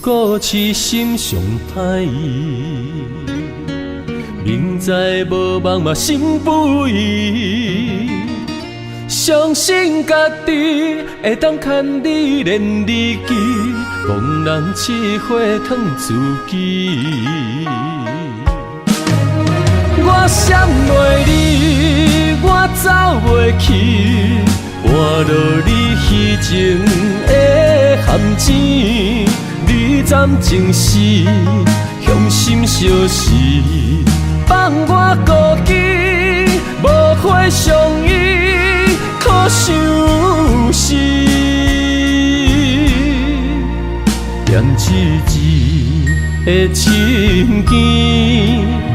古痴心上歹医，明知无梦嘛心不移，相信家己會當牽你連日記，戇人試火燙自己。我閃袂你，我走袂去，搬落你虛情的陷阱。你暫情時，雄心相惜，放我孤枝，無花相依，可相思。踮一字的深更，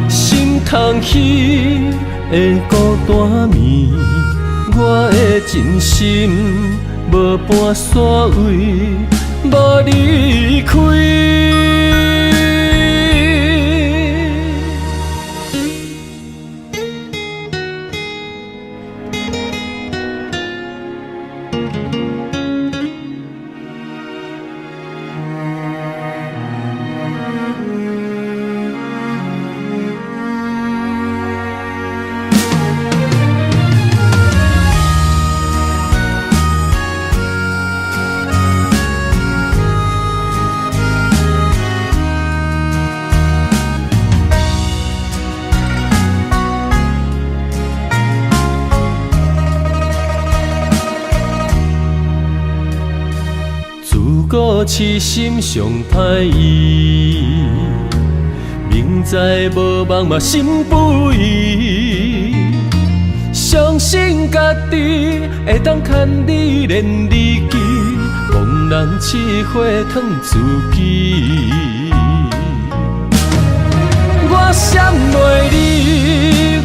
心空虚的孤單暝，我的真心無半煞位，無離開。自古痴心上歹醫，明知無夢嘛心不移，相信家己會當牽你連日記，戇人試火燙自己。我閃袂你，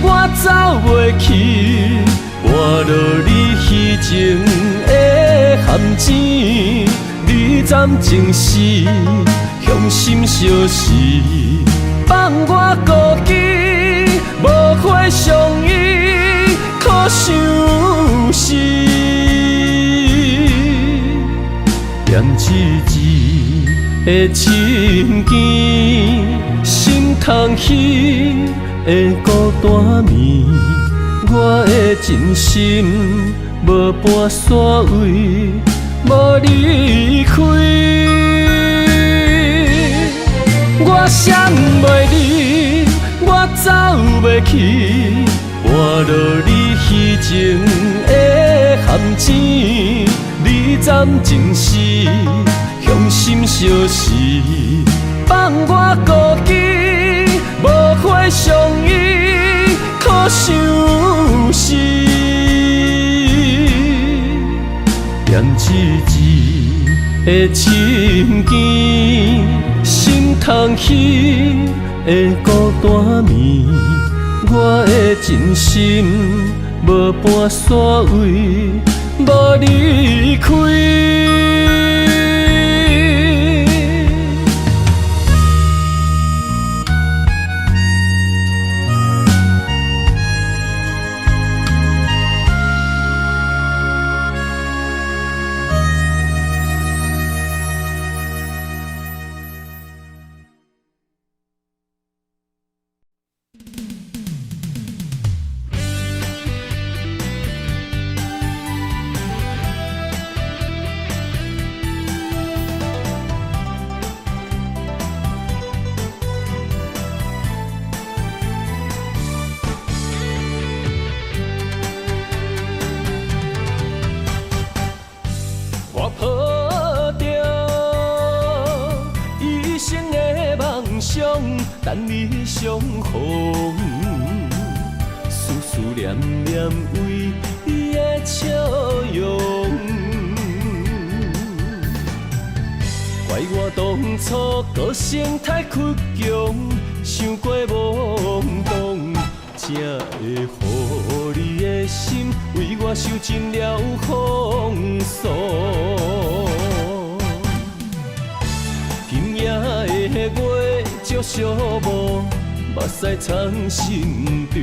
我走袂去，搬落你虛情的陷阱。你暫情時，雄心相惜，放我孤枝，無花相依，可相思。踮一字的深更，心空虛的孤單暝，我的真心無半煞位，無離開。我閃袂你，我走袂去，搬落你虛情的陷阱。你暫情時，雄心相惜，放我孤枝，無花相依，可相思。踮一字的深更，心空虛的孤單暝，我的真心無半煞位，無離開。我抱著一生的夢想，等你相逢，思思念念為你的笑容。怪我當初個性太倔強，傷過懵懂，才會予你的心為我受盡了風霜。今夜的月照寂寞，目屎藏心中。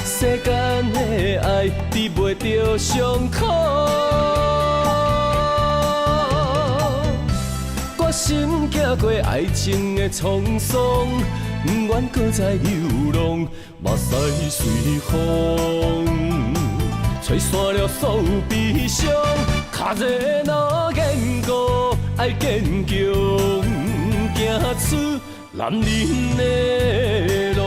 世間的愛治袂著傷口。決心行過愛情的滄桑，不願閣再流浪，目屎隨風，吹散了所有悲傷。跤步若堅固，愛堅強，行出男人的路。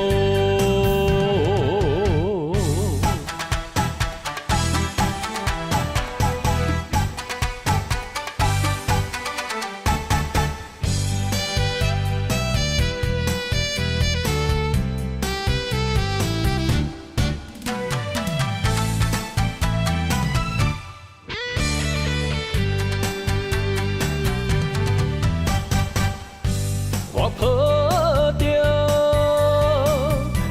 我抱著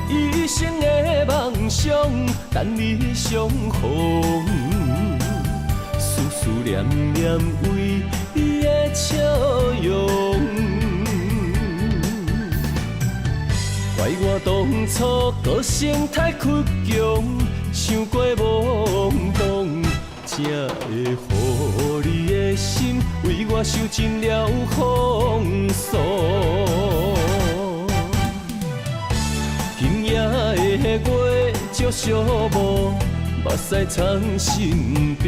一生的夢想，等你相逢，思思念念為你的笑容。怪我當初個性太倔強，傷過懵懂，才會予你的心為我受盡了風霜。今夜的月照寂寞，目屎藏心中。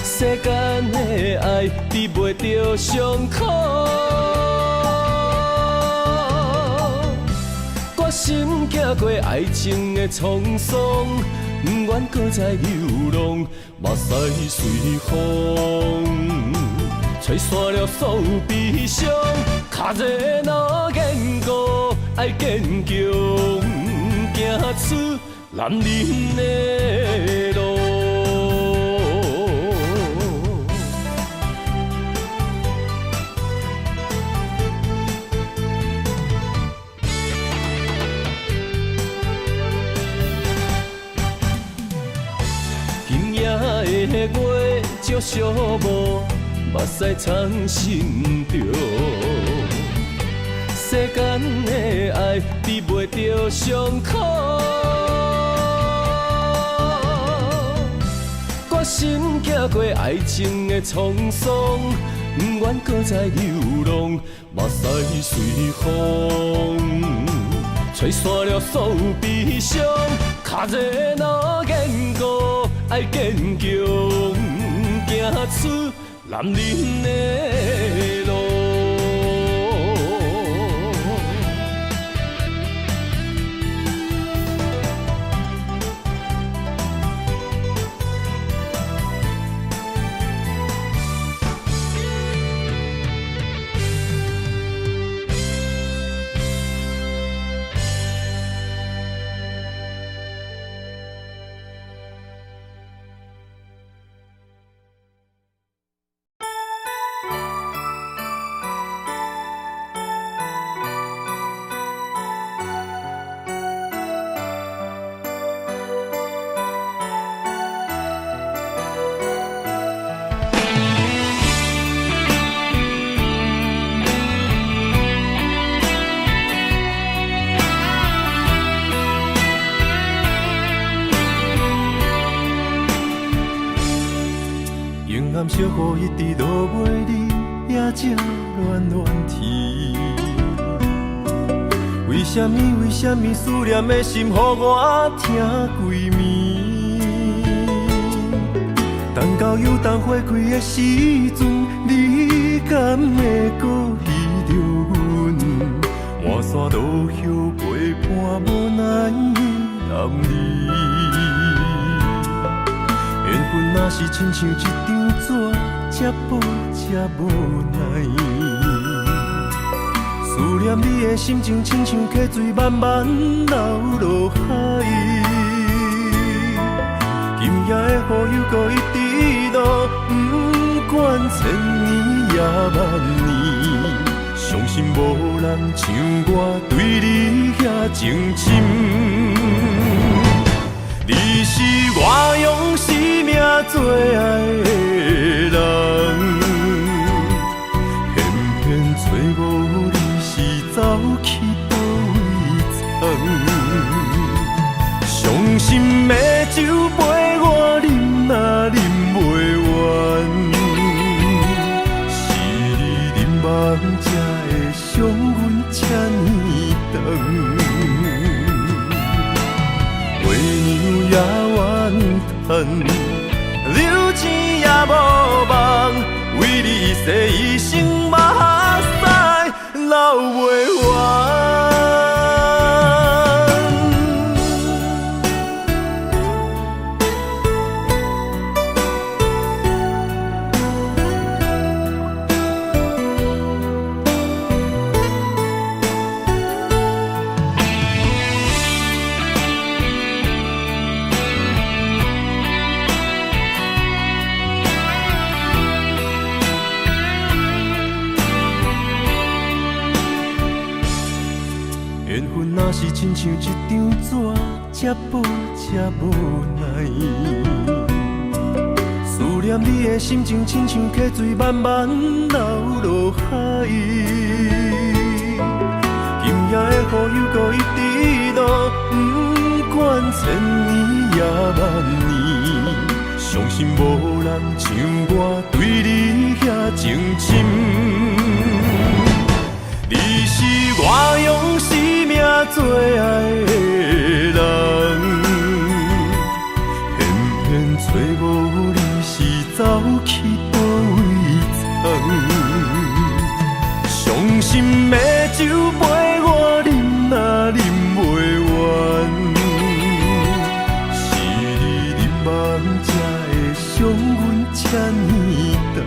世間的愛治袂著傷口，決心行過愛情的滄桑，不願閣再流浪，目屎隨風，吹散了所有悲傷。跤步若堅固，愛堅強，行出男人的路。今夜的月照寂寞，目屎藏心中。世間的愛治袂著傷口，決心行過愛情的滄桑，不願閣再流浪，目屎隨風，吹散了所有悲傷。跤步若堅固，愛堅強，行出男人的路。小雨一直落袂离，也这暖暖天。为啥物？为啥物思念的心予我疼规暝？等到又等花开的时阵，你敢会阁记著阮？满山落叶陪伴无奈的男儿。缘分若是亲像一张纸，这薄这无奈。思念你的心情，亲像溪水慢慢流落海。今夜的雨又阁一直落，不管千年也万年，相信无人像我对你遐情深。你是我用生命最爱的人，偏偏找无你是走去佗位藏。伤心的酒杯我饮啊饮袂完，是月娘也怨叹，留情也無望，為你洗一生目屎流袂完。緣分若是親像一張紙，這薄這無奈。思念你的心情，親像溪水慢慢流落海。今夜的雨又閣一直落，不管千年也萬年，相信無人像我對你遐情深。你是我用生命最愛的人，偏偏找無你是走去佗位藏。傷心的酒杯我啉啊啉袂完，是你入夢才會傷阮這呢長。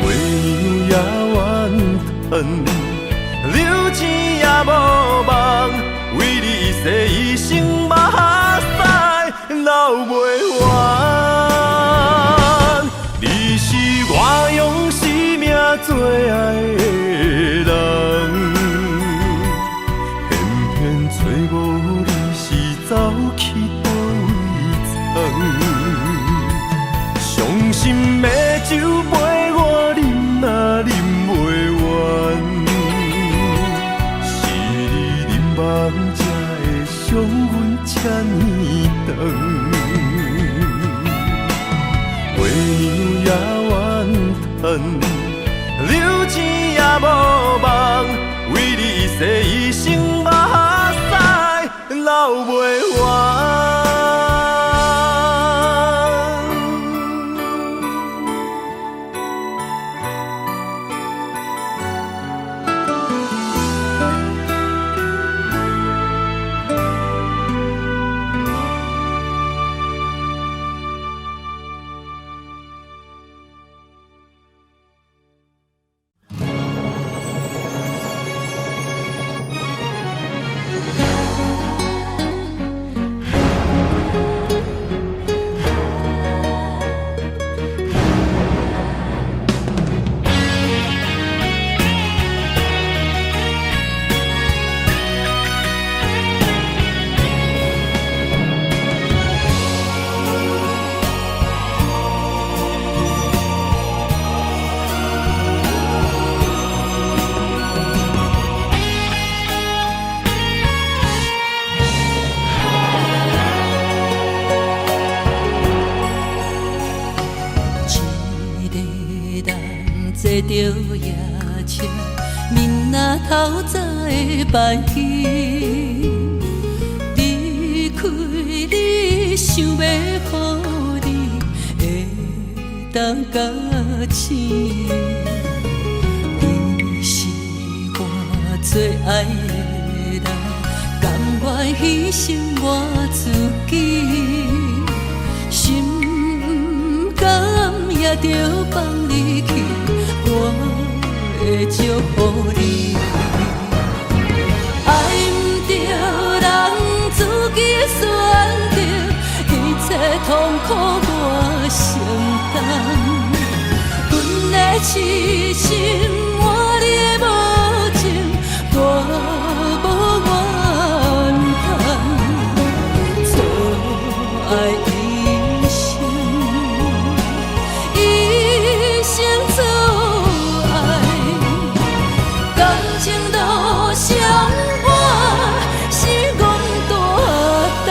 月娘也怨嘆，留情也無望，為你洗一生目屎流袂完。你是我用生命最愛的人，偏偏找無你是走去佗位藏。傷心的酒杯我啉啊啉袂完，是你入夢才會傷阮這呢長。月娘也怨嘆，留情也無望，為你洗一生目屎流袂完。一个人坐著夜車，面若透早的班機，離開你，想欲予你會當覺醒。你是我最愛的人，甘願犧牲我自己，心不甘也著放你去，我會祝福你。愛毋著人自己選擇，一切痛苦我承擔。阮的痴心換你的無情，我無怨嘆。錯愛一生，一生錯愛，感情路上我是戆大呆。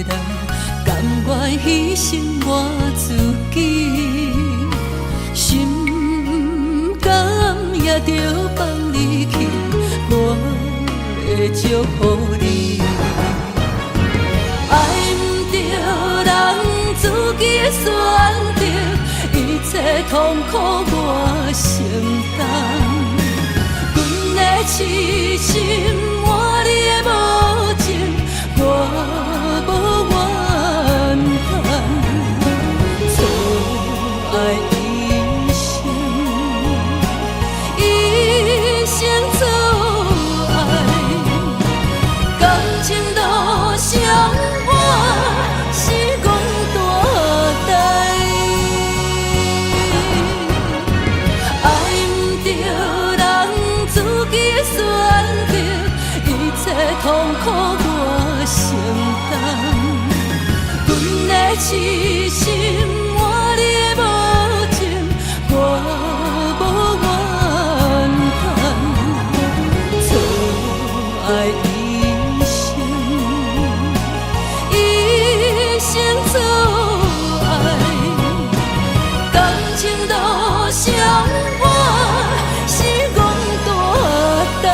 人，甘願犧牲我自己，心甘也著放你去，我會祝福你。愛毋著人自己的選擇，一切痛苦我承擔。阮的痴心換你的無情，我無怨嘆。錯愛一生，一生錯愛，感情路上我是戆大呆。愛毋著人自己的選擇，一切痛苦我承擔。阮的痴心換你的無情，我無怨嘆。錯愛一生，一生錯愛，感情路上我是戆大呆。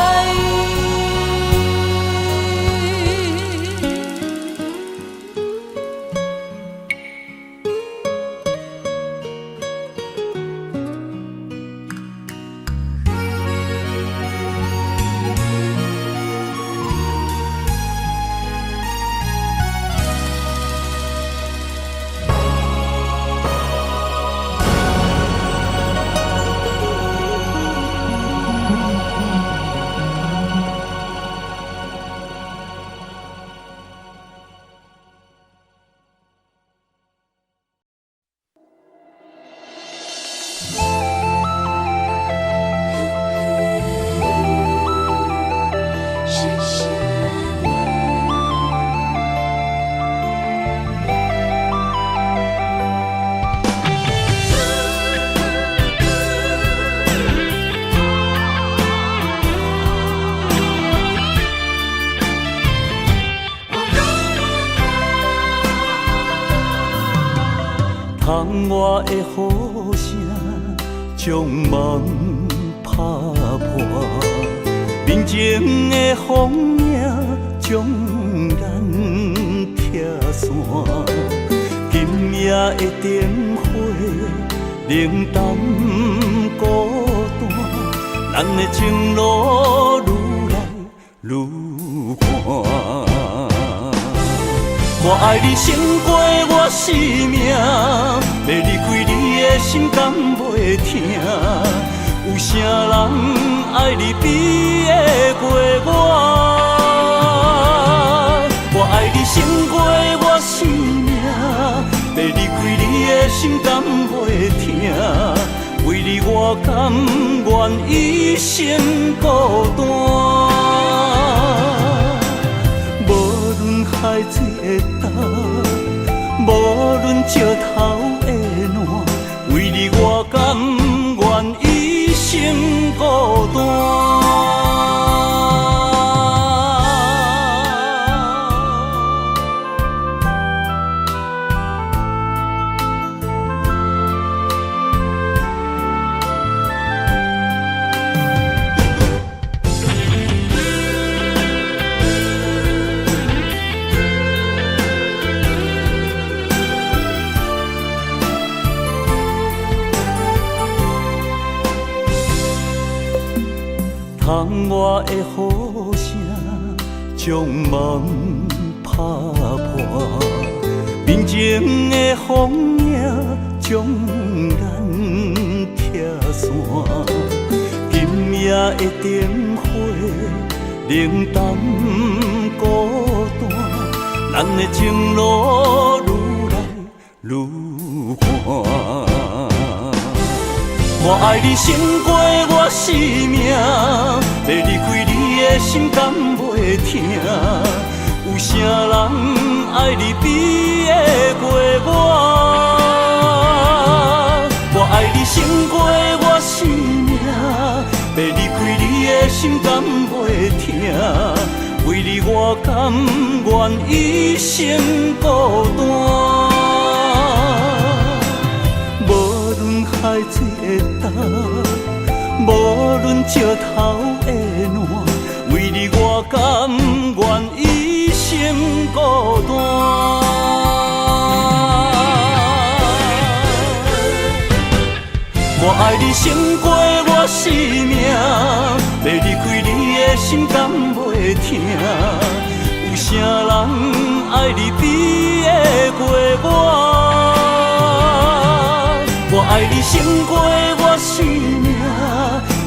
窗外的雨聲將夢拍破，面前的風影將咱拆散。今夜的燈火冷淡孤單，咱的情路愈來愈寒。我愛你勝過我生命，欲離開你的心敢袂疼？有啥人愛你比會過我？我愛你勝過我生命，欲離開你的心敢袂疼？為你我甘願一生孤單。無論海水會干，無論石頭會爛，為你我甘願一生孤單。窗外的雨聲將夢拍破，面前的風影將咱拆散。今夜的燈火冷淡孤單，咱的情路愈來愈寒。我愛你勝過我生命，欲離開你的心敢袂疼？有啥人愛你比會過我？我愛你勝過我生命，欲離開你的心敢袂疼？為你我甘願一生孤孤單。我愛你勝過我性命，欲離開你的心敢袂疼？有啥人愛你比會過我？我愛你勝過我性命，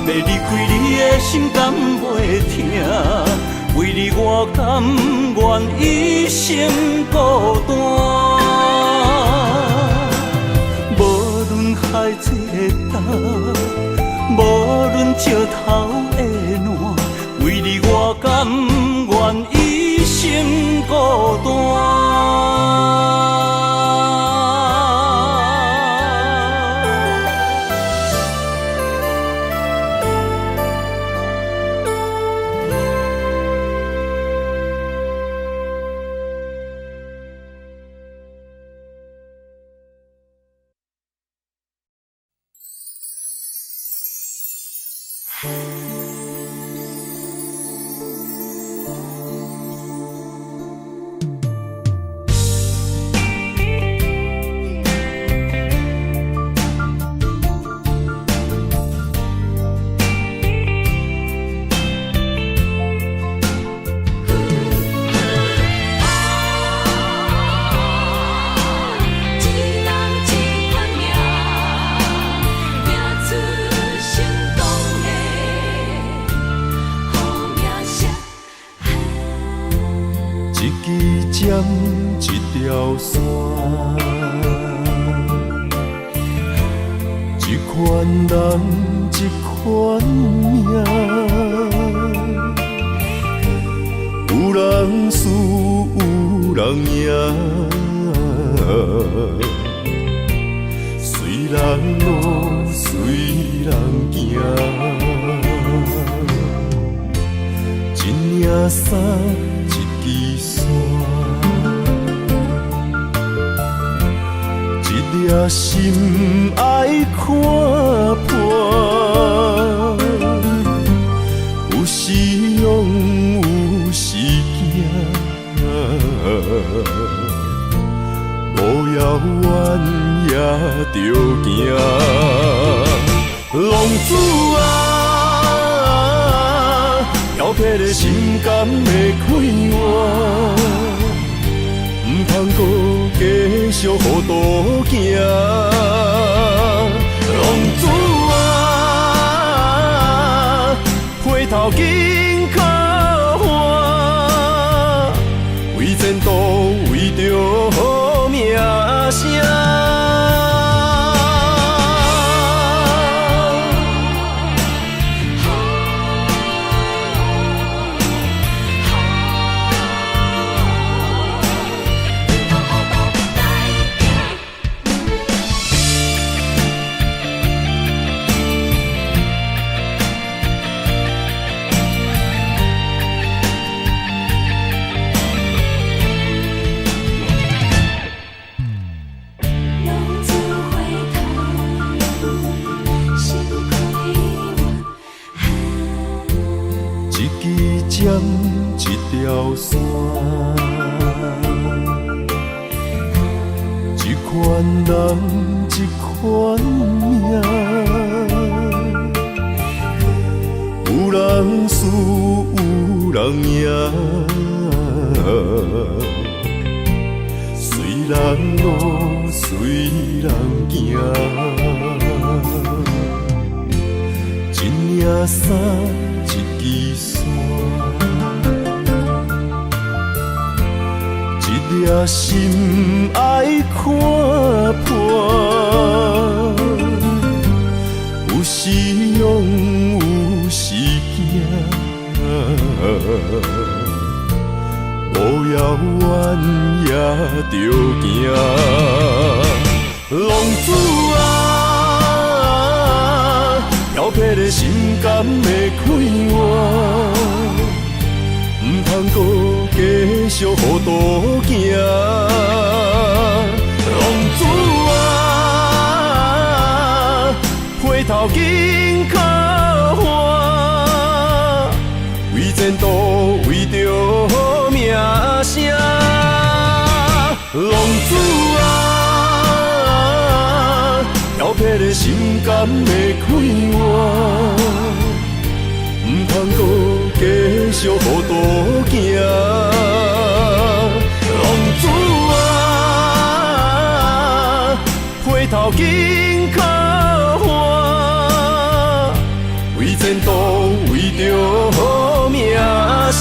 欲離開你的心敢袂疼？為你我甘願一生孤單。無論海水會干，無論石頭會爛，為你我甘願一生孤單。一人一款命，拼出成功的好名声。一支针，一條線，一款人，一款命。有人輸，有人贏，隨人路，隨人行。一領衫，一支線，一粒心愛看破。有時勇，有時驚，路遙遠也著行。浪子啊，飄泊的心敢會快活？毋通閣繼續糊塗行。浪子啊，回頭緊靠岸，為前途，為著好名聲。浪子回頭，心快活。一支針，一條線，一款人，一款命。有人輸，有人贏，隨人路，隨人行。一領衫，一支線，一粒心愛看破。有時勇，有時驚，路遙遠也著行。浪子啊，飄泊的心敢會快活？毋通閣繼續糊塗行。浪子啊，回頭緊靠岸，為前途，為著好名聲。浪子啊，调皮的心敢会快活？毋通阁继续糊涂行。浪子啊，回头紧靠岸，为前途，为著好名声。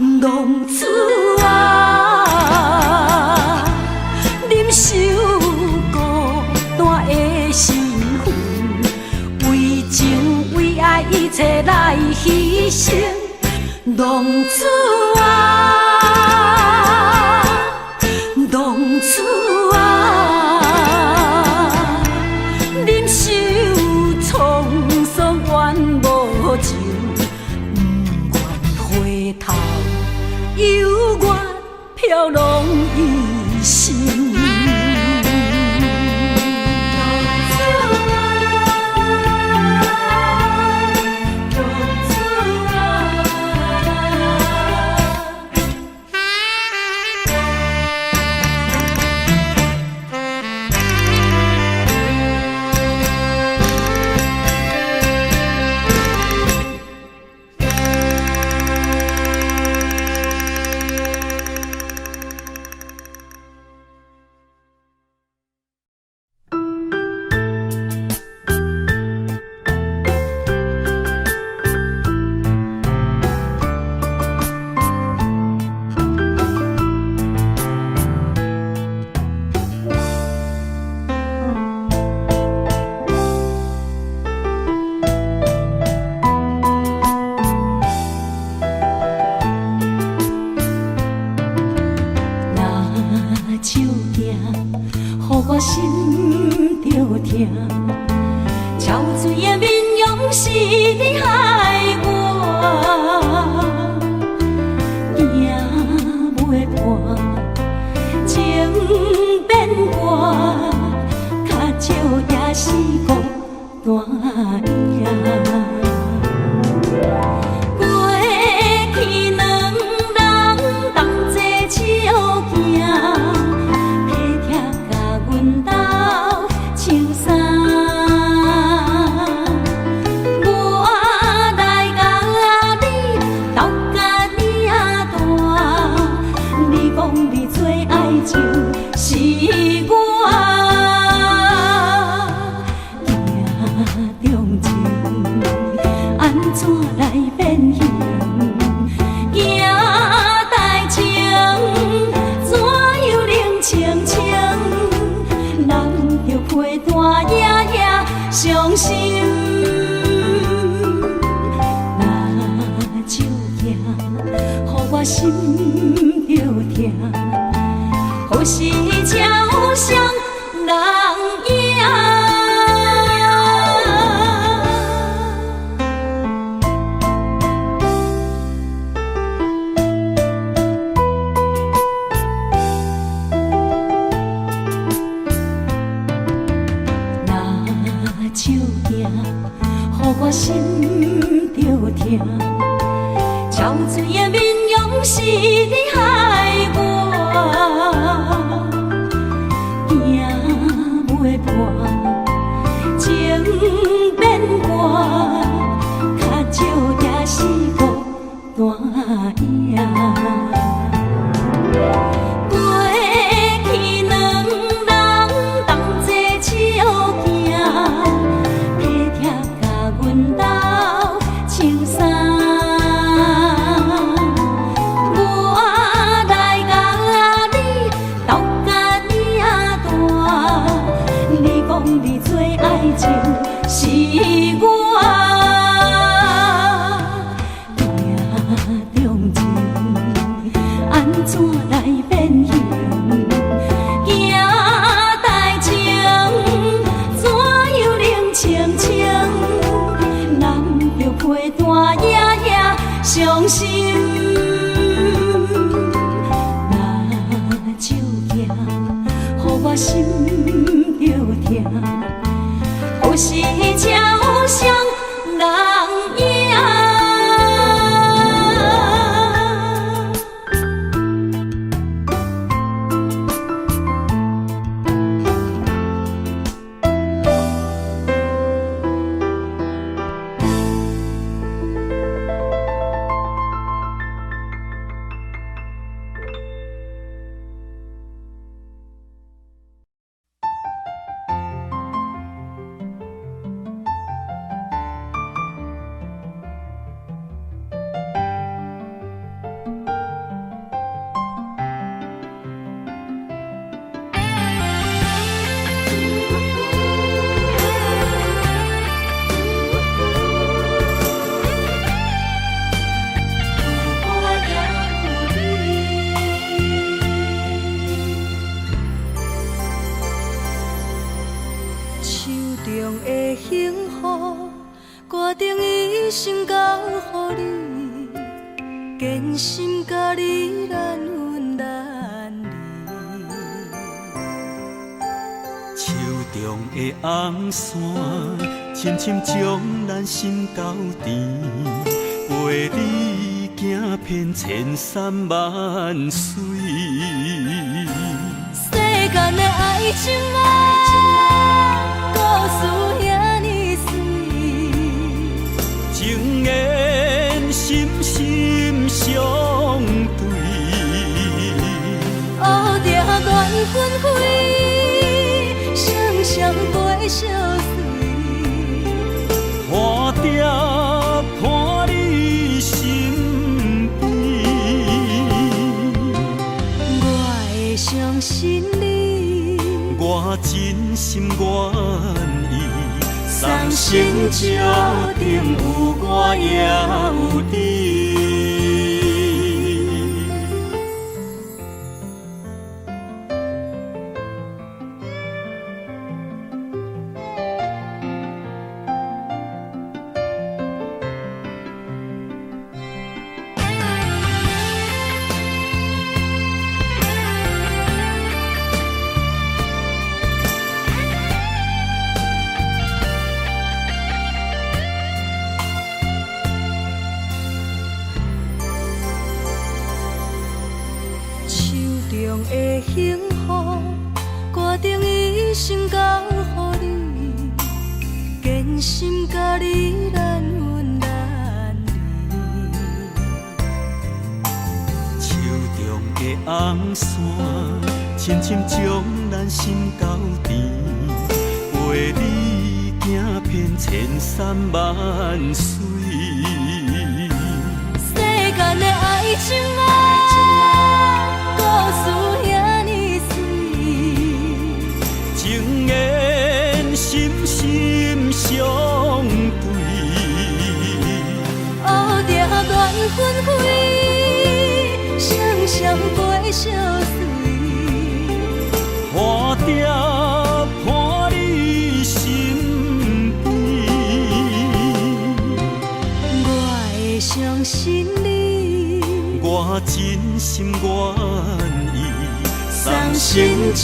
浪子啊，生。浪子啊，浪子啊，忍受沧桑怨无情，不愿回头，犹原飘浪一生。的幸福，決定一生交予你，堅心佮你難分難離。手中的紅線，深深將咱心交纏，陪你行遍千山萬水。世間的愛情啊，故事遐爾媠，情緣心心相對。烏蝶亂紛飛，雙雙飞相隨。花蝶伴你身邊，我會相信你，我真心願意，送生注定有我也有你。手中的幸福，決定一生交予你，堅心佮你難分難離。手中的紅線，深深將咱心交纏，陪你行遍千山萬水。世間的愛情啊，故事遐爾媠，情緣心心相對。烏蝶亂紛飛，雙雙飛相隨。花蝶伴你身邊，我會相信你，我真心願意，送生注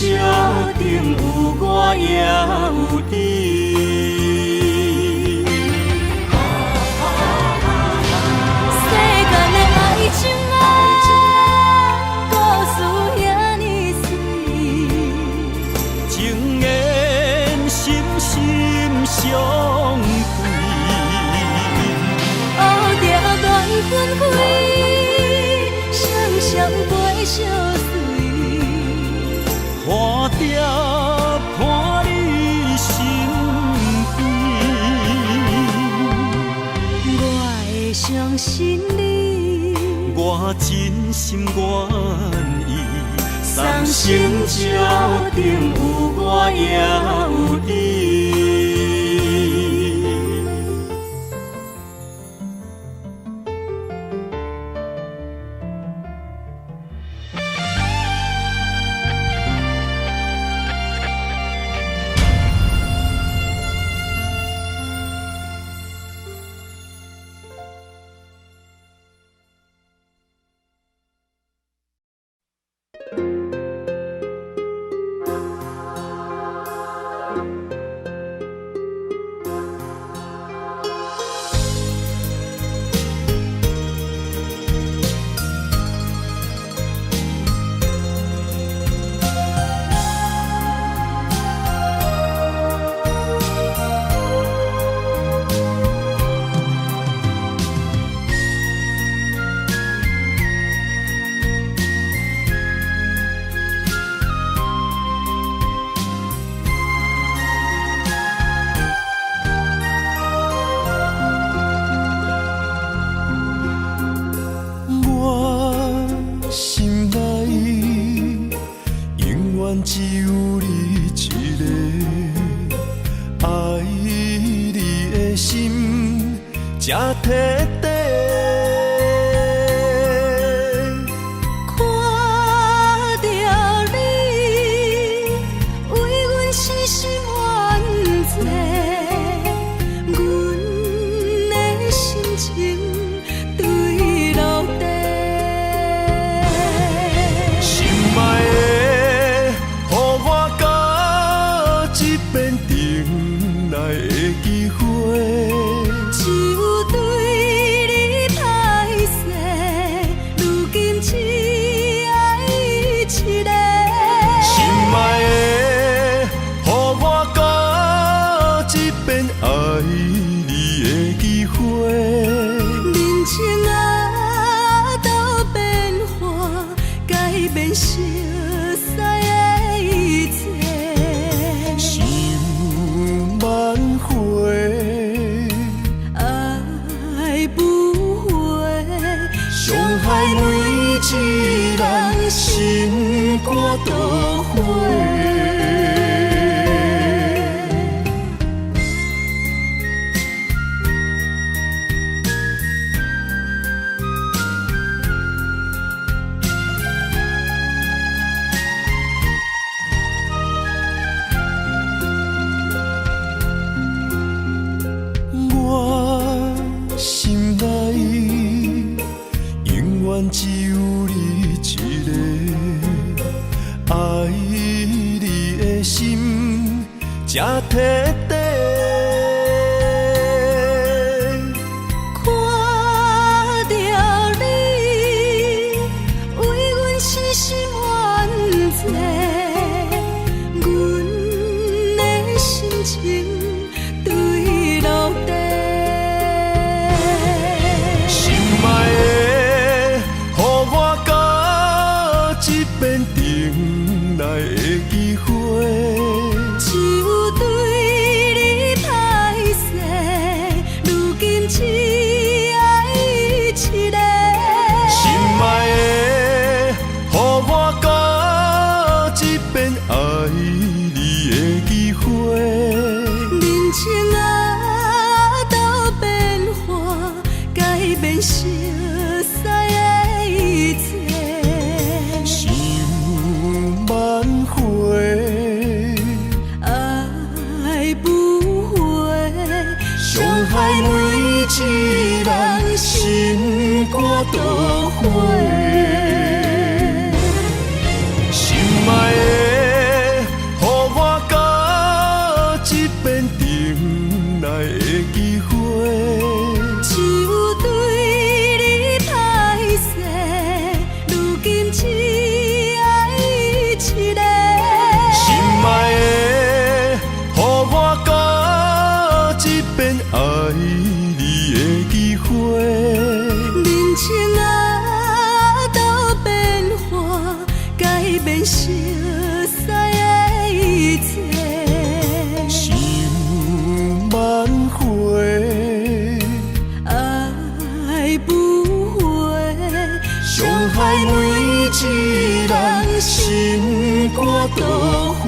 定有我也有你。世間的愛情啊，故事遐爾媠，情緣心心相對。烏蝶亂紛飛，雙雙飛相隨。花蝶伴你身邊，我會相信你，我真心願意，送生注定有我也有你。我心内永遠只有你一个，愛你的心這徹底。看著你為阮死心冤債，遍轉來的機會。只有對你歹勢，如今只愛一个。心愛的，予我閣一遍愛你的機會。人情啊，都變化，改變熟似的一切。想萬回，愛不回，傷害每一人心肝倒火。我心內永遠只有你一个，愛你的心這徹底。看著你為阮死心怨債，阮的心情對落地。心愛的，予我閣一遍轉來的機會。只有對你歹勢，如今只愛一个。心愛的，予我閣一遍愛你的機會。人情啊，都變化，改變熟似的一切。想萬回，愛不回，傷害每一人心肝倒火。心愛的，予我閣一遍轉來的機會。只有對你歹勢，如今只愛一个。心愛的，予我閣一遍愛你的機會。人情啊，都變化，改變熟似的一切。想萬回，愛不回，傷害每一人心肝倒火。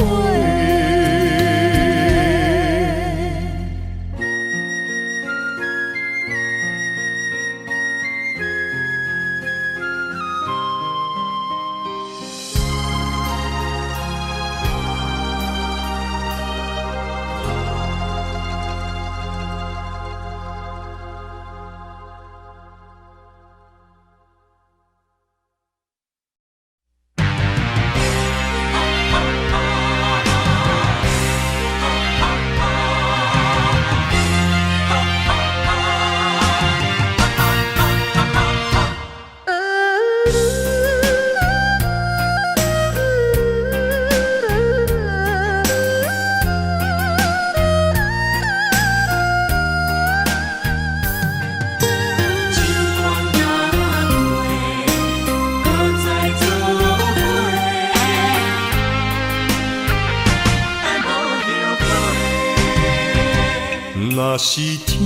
若是天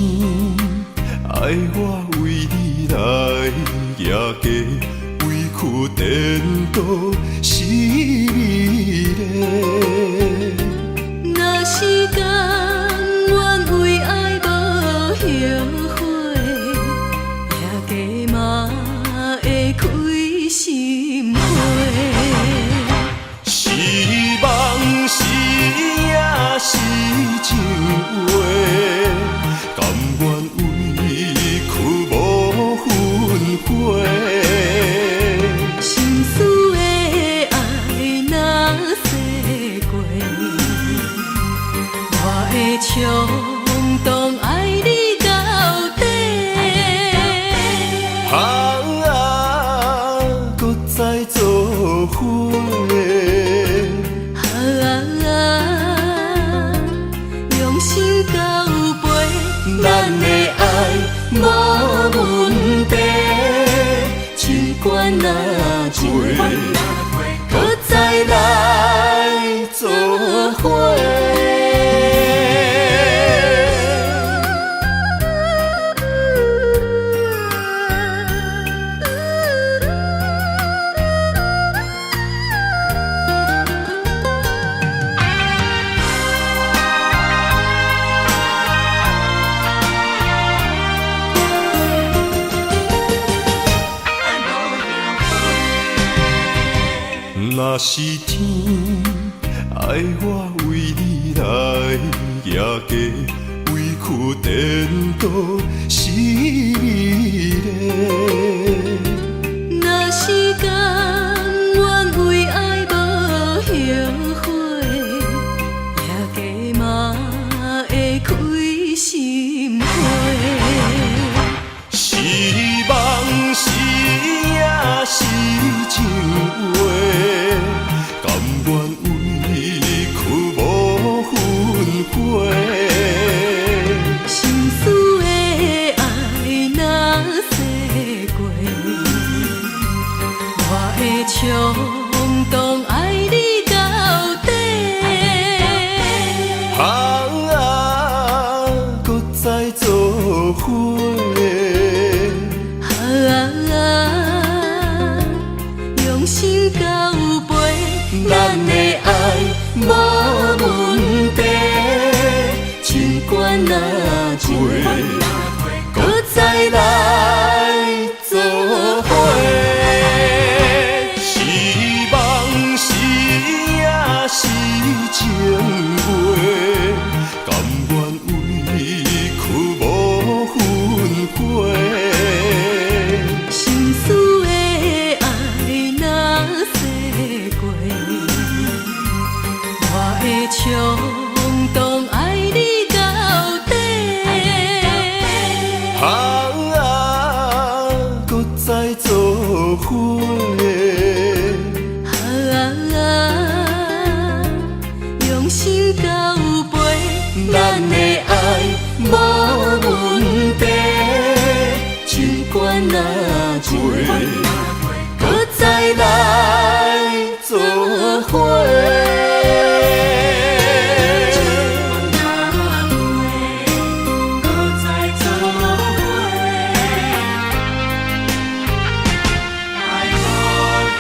愛我為你來舉家，委屈顛倒是美麗。若是甘願為愛無後悔，舉家嘛會開心花。是夢是影是情話，甘願委屈無分回。心事的愛若說過，若是天愛我為你來行過，委屈顛倒是美麗。若是甘願為愛無後悔，行過嘛會開心花。是夢是影是情話，甘願委屈無分回。心事的愛若說過，我會衝動愛你到底。啊，閣再做伙。啊，用心交陪，咱的愛無問題，情關若過，閣再來做伙。是夢是影是情話，甘願委屈無分回。心事的愛若說過，我會衝動愛你到底。啊，閣再做伙。啊，用心交陪，咱的愛無問題，情關若過，閣再來做伙。閣再做伙。愛無後悔。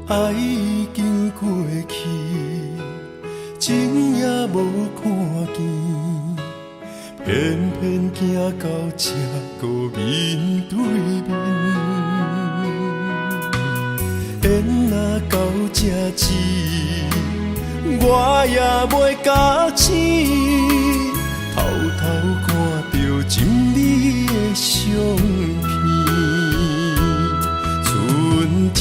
愛已經過去，情也無看見，偏偏行到這閣面對面。緣若到這止，我也袂咬醒，偷偷看著情你的相片，春天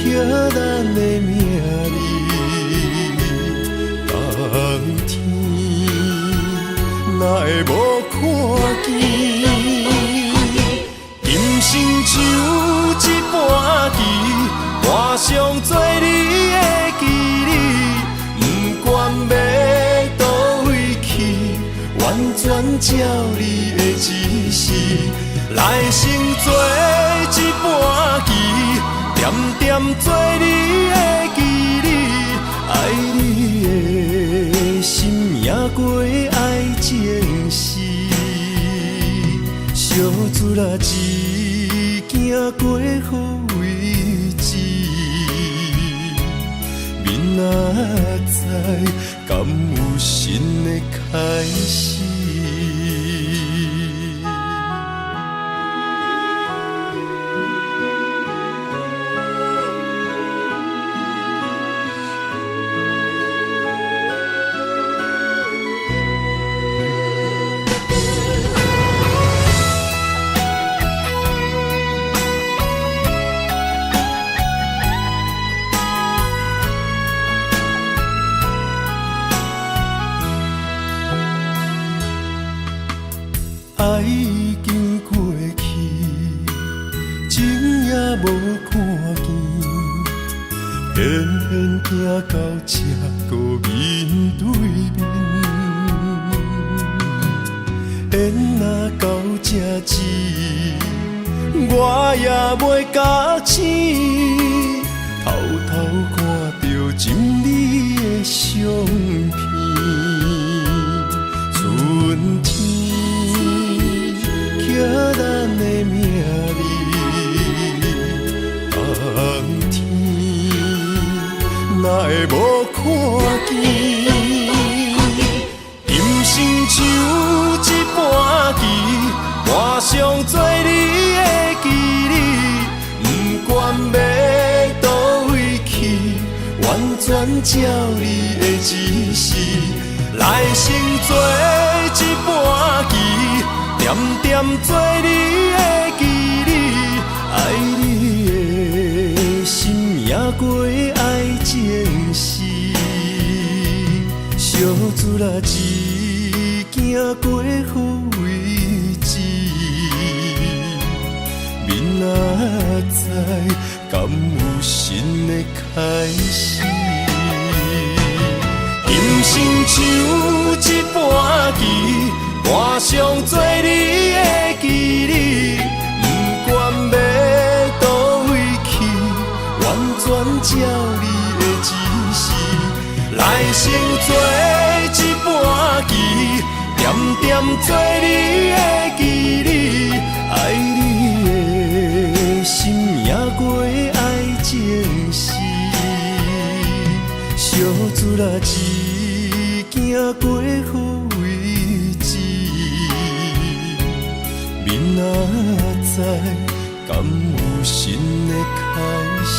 刻咱的名字，冬天哪會無看見？今生像一盤棋，盤上做你的棋子，不管欲佗位去，完全照你的指示，來生做一盤棋，恬恬做你的棋子，愛你的心贏過愛情時，相撮啊只驚過好位置，明仔載敢有新的開始？愛已經過去，情也無看見，偏偏免行到這閣面對面。缘若到這止，我也袂覺醒，偷偷看著浸你的相片。春天刻咱的名字，冬天哪會無看見？今生像一盤棋，盤上做你的棋子，不管欲佗位去，完全照你的指示。來生做一盤棋，恬恬做你的棋子，愛你的心贏過愛情時，惜自來只驚過分為止，明仔載敢有新的開始？今生像一盤棋，盤上做你的棋子，不管欲佗位去，完全照你的指示。來生做一盤棋，恬恬做你的棋子，愛你的心贏過愛情時，惜自來只驚過分為止，明仔載敢有新的開始？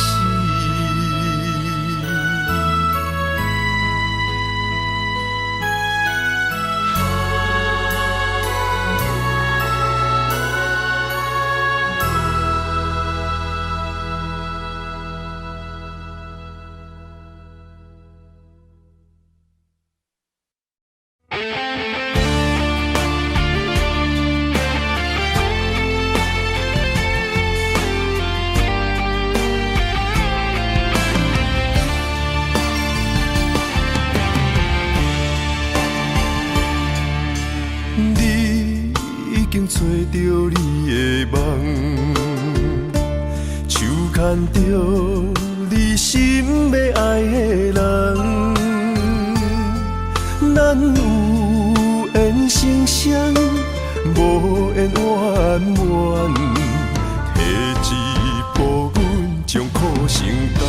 你已經揣著你的夢，手牽著你心欲愛的人，咱有緣成雙，無緣圓滿，退一步阮將苦承擔，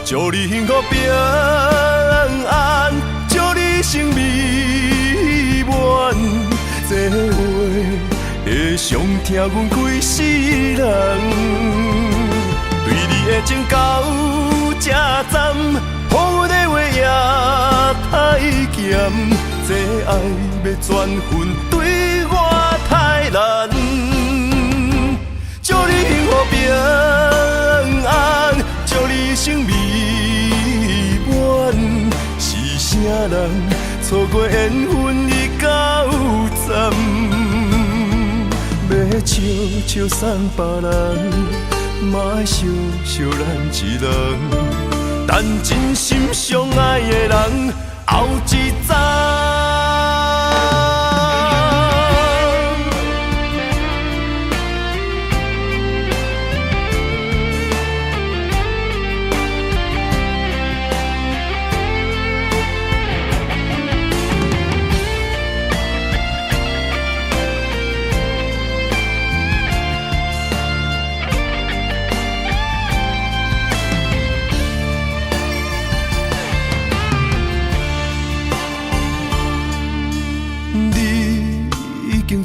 祝你幸福平安，祝你生美滿。這話會傷疼阮規世人，對你的情到這站，予阮的話也太鹹，這愛欲轉分對我太難。祝你幸福平安，祝你生美滿。是啥人錯過緣分已到站？欲笑笑送別人，嘛愛惜惜咱一人。等真心相愛的人後一站。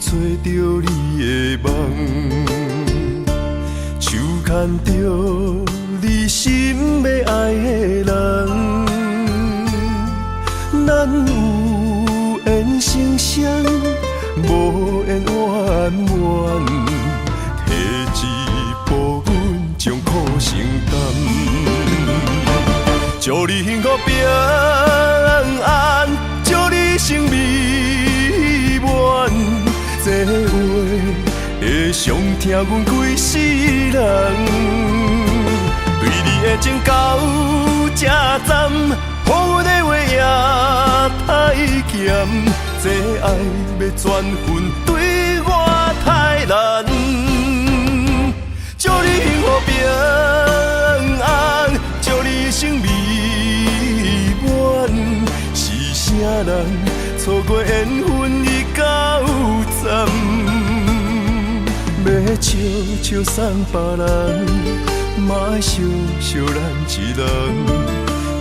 揣著你的夢，手牽著你心欲愛的人，咱有緣成雙，無緣圓滿，退一步阮將苦承擔。祝你幸福平安，祝你生美滿。這話會傷疼阮規世人，對你的的情到這站，予阮的話也太鹹，這愛欲轉分對我太難。祝你幸福平安，祝你一生美滿。是啥人錯過緣分已到站？欲笑笑送別人，嘛愛惜惜咱一人。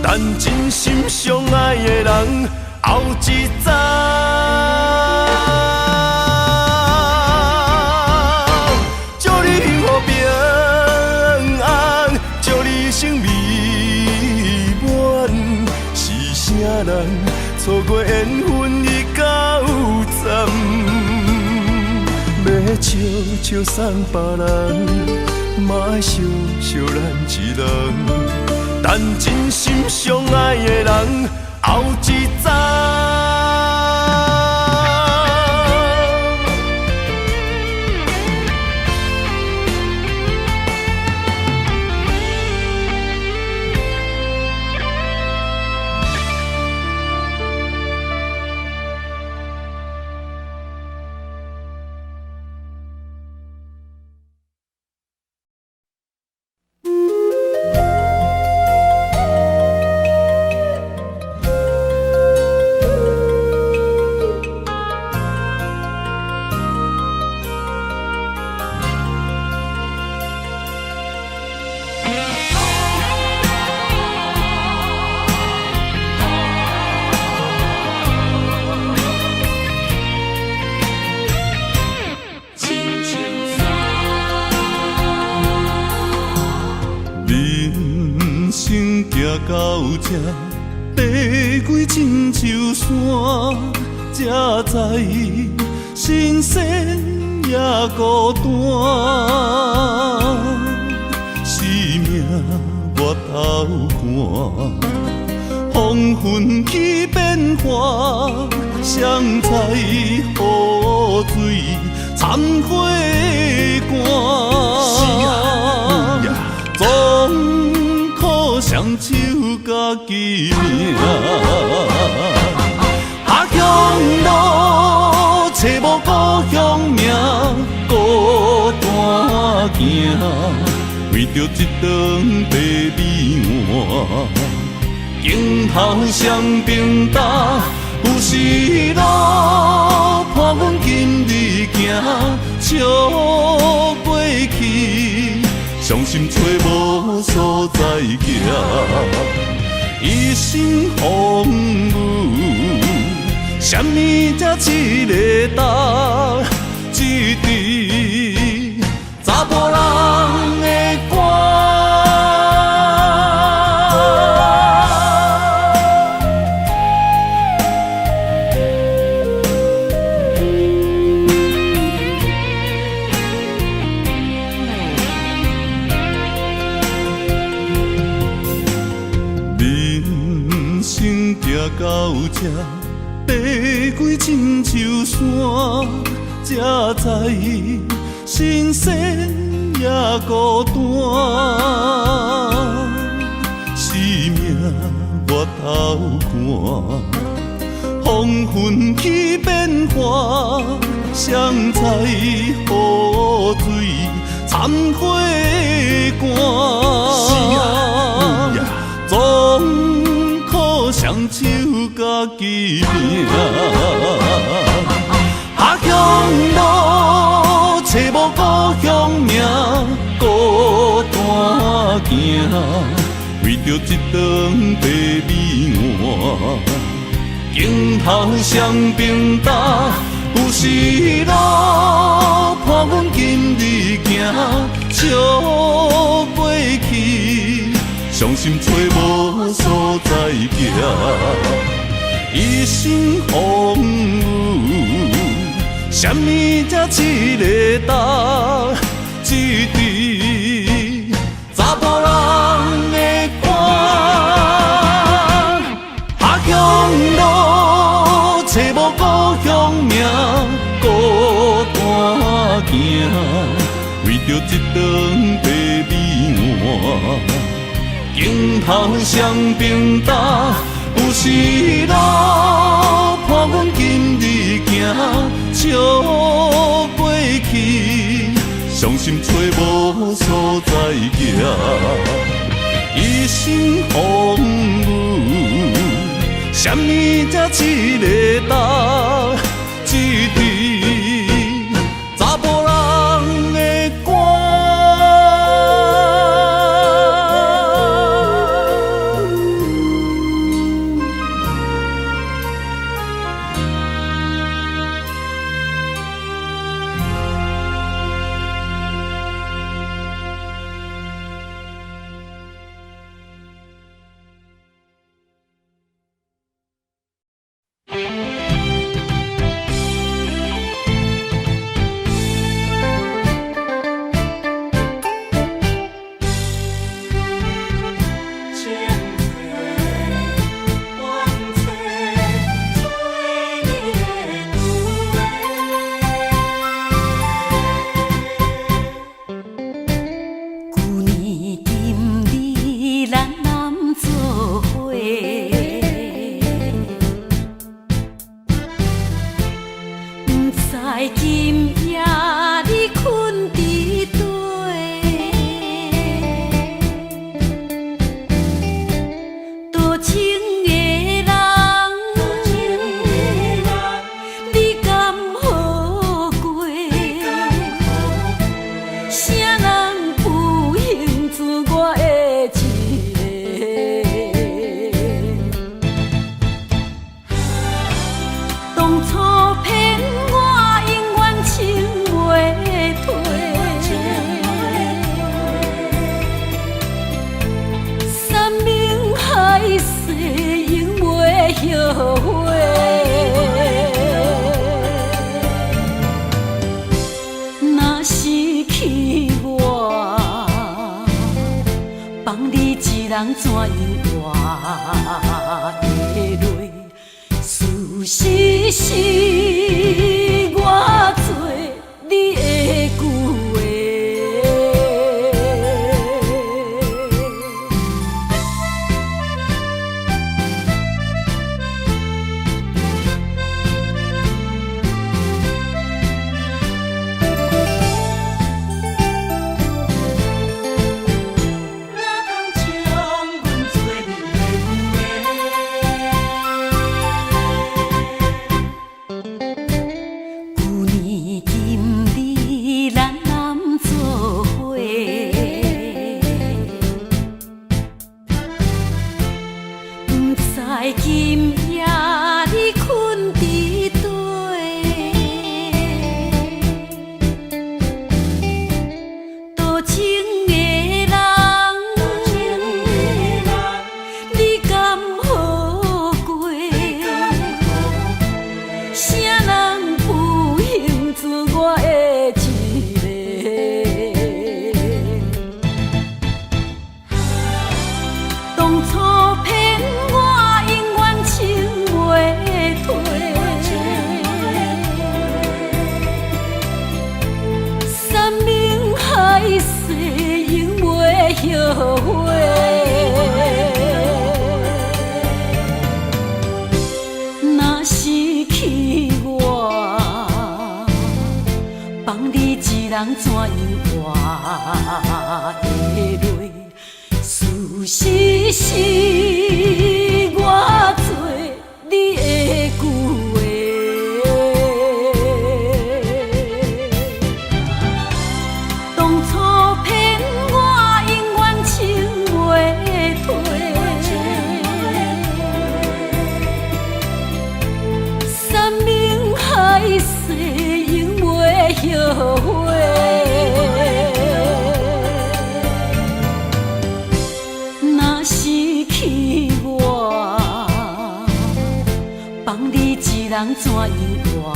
等真心相愛的人後一站。祝你幸福平安，祝你一生美滿。是啥人錯過緣分已到站？欲笑笑送別人，嘛愛惜惜咱一人。等真心相愛的人後一站。人生行到這，爬過親像山，才知神仙也孤單。生命外头看，風雲起變化，誰知雨水摻火寒。總苦雙手家己命，他鄉路找無故鄉名，孤單行，為著一頓白米碗，鏡頭雙平担，有時路伴阮今日行，笑過去。傷心揣無所在行，一身風雨，啥物才一个担？一支查埔人的歌。人生行到這，爬過親像山，才知神仙也孤單。生命外头看，風雲起變化，誰知雨水摻火寒。總苦雙手家己命，他鄉路找無故鄉名，孤單行，為著一頓白米碗，鏡頭雙平擔，有時路伴阮今日行，笑過去。傷心揣無所在行，一身風雨，啥物才一个担？一支查埔人的歌。他乡路找無故鄉名，孤單行，為著一頓白米碗。鏡頭雙平擔，有時路伴阮今日行，笑過去，傷心揣無所在行，一生風雨，啥物才一个担？一支查埔人的歌。舊年今日咱男做伙，毋知今夜你睏佇佗，多情的人，你敢好過？啥人有幸做我的一個？當初騙我，永遠情袂褪，山盟海誓永袂後悔。若是去我，放你一人怎樣活會落？事實是我做你的舊話。哪通將阮做你的舊年今日咱男做伙，毋知今夜你睏佇佗，多情的人，你敢好過？啥人有幸做我的一個？當初騙我，永遠情袂褪，山盟海誓永袂後悔。若是去我，放你一人怎樣活會落？事實是我做你的舊話。當初騙我，永遠情袂褪，山盟海誓永袂後悔。若是去我，放你一人怎樣活會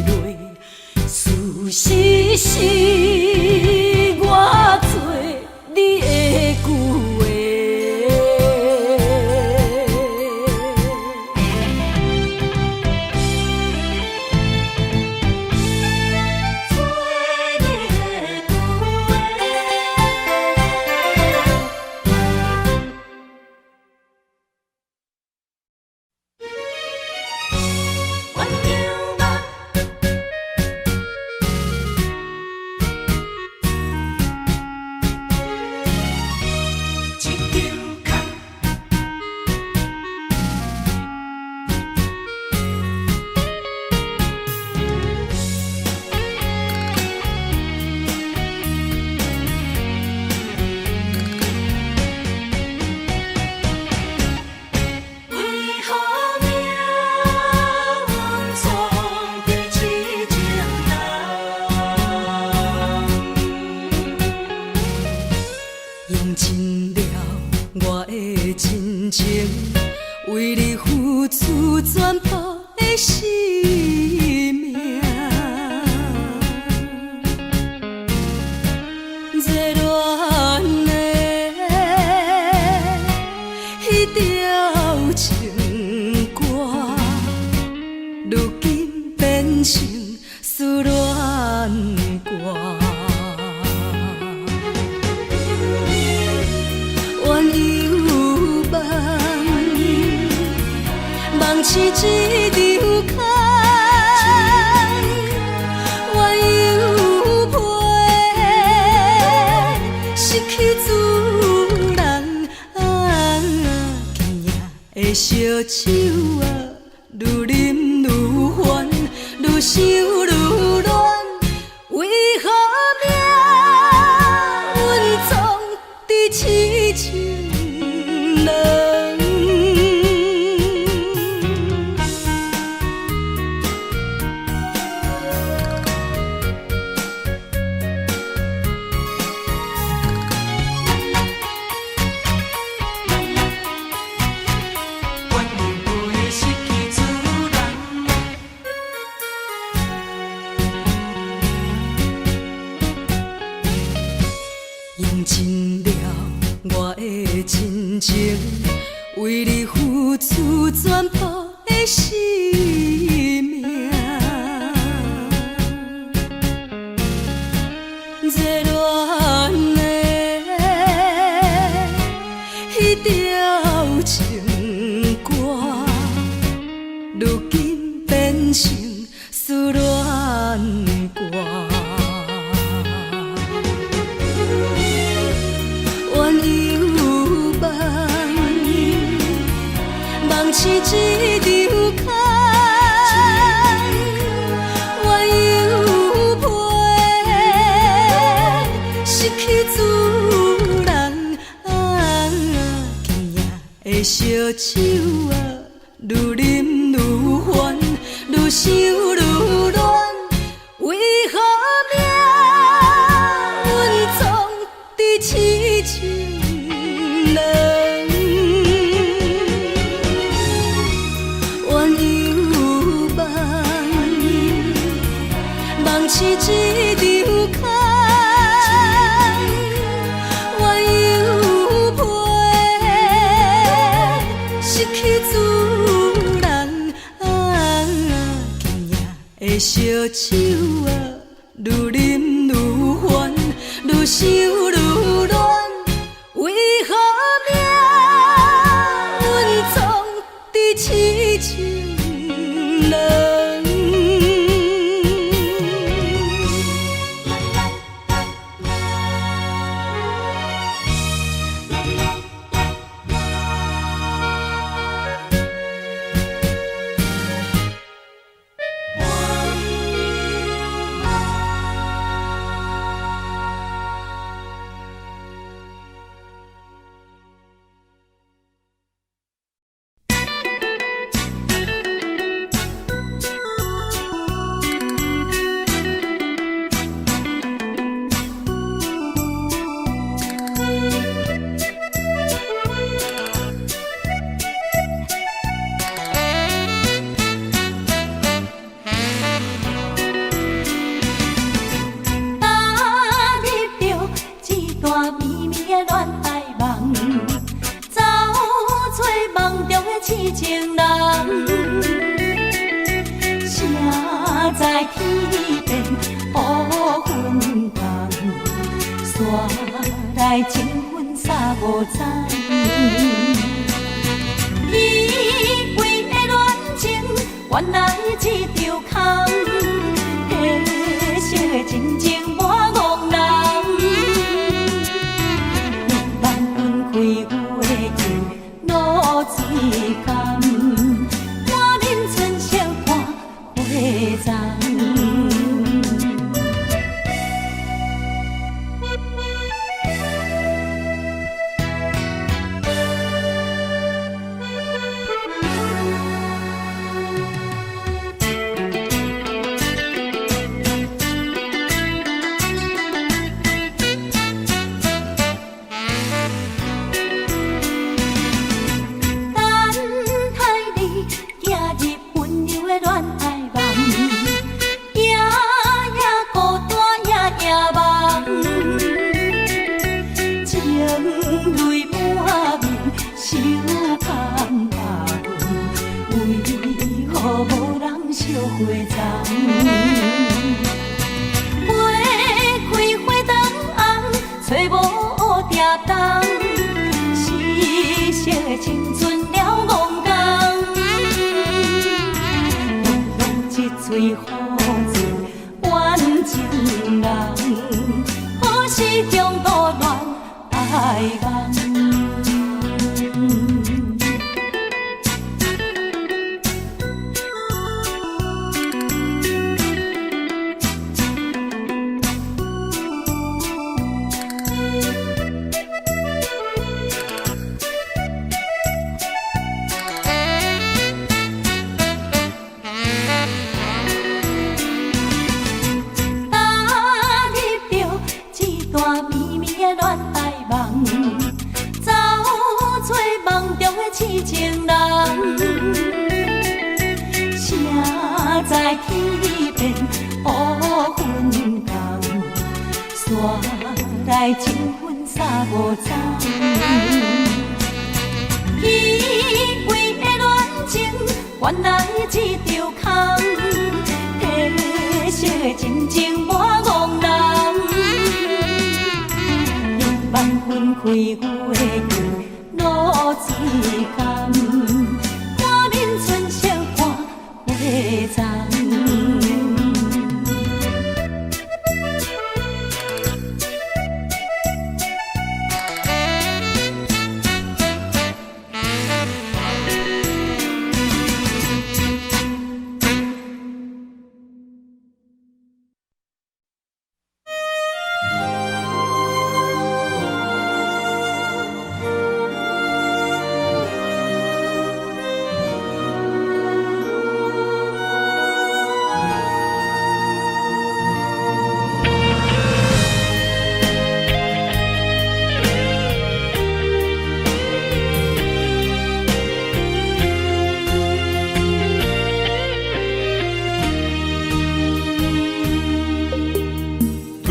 落？事實是我做你的舊話。做你的舊話。全部的生命。热恋的彼条情歌，如今变成思恋歌。鸳鸯梦，梦醒一场空，鸳鸯陪，失去主人。啊，今夜的烧酒啊，愈啉愈烦，愈想愈恋，为何命运总伫痴情人？鸳鸯陪失去主人。用尽了我的真情，为你付出全部的生命。热恋的彼条情歌，如今变成思恋歌。鸳鸯梦，梦醒一场空，鸳鸯陪，失去主人。啊，今夜的烧酒啊，愈啉愈烦，愈想愈恋，为何命运总伫痴情人？鸳鸯梦，梦醒一场空，鸳鸯陪，失去主人。啊，今夜的烧酒啊，愈啉愈烦，愈想愈恋，为何命运总伫痴情人？踏入着这段绵绵的恋爱梦，走找梦中的痴情人。谁知天变乌云重，煞来情分三五层。以为的恋情，原来一场空。黑色的真情满戆人，万分开有的情露水干，满面春色看花丛。小花丛。花开花当红，找无定当，失色的青春了戆工。浓浓一醉苦醉冤情人，何时中途恋爱梦？踏入着这段绵绵的恋爱梦，走做梦中的痴情人。谁知天变乌云重，煞来情分三五层。虚伪的恋情，原来这场空。褪色的真情满戆人，一梦分开有的见露水干，满面春色看花丛。拄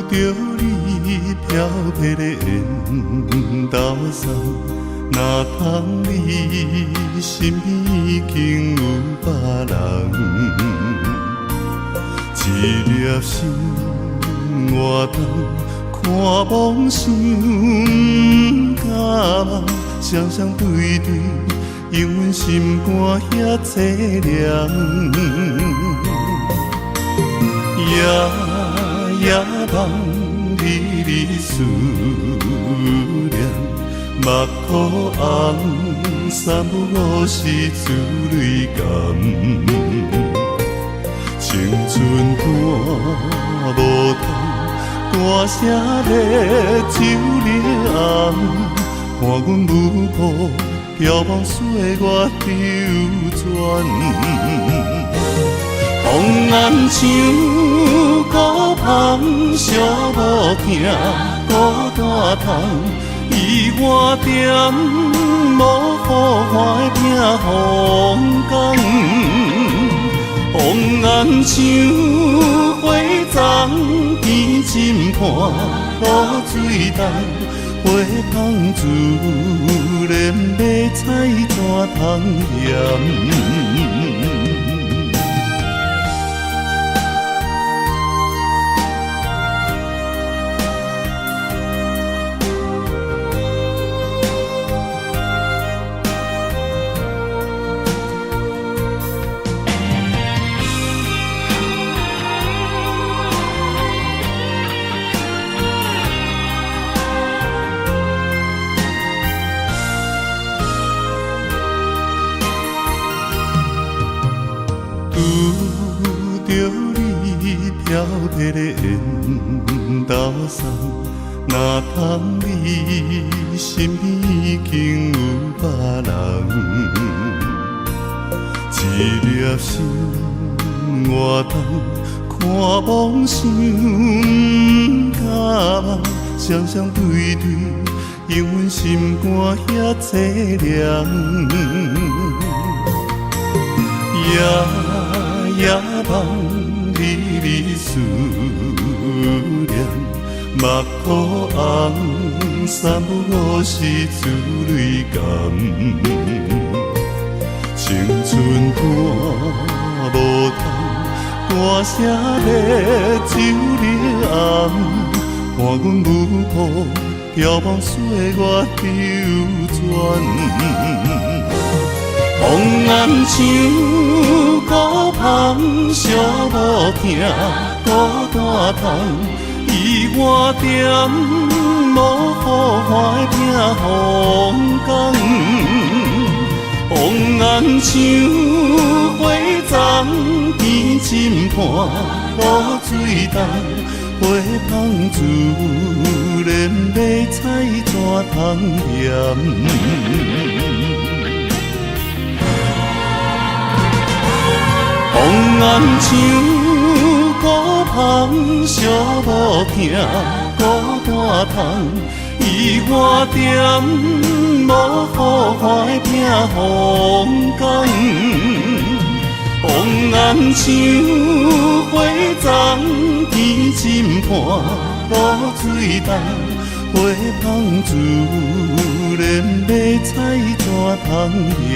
著你飘飘的缘投送，哪通你身边已经有别人？一粒心活动，看梦想敢梦，双双对对，让阮心肝遐凄凉。夜夜梦你伫思念，目眶红，三不五时珠泪干。青春伴无通，大声咧酒脸红，看阮舞步飘茫岁月流转。红红像孤芳，寂寞疼孤单痛，伊我踮无予看的避风港。红红像花丛，甜浸伴露水重，花香自然欲采怎通嫌？拄著你飘飘的缘投送，哪通你身边已经有别人？一粒心活动，看梦想敢梦，双双对对，让阮心肝遐凄凉。夜夜梦你伫思念，目眶红，三不五时珠泪干。青春伴芳，大声咧酒你红，伴阮舞步飘望岁月流转。王安唱孤芳，寂寞疼孤单窗，伊我踮无好看的避风港。王安唱花丛，天深伴露水重，花香自然欲采怎通嫌？王安唱孤芳，寂寞疼孤单窗，伊我踮无好看的避风港。王安唱花丛，天深伴露水重，花香自然欲采怎通嫌？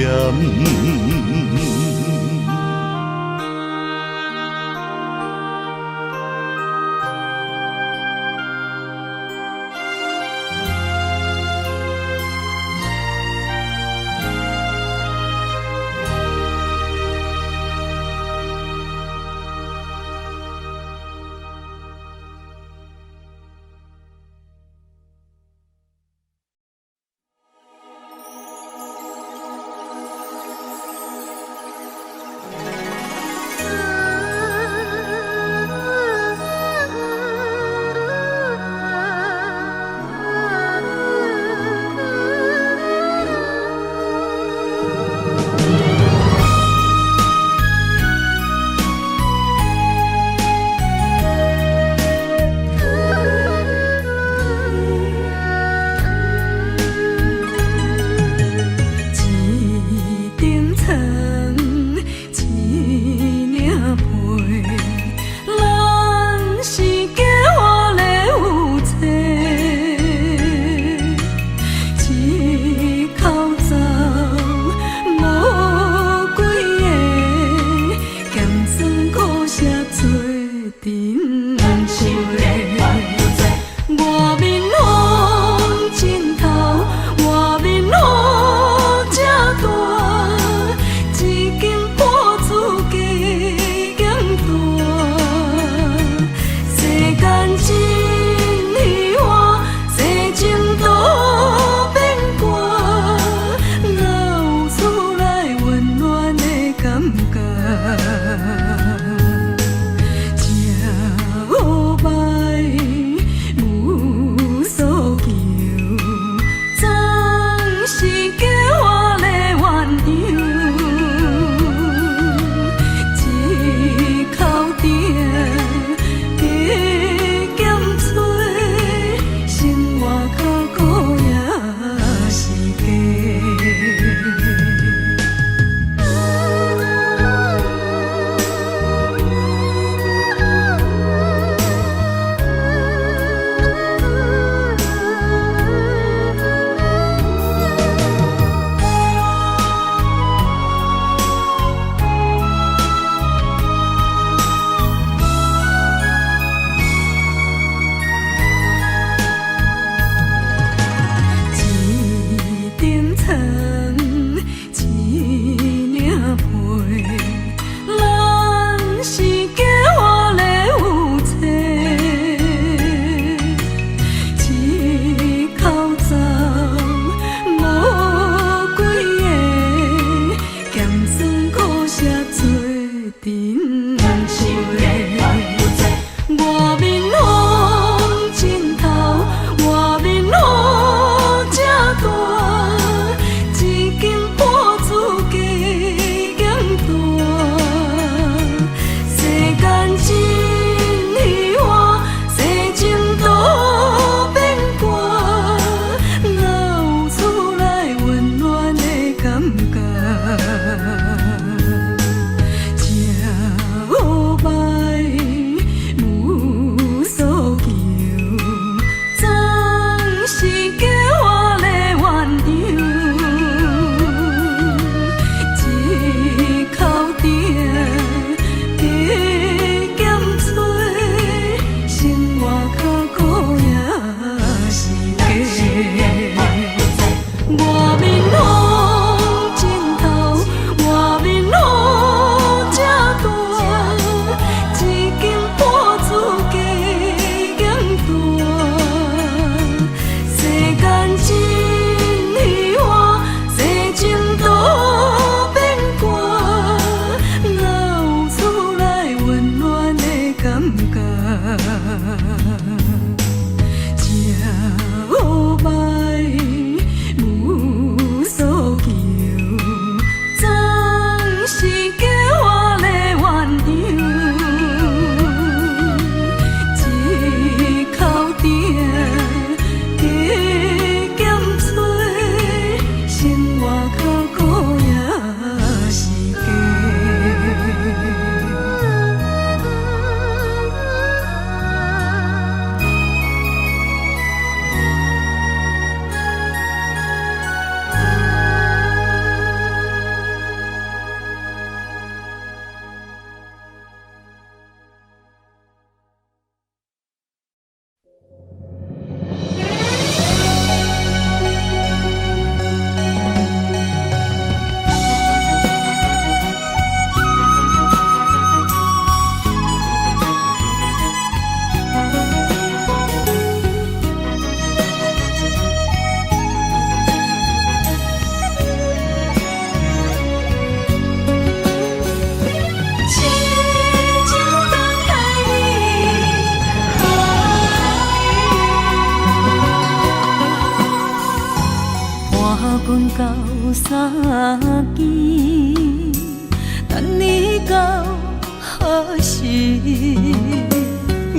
時。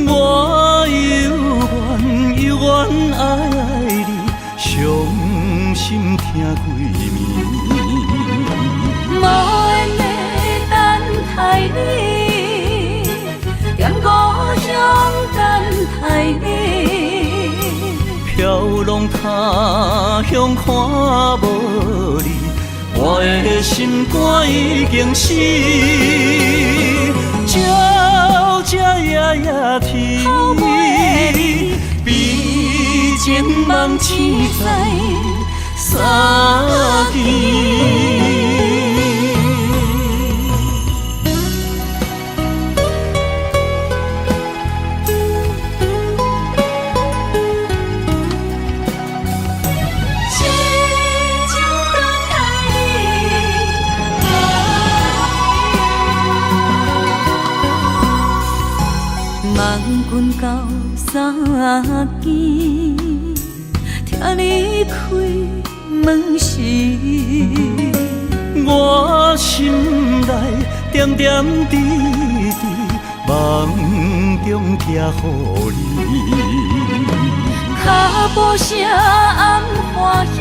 我猶原猶原愛你，傷心疼規暝。無緣的等待你，踮故鄉等待你。飄浪他鄉看無你，我的心肝已經死。朝朝夜夜天，悲情夢醒在三更。痴情等待你。梦困到三更，听你开门时，我心內點點滴滴，夢中聽予你。跤步聲暗歡喜，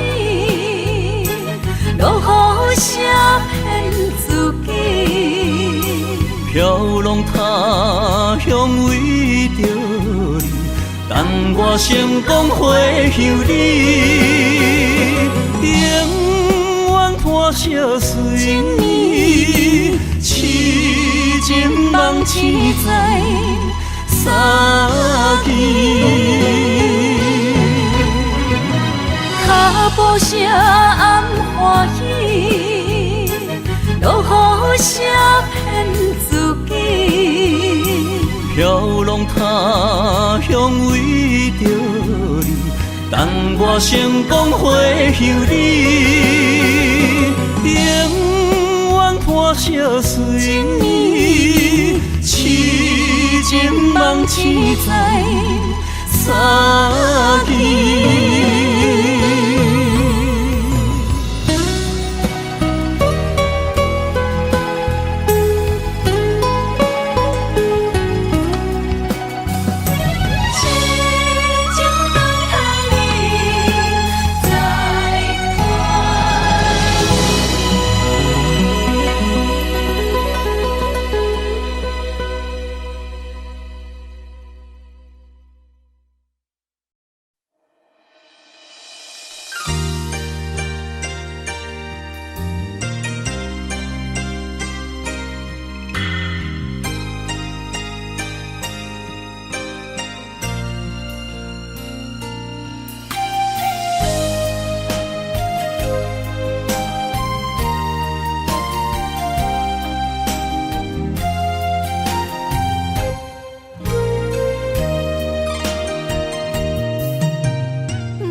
落雨聲騙自己。飄浪他鄉為著你，等我成功回向你，永遠伴相隨。痴情夢醒在三更。跤步聲暗歡喜，落雨聲騙自己。飄浪他鄉為著你，等我成功回向你，永遠伴相隨。痴情夢醒在三更。痴情等待你再看。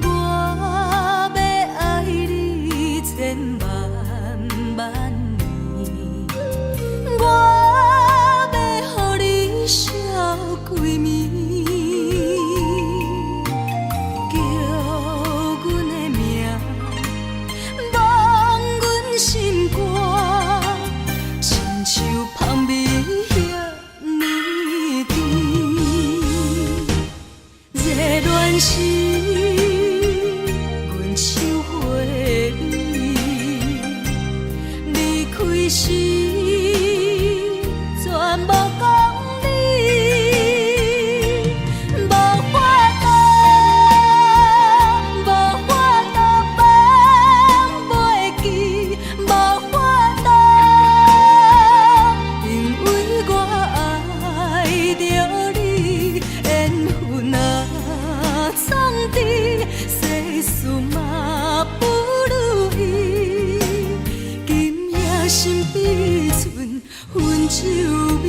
我欲愛你千萬萬年，我欲予你笑規暝，叫阮的名，望阮心肝，親像蜂蜜遐呢甜。熱戀時，阮像花蜜；離開時，全無講理。無法度，無法度放袂記，無法度，因為我愛著你，緣分啊，創治，世事嘛不如意，今夜心比剩分手味。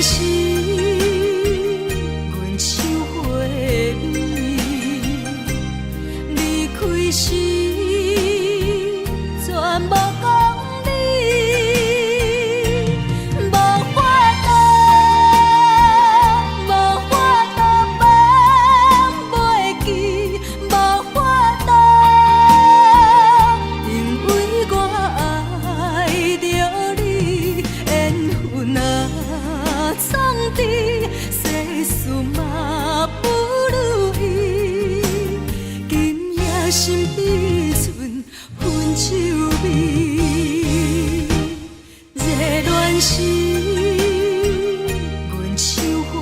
時，阮手花美，離開時，全無講理，無法度，無法度放袂記，無法度，因為我愛著你，緣分啊創治，世事嘛不如意，今夜心彼剩分手味。熱戀時，阮手花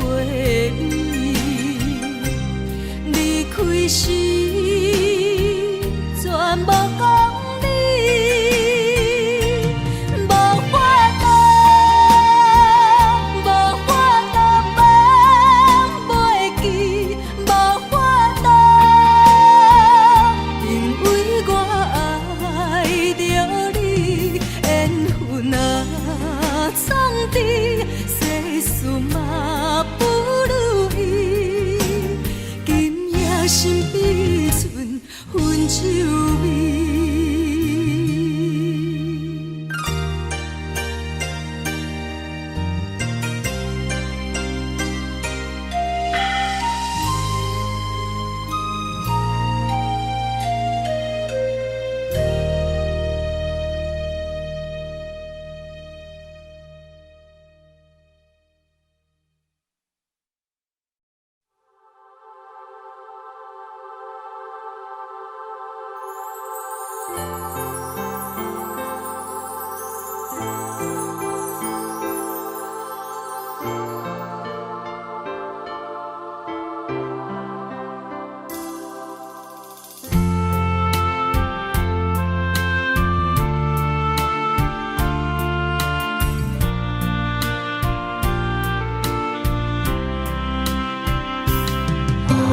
美，離開時，全無講理，無法度，無法度放袂記，無法度，因為我愛著你，緣分啊創治，世事嘛不如意，今夜心彼剩分手味。我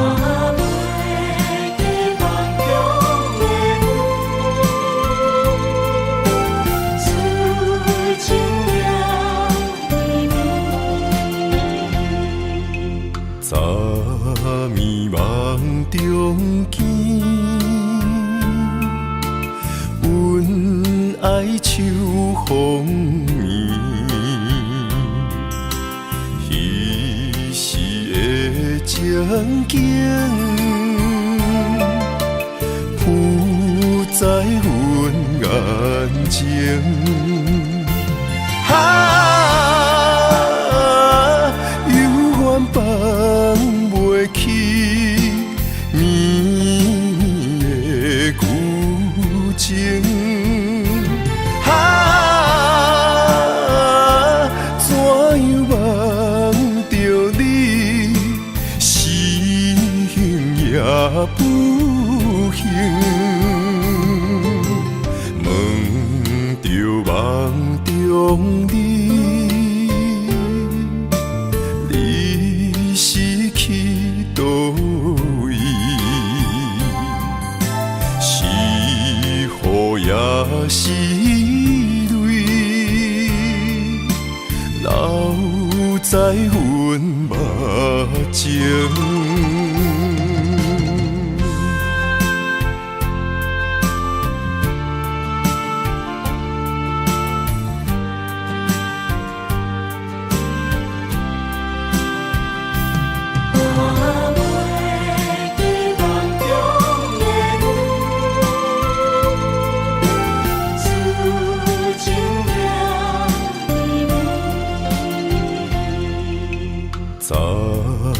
袂記夢中的阮，痴情了绵綿。昨暝夢中見，阮愛秋風眠，彼時的情景，浮在阮眼前。啊，猶原放袂去绵綿的舊情。啊，怎樣夢著你，是幸也不幸。問著夢中你，你是去佗位？是雨也是淚，留在阮目前。我袂記夢中的阮，痴情了绵綿。昨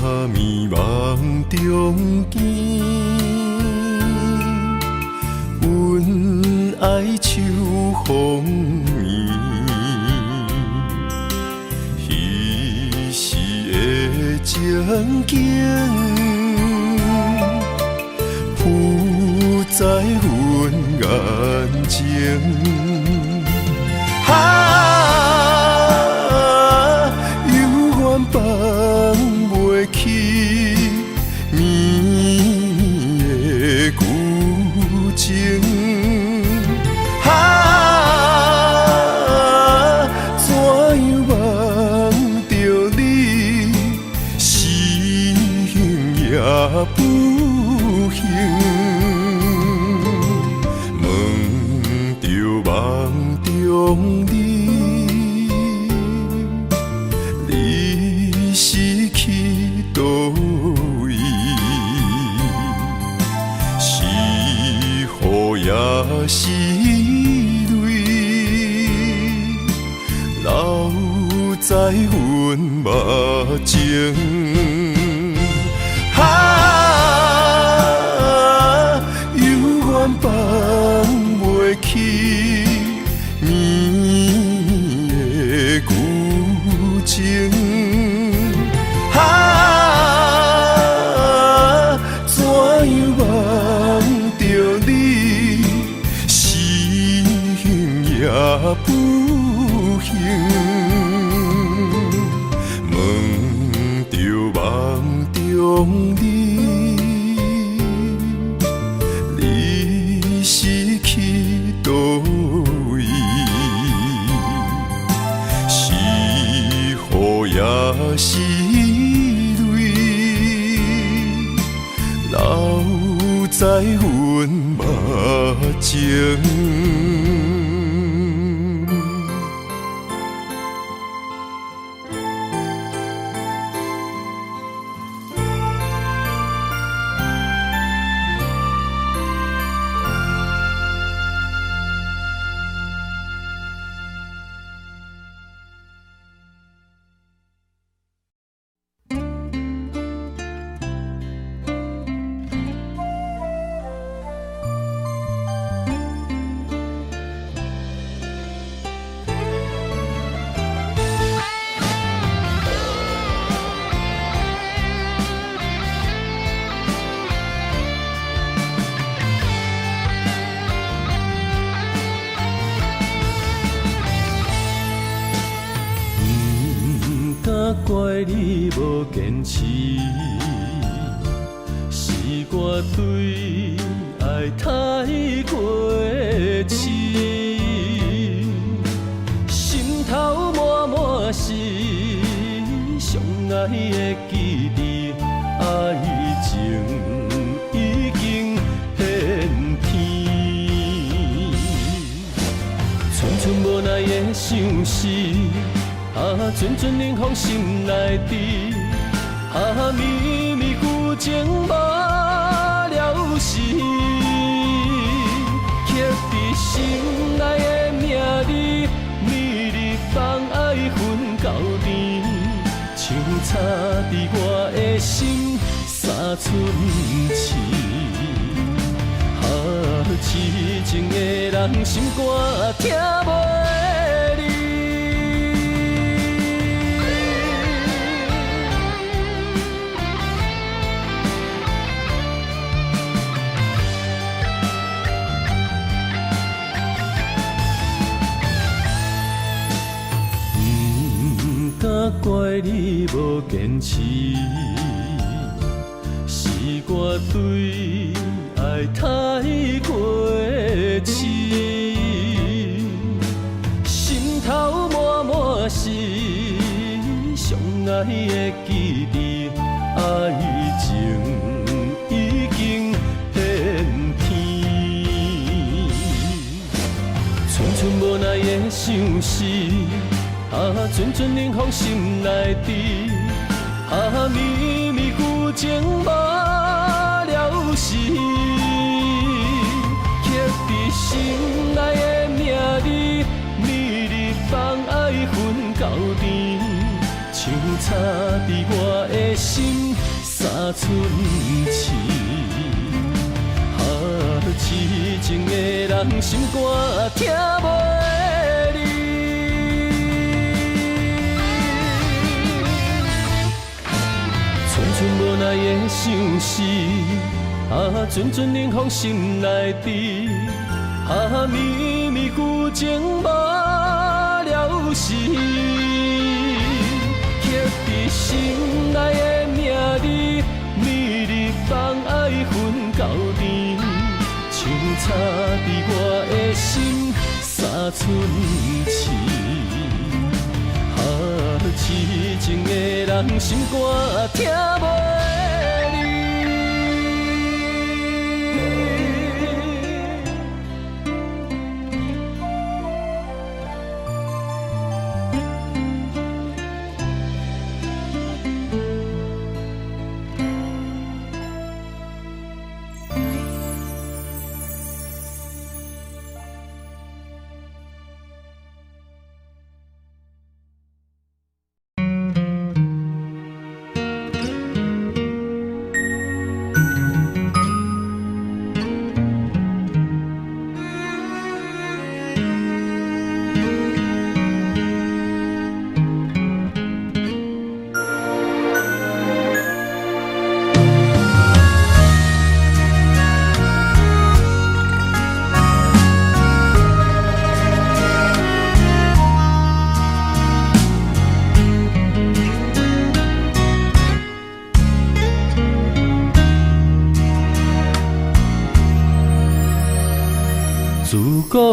暝夢中見，阮愛秋風眠，彼時的情景，浮在阮眼前。啊，猶原放袂去綿綿的舊情。啊，怎樣夢著你，不幸。梦著梦中你，你是去佗位？是雨抑是淚，留在阮目前。啊，犹原放袂去绵绵的旧情。啊，怎樣夢著你，是幸抑不幸？夢著夢中你，你是去佗位？是雨抑是淚，留在阮目前。毋敢怪你無堅持，是我對愛太過癡，心頭滿滿是相愛的記憶，愛情已經變天，寸寸無奈的相思。啊，陣陣冷風心內滴，啊，綿綿舊情無了時，刻佇心內的名字，每日放愛恨到甜，像插佇我的心三寸刺。啊，痴情的人心肝疼袂離。毋敢怪你無堅持，是我對愛太過癡，心頭滿滿是相愛的記憶，愛情已經變天，寸寸無奈的相思。啊，陣陣冷風心內滴，啊，綿綿舊情無了時，刻佇心內的名字，每日放愛恨到甜，像插佇我的心三寸刺。啊，痴情的人心肝疼袂離。寸寸無奈的相思，啊，陣陣冷風心內滴，啊，綿綿舊情無了時，刻佇心內的名字，每日放愛恨到甜，像插佇我的心三寸刺。啊，痴情的人心肝疼袂離。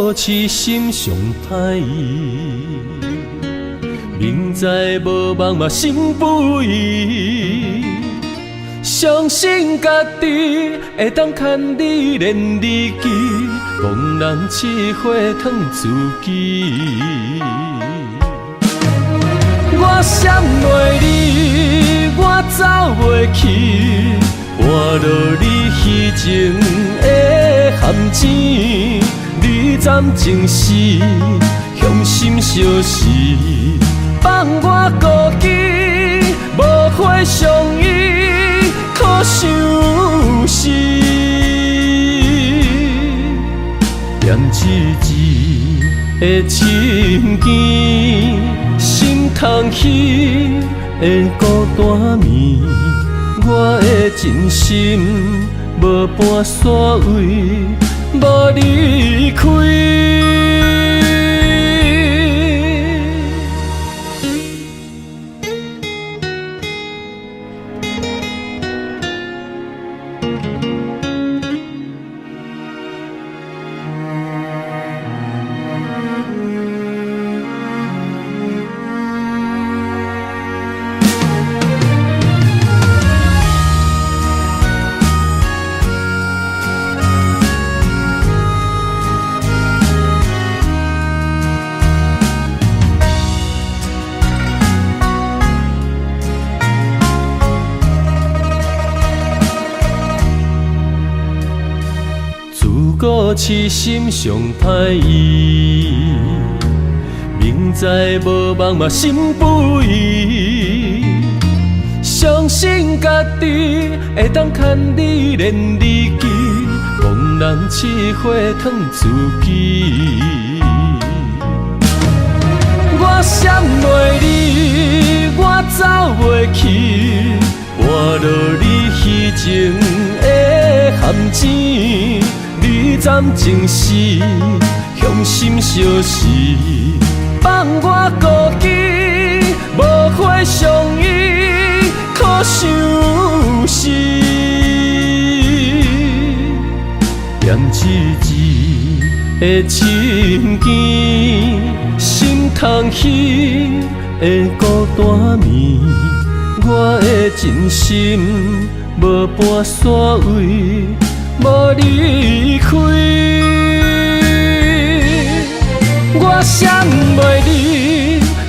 古痴心上歹医，明知无梦嘛心不移，相信家己会当牵你连日记，戆人试火烫自己。我闪袂离，我走袂去，活落你虚情的陷阱，你怎情死，雄心相惜，放我孤枝，无花相依，可相思。念痴痴的深更，心空虚的孤单暝，我的真心无半煞位，无离开。自古痴心上歹医，明知无梦嘛心不移，相信家己会当牵你连日记，戆人试火烫自己。我闪袂离，我走袂去，活落你虚情的陷阱。你怎情死，雄心相惜，放我孤枝，无花相依，可相思。念痴痴的深更，心空虚的孤单暝，我的真心无半煞位，无离开。我闪袂离，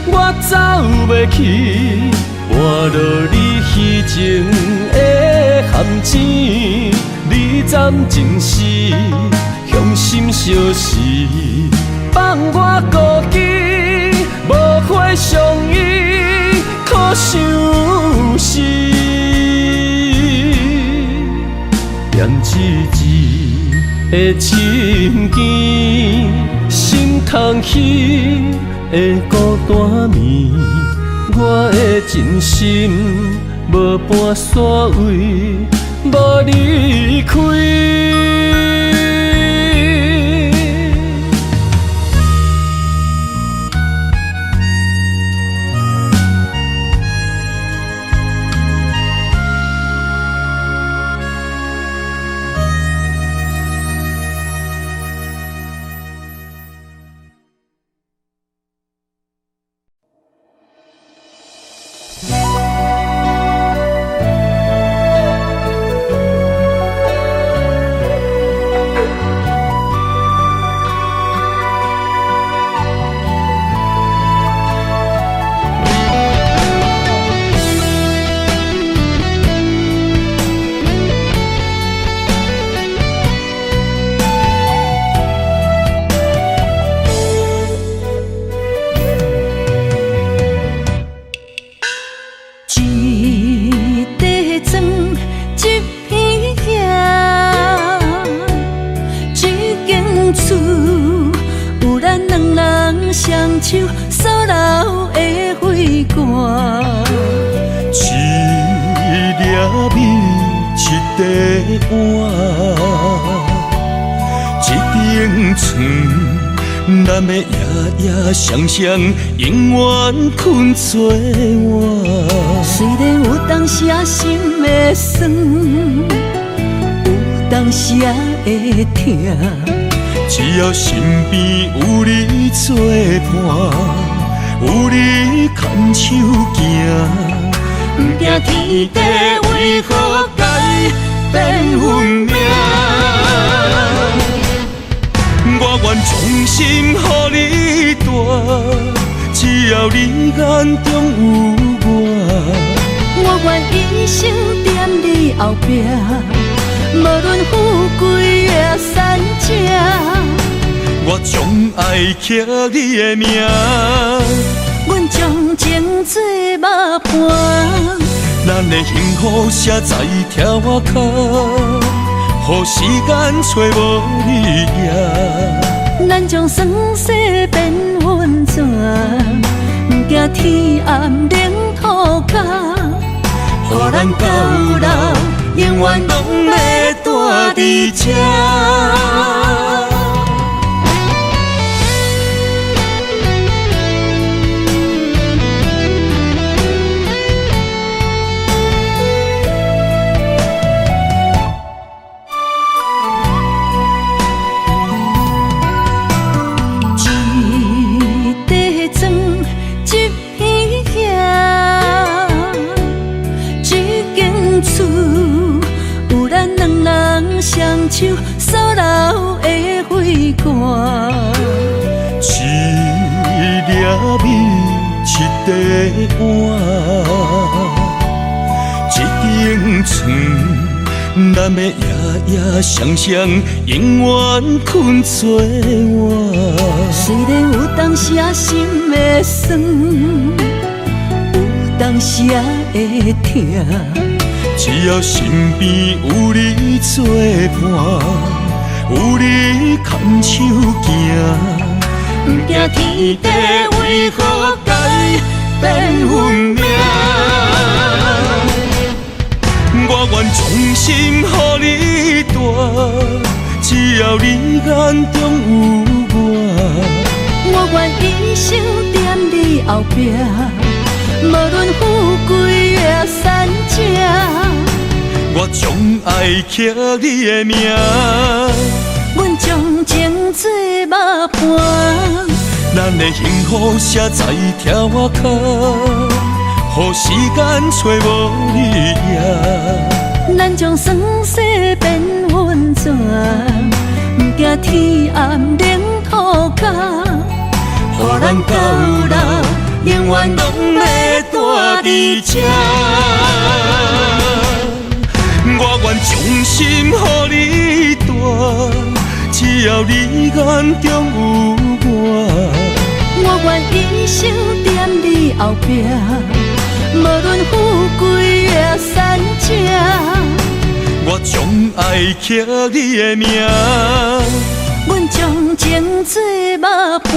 我走袂去，活落你虚情的陷阱，你怎情死，雄心相惜，放我孤枝，无花相依，可相思。念痴痴的深更，心空虚的孤单暝，我的真心无半煞位，无离开。双双永远困做伴。虽然有当时仔心会酸，有当时仔会疼，只要身邊有你作伴，有你牽手行，不驚天地為何改變運命。我願將心予你蹛，只要你眼中有我。我願一生踮你後壁，無論富貴抑散赤。我將愛刻你的名，阮將情做肉伴。咱的幸福寫在拆仔跤，予時間揣無你影。咱將酸涩變溫泉，不驚天暗冷塗跤。予咱到老，永遠攏欲蹛佇這。双手所留的血汗，一粒米，一块碗，这张床，咱欲夜夜双双，永远睏做伴。雖然有當時心會酸，有當時會疼。只要身邊有你作伴，有你牽手行，不驚天地為何改變運命。我願將心予你蹛，只要你眼中有我。我願一生踮你後壁，無論富貴抑散赤。我將愛刻你的名，阮將情做肉伴。咱的幸福寫在拆仔跤，予時間揣無你影。咱將酸澀變溫泉，不驚天暗冷塗跤。予咱到老，永遠攏欲蹛佇這。我願將心予你蹛，只要你眼中有我。我願一生踮你後壁，無論富貴抑散赤。我將愛刻你的名，阮將情做肉伴。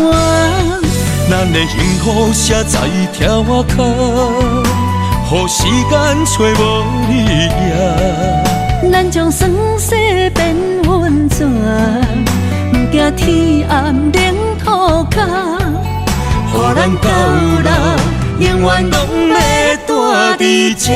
咱的幸福寫在拆仔跤，予時間揣無你影。咱將酸澀變溫泉，不驚天暗冷塗跤。予咱到老，永遠攏欲蹛佇這。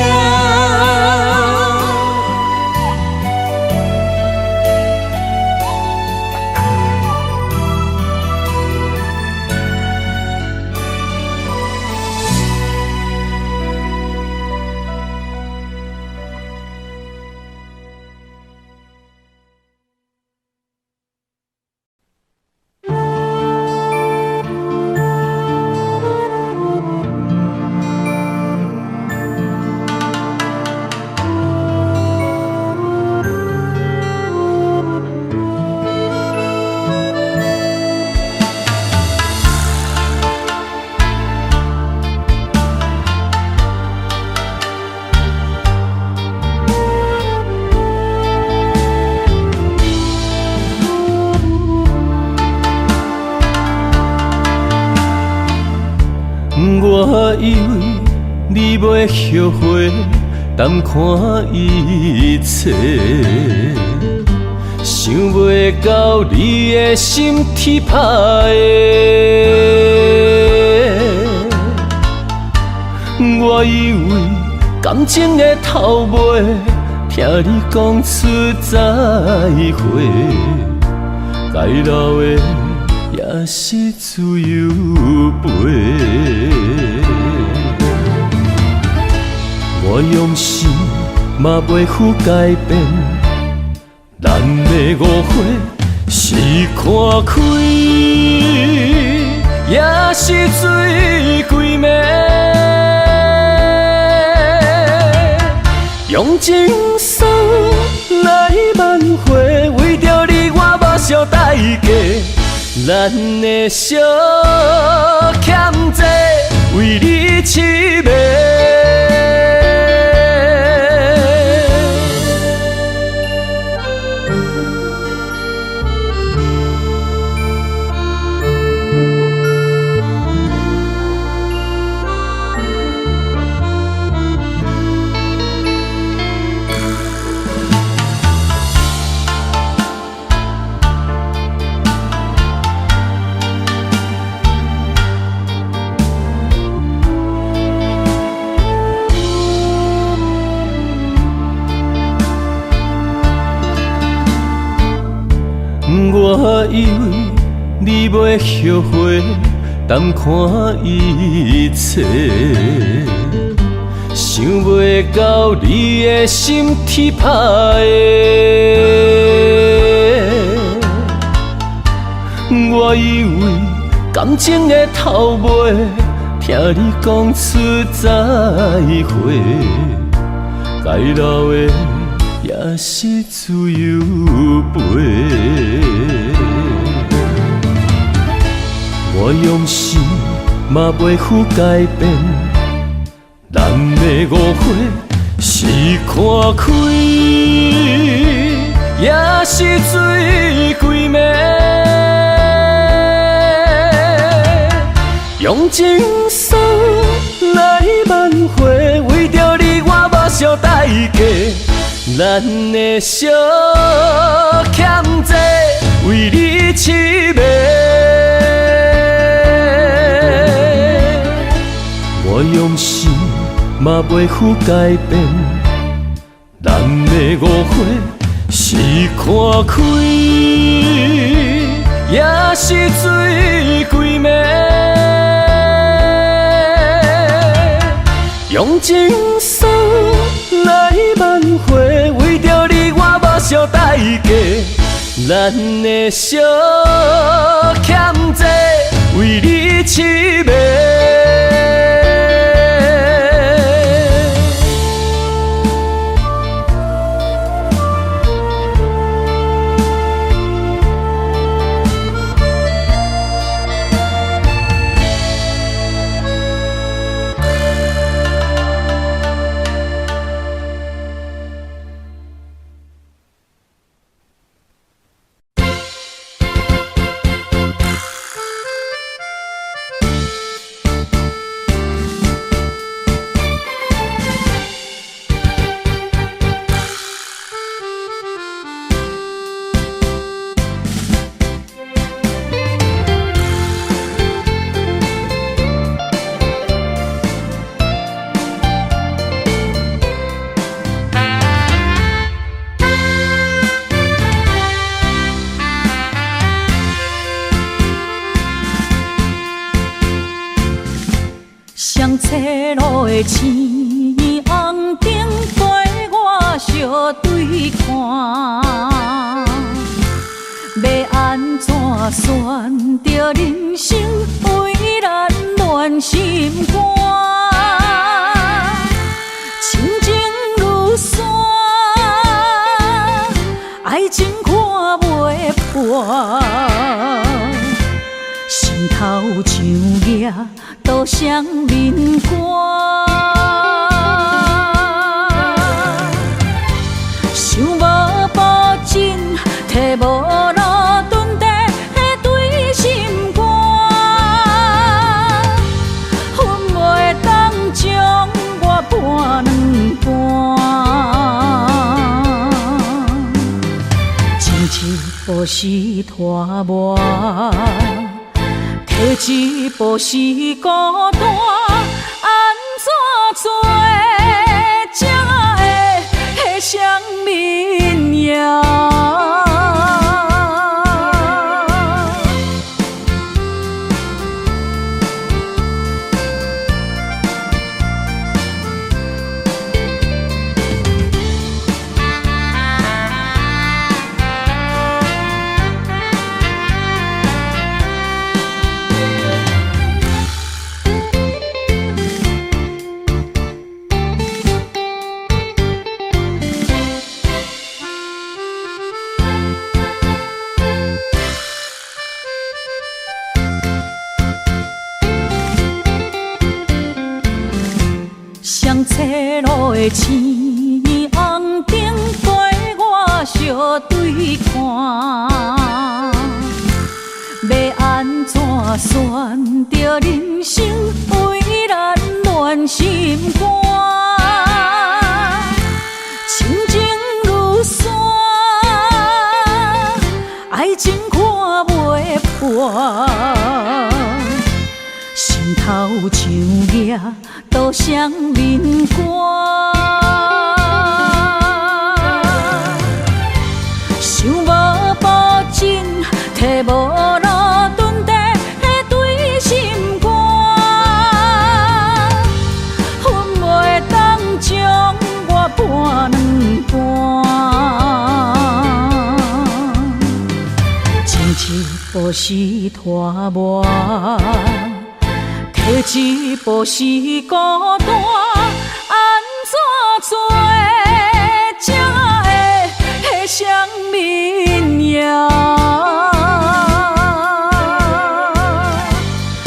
我以為你袂後悔，淡看一切，想袂到你的心鐵拍的。我以為感情的頭尾，聽你講出再會，該留的也是自由飛。我用心嘛袂赴改变，咱的误会是看开，也是醉规暝。用情送来挽回，为著你我无惜代价，咱的小欠债为你痴迷。我以为你袂后悔，淡看一切，想袂到你的心铁打的。我以为感情的头尾，听你讲出再会，该留的也是自由飞。我用心嘛袂赴改变，咱的误会是看开，也是醉规暝。用情送来挽回，为著你我无惜代价，咱的小欠债为你痴迷。我用心嘛袂赴改变，咱的误会是看开，也是醉规暝。用情送来挽回，为著你我无惜代价，咱的小欠债为你痴迷。双车路的青红灯陪我相对看，欲按怎选择人生为难乱心肝，亲情如山，爱情看袂破，心头像额刀双面肝，想无保证，提无路顿地对心肝，阮袂当将我判两半，前一步是拖磨。退一步是孤单，按怎做才会双面赢？雙切路的青紅燈陪我相對看，欲按怎選擇人生為難亂心肝，親情如山，愛情看袂破，心頭像額多雙面肝，想無保證，提無路頓地對心肝，阮袂當將我判兩半，前一步是拖磨。退一步是孤單，按怎做才會雙面贏？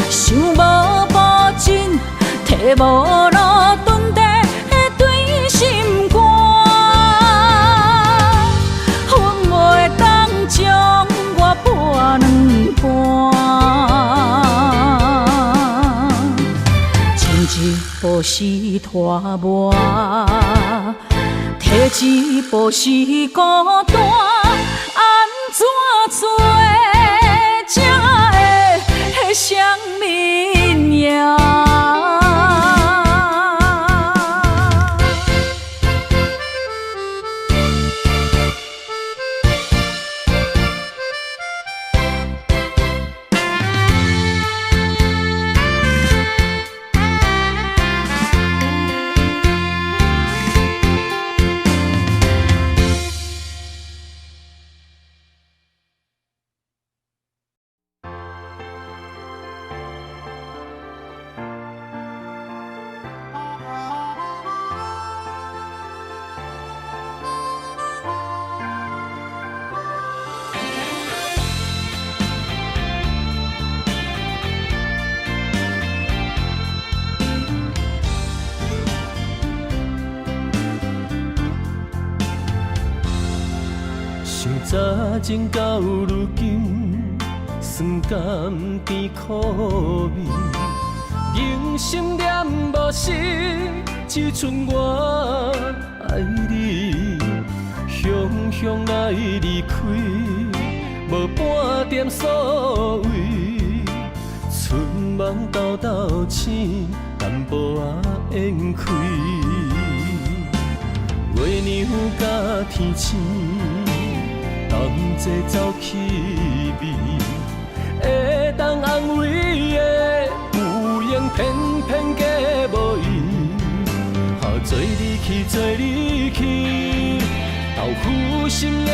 想無保證，提無路頓地對心肝，阮袂當將我判兩半。一步是拖磨，退一步是孤單，按怎做才會雙面贏？想早前到如今，酸甘甜苦味，人心念无死，只剩我愛你。雄雄來離開，無半點所謂。春夢豆豆醒，淡薄仔緣開。月娘佮天星，同齊走去味，會當安慰的，有閒偏偏嫁無伊。予做你去，做你去，豆腐心的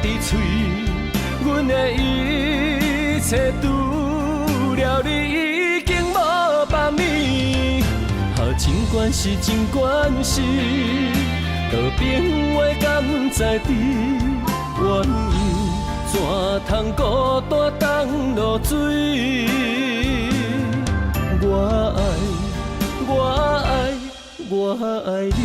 滴喙，阮的一切除了你已經無別物。予情關係，情關係，道邊話敢知知？鸳鸯怎通孤單等落水？我愛，我愛，我愛你。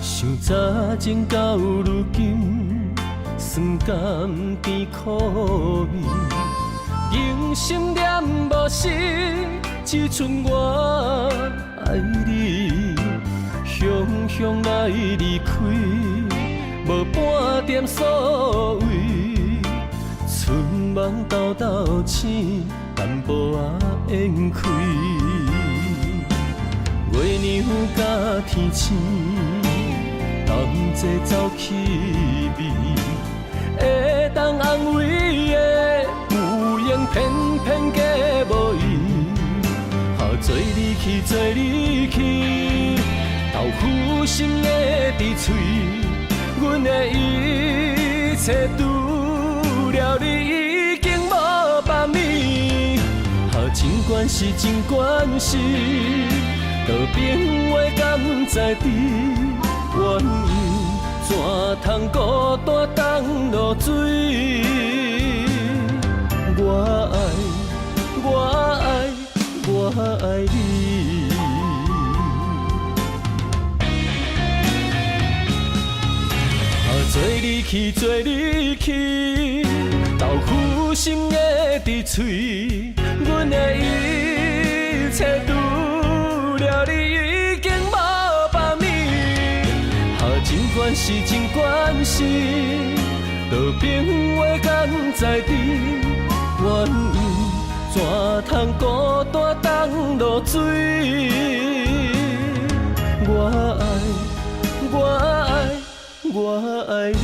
想早前到如今，酸甘甜苦味，人心念無死，只剩我愛你。雄雄來離開，無半點所謂。春夢豆豆醒，淡薄仔緣開。月娘佮天星，同齊走去味，會當安慰的，有閒偏偏嫁無伊。予做你去，做你去，豆豆腐心的滴喙，阮的一切除了你已经无别物。啊，情关系，情关系，道别话敢在知？原因怎通孤单当落水？我爱，我爱，我爱你。啊，做你去，做你去，豆腐心的滴喙，阮的一切除了你已经无别物。啊，情关系，情关系，道别话敢在知？原因怎通孤单当落水？我爱，我爱，我爱你。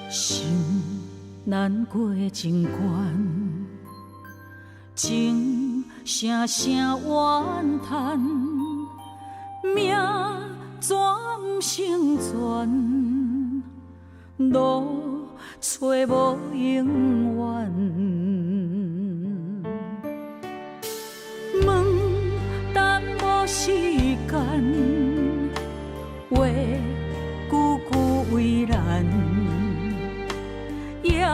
心难过情关，情声声怨叹，命怎毋成全？路找无永远。问等无时间，话句句为难。也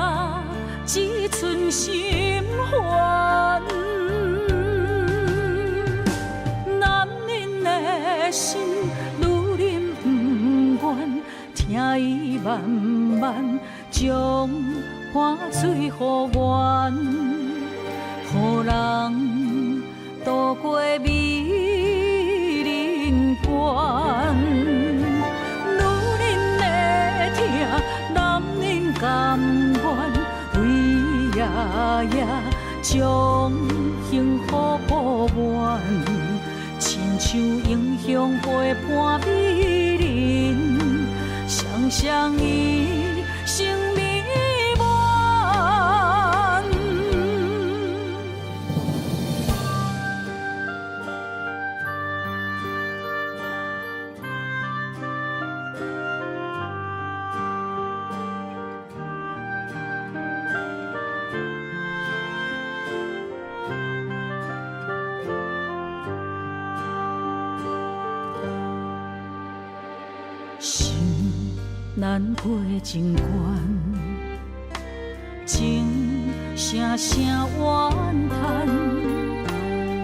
只剩心烦。男人的心，女人不愿，听伊慢慢将汗水予怨，予人渡过美人关。女人的疼，男人甘愿，为爷爷将幸福补满，亲像英雄陪伴美人，双双一生美满。心难过情关，情声声怨叹，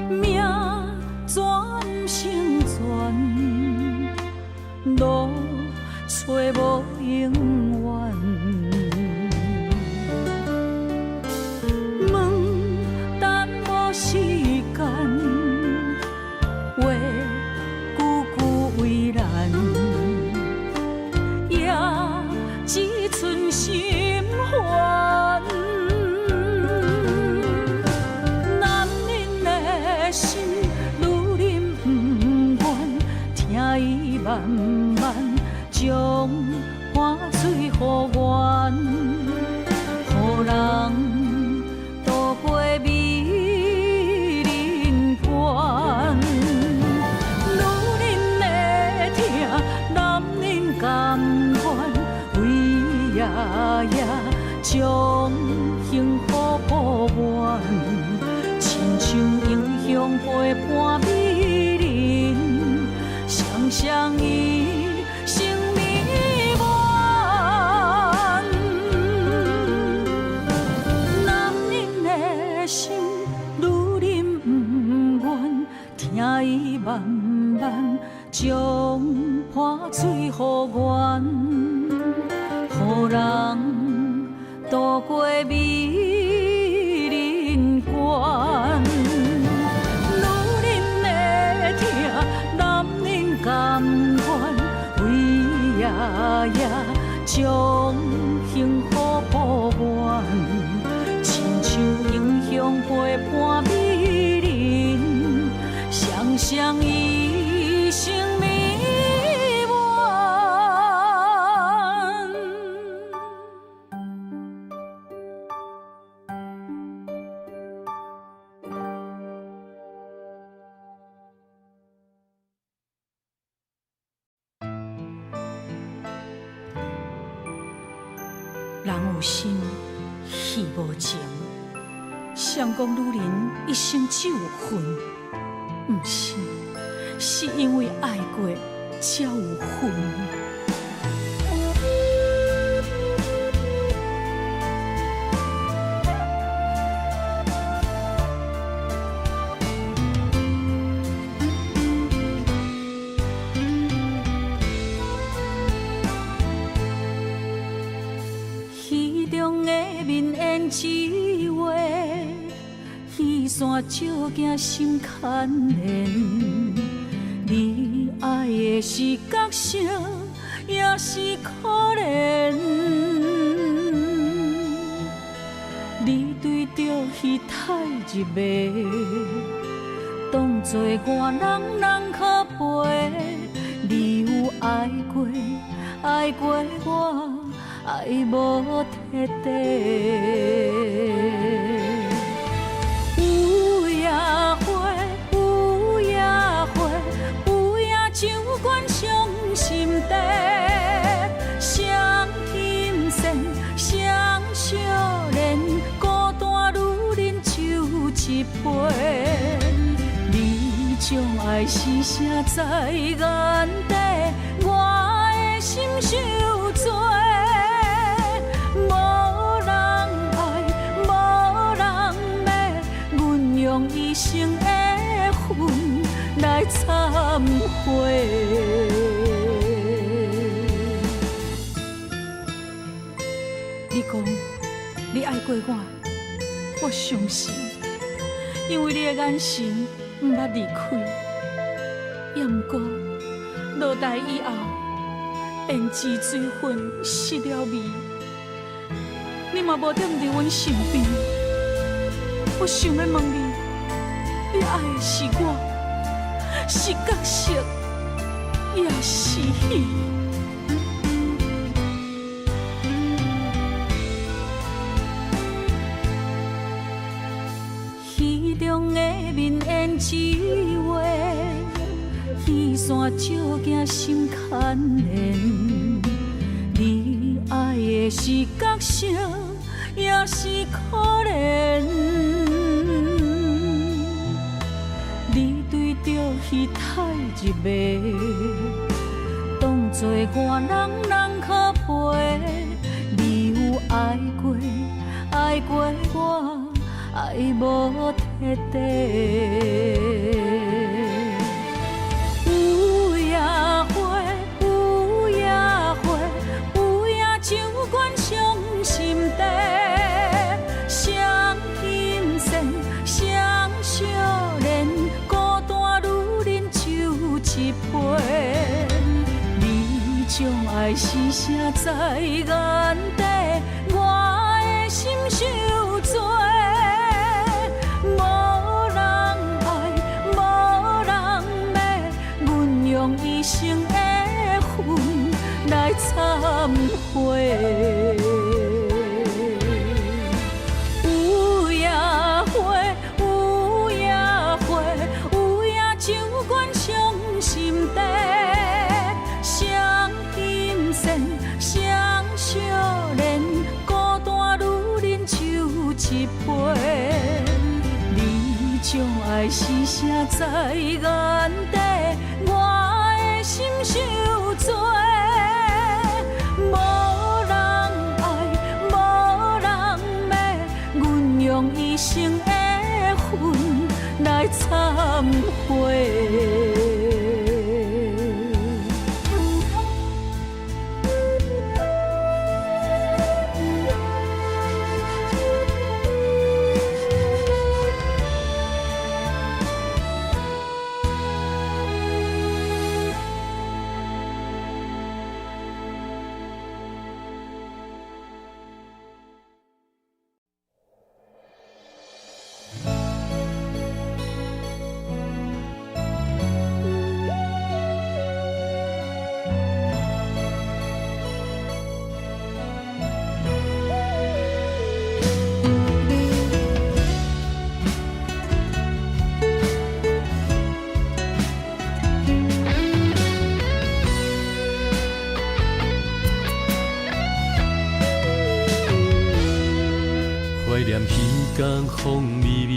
命怎毋成全？路找无永远。问等无时间，话句句为难。也只剩心烦。男人影伊慢慢将破水予愿，予人渡过美人关。女人的疼，男人甘愿为爷爷将幸福抱怨，亲像英雄陪伴美人，双双一生美满。人有心，戏无情。谁讲女人一生只有恨？毋是，是因为爱过才有恨。戏中的面胭脂画，戏线照镜心牵连。你爱的是角色，也是可怜。你对著戏太入迷，当作我人人可陪。你有爱过，爱过我，爱无彻底。有影花，有影花，有影酒馆伤心地，双琴线，双相连，孤单女人酒一杯。你将爱是啥在眼底，我的心受罪。无人爱，无人骂，阮用一生的恨来忏悔。你讲你爱过我，我相信，因为你的眼神毋捌离开。也毋过落台以后，胭脂水粉失了味，你嘛无踮伫阮身边。我想欲问你，你爱的是我，是角色，也是戏？戏中的面胭脂画，戏线照镜心牵连。你爱的是角色，也是可怜。你对著戏太入迷，当作我人人可陪。你有爱过，爱过我，爱无彻底。有影花，有影花，有影酒馆伤心地，双琴线，双相连，孤单女人酒一杯。你将爱是啥在眼底，我的心受罪。无人爱，无人骂，阮用一生的恨来忏悔。有影花，有影花，有影酒馆伤心地，双琴线，双相连，孤单女人酒一杯。你将爱是啥在眼底，我的心受罪。无人爱，无人骂，阮用一生的恨来忏懺悔。懷念彼天風微微，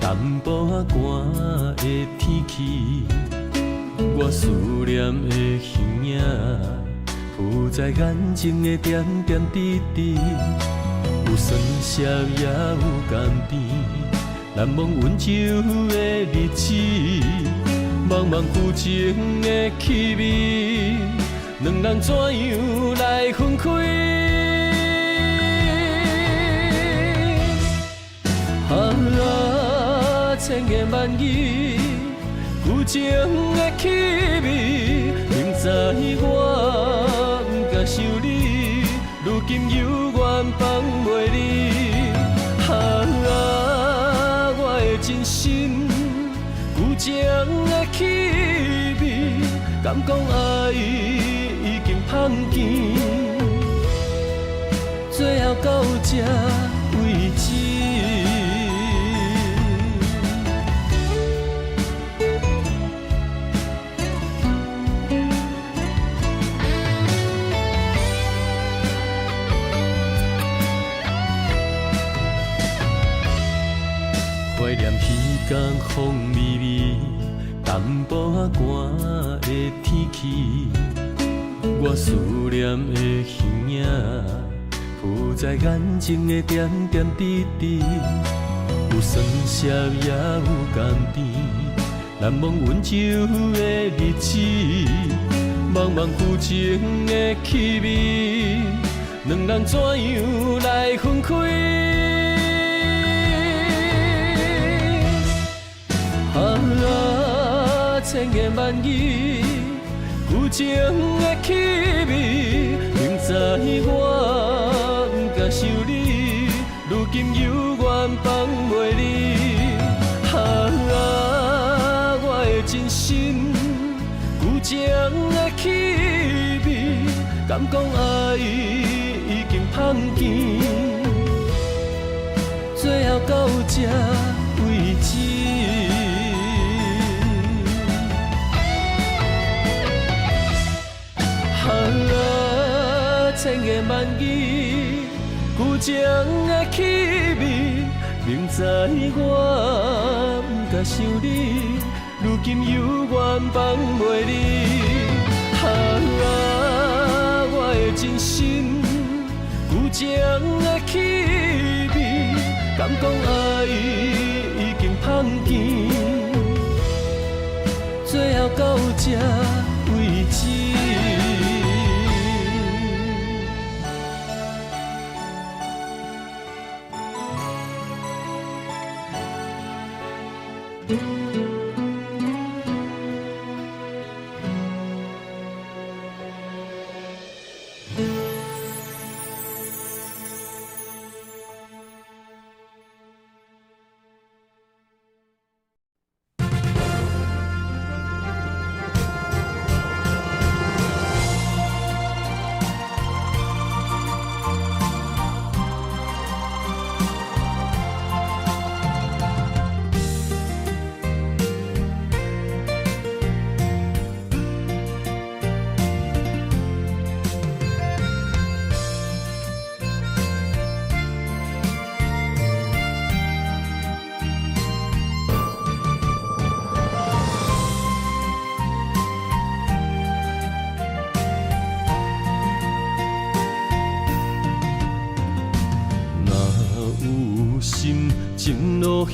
淡薄仔寒的天氣，我思念的形影，浮在眼前的點點滴滴，有酸澀也有甘甜，難忘溫柔的日子，茫茫舊情的氣味，兩人怎樣來分開？啊，千言萬語，舊情的氣味，明知我不敢想你，如今猶原放袂離。啊，我的真心，舊情的氣味，敢講愛已經芳見，最後到這為止。懷念彼天風微微，淡薄仔寒的天氣，我思念的形影，浮在眼前的點點滴滴，有酸澀也有甘甜，難忘溫柔的日子，茫茫舊情的氣味，兩人怎樣來分開？啊，千言萬語，舊情的氣味，明知我不敢想你，如今猶原放袂離。啊，我的真心，舊情的氣味，敢講愛已經芳見，最後到這為止。啊，千言萬語，舊情的氣味，明知我不敢想你，如今猶原放袂離。啊，我的真心，舊情的氣味，敢講愛已經芳見，最後到這為止。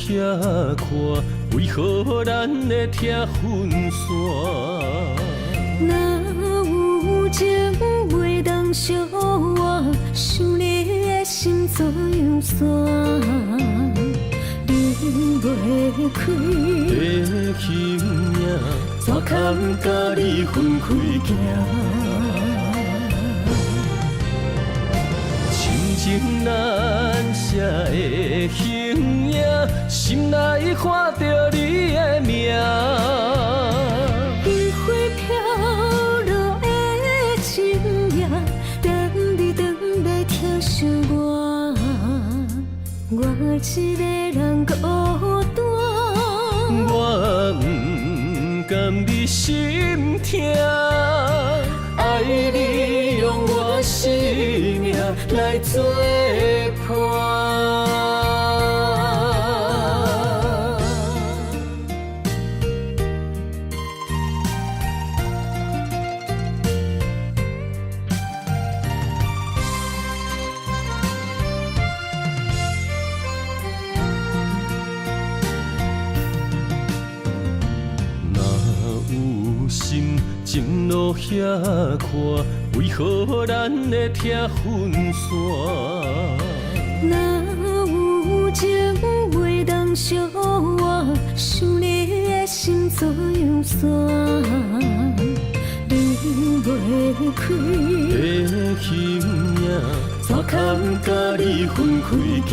遐看，为何咱会疼分散？若有情袂当相活，想你的心怎样散？离袂开的形影，怎堪佮你分开行？深情难舍的形影，心内看著你的名。樱花飘落的深夜，等你转来疼惜我，我一个人孤单。我不甘你心疼，爱你用我生命来作伴。若有心情路遐宽，为何咱会疼分散？若有情袂当相活，想你的心怎样散？离袂开的形影，怎堪佮你分开行？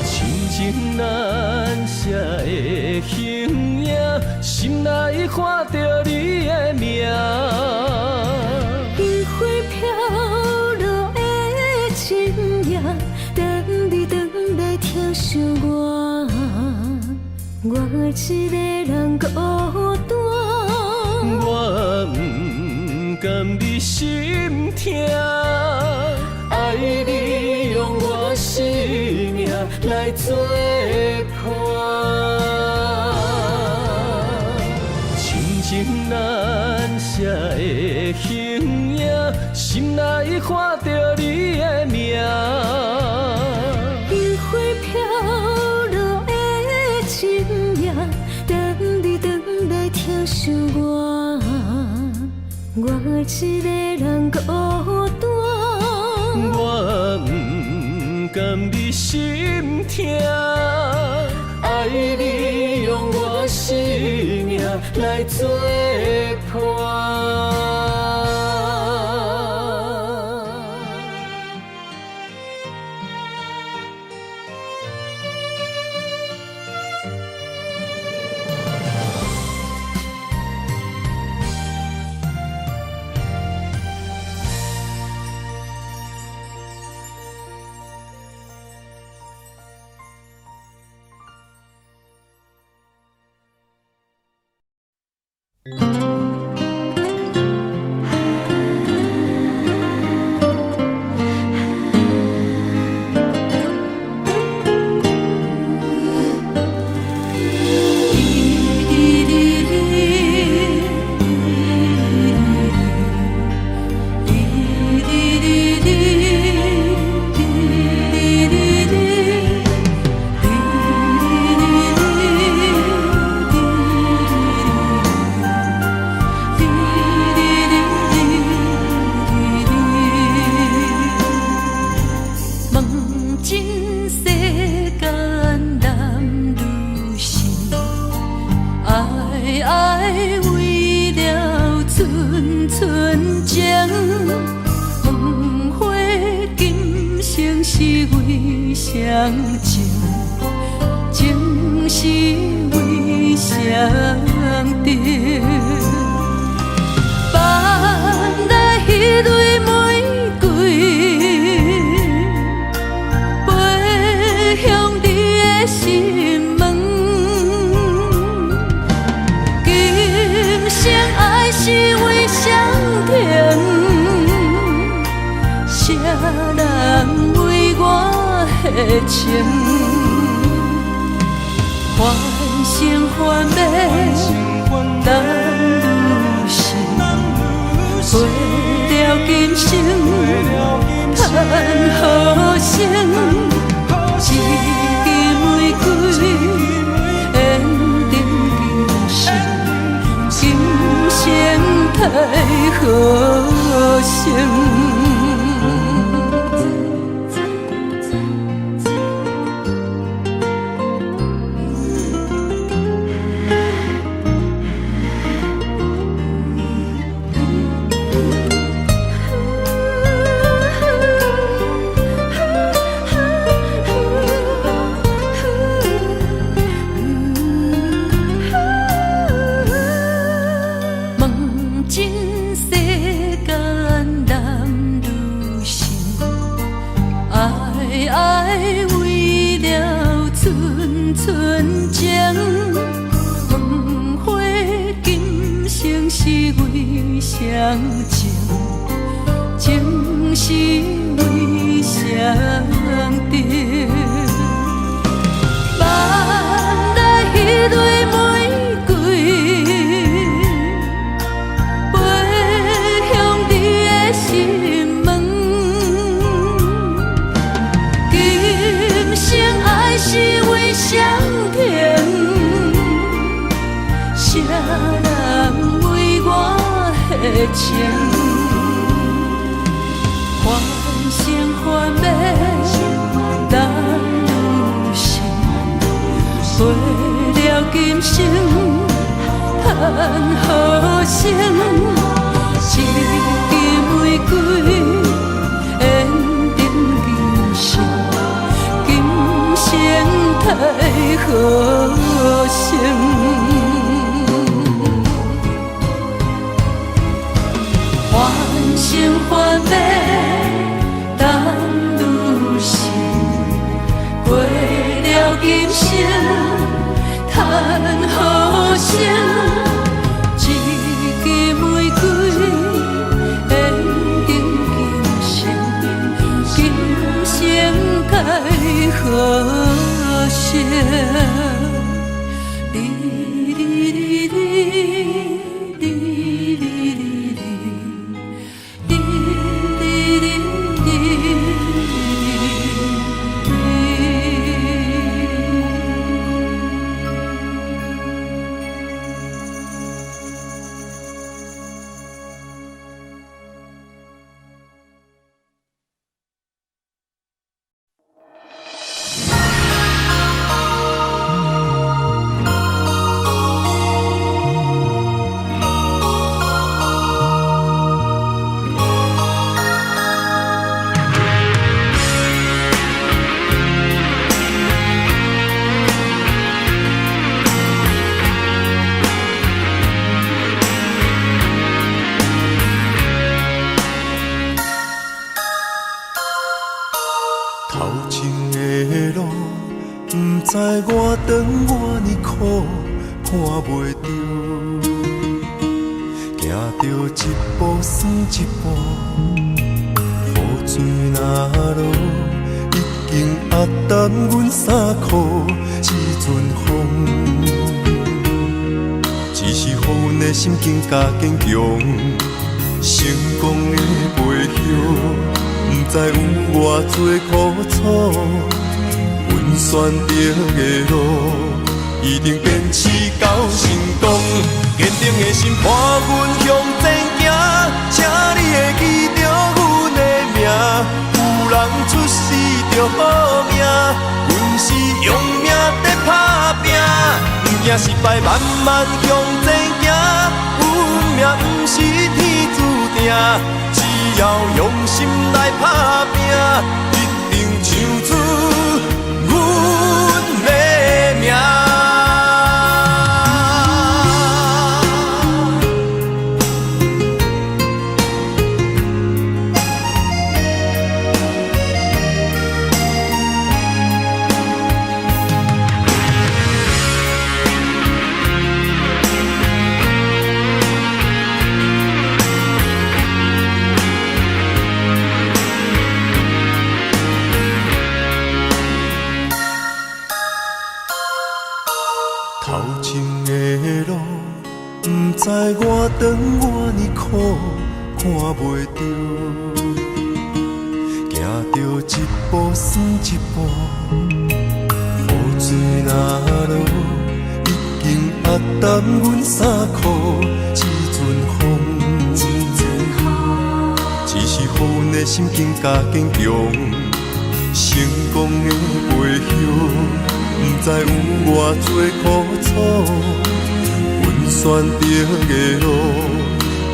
深情难舍的形影，心内看著你的名。樱花飘落的深夜，等你转来疼惜我，我一个人孤单。我不甘你心疼，爱你用我生命来作伴。深情难舍的形影，心内看著你的名。樱花飘落的深夜，等你转来疼惜我，我一个人孤单。我不甘你心疼，爱你用我生命来作伴。问尽世间男女心，爱爱为了寸寸情。问花今生是为谁情？情是为谁定？放来彼蕊玫瑰，飞向你的心门。今生爱是为谁停？谁人为我的情？凡生凡命难如是，过了今生叹何生？一支玫瑰，缘定今生，今生待何生？问尽世间男女心，爱爱为了寸寸情。问花今生是为谁情？情是为谁定？万来彼蕊玫瑰，飞向你的心门。今生爱是为谁停？谁人为我的情？幻生幻灭，男女心，过了今生，叹何生？一支玫瑰，缘定今生，今生待何生？幻生幻灭，男女心，过了今生，叹何生？一支玫瑰，缘定今生，今生该何生？哩哩哩哩哩哩哩哩哩哩哩。头前的路，不知我长偌呢苦，看袂著。行著一步算一步，雨水若落，已经压澹阮衫裤这阵风，只是予阮的心更加坚强。成功的背后，不知有偌济苦楚，阮选择的路，一定坚持到成功。坚定的心伴阮向前行，请你会记著阮的名。有人出世著好命，阮是用命在打拼，不惊失败，慢慢向前行。运命不是天注定，只要用心来打拼，一定唱出阮的名。头前的路，不知我长偌呢苦，看袂著。行行著一步算一步，雨水若落，已經壓澹阮衫褲。這陣風，只是予阮的心更加堅強。成功的背後，不知有偌濟苦楚。阮選擇的路，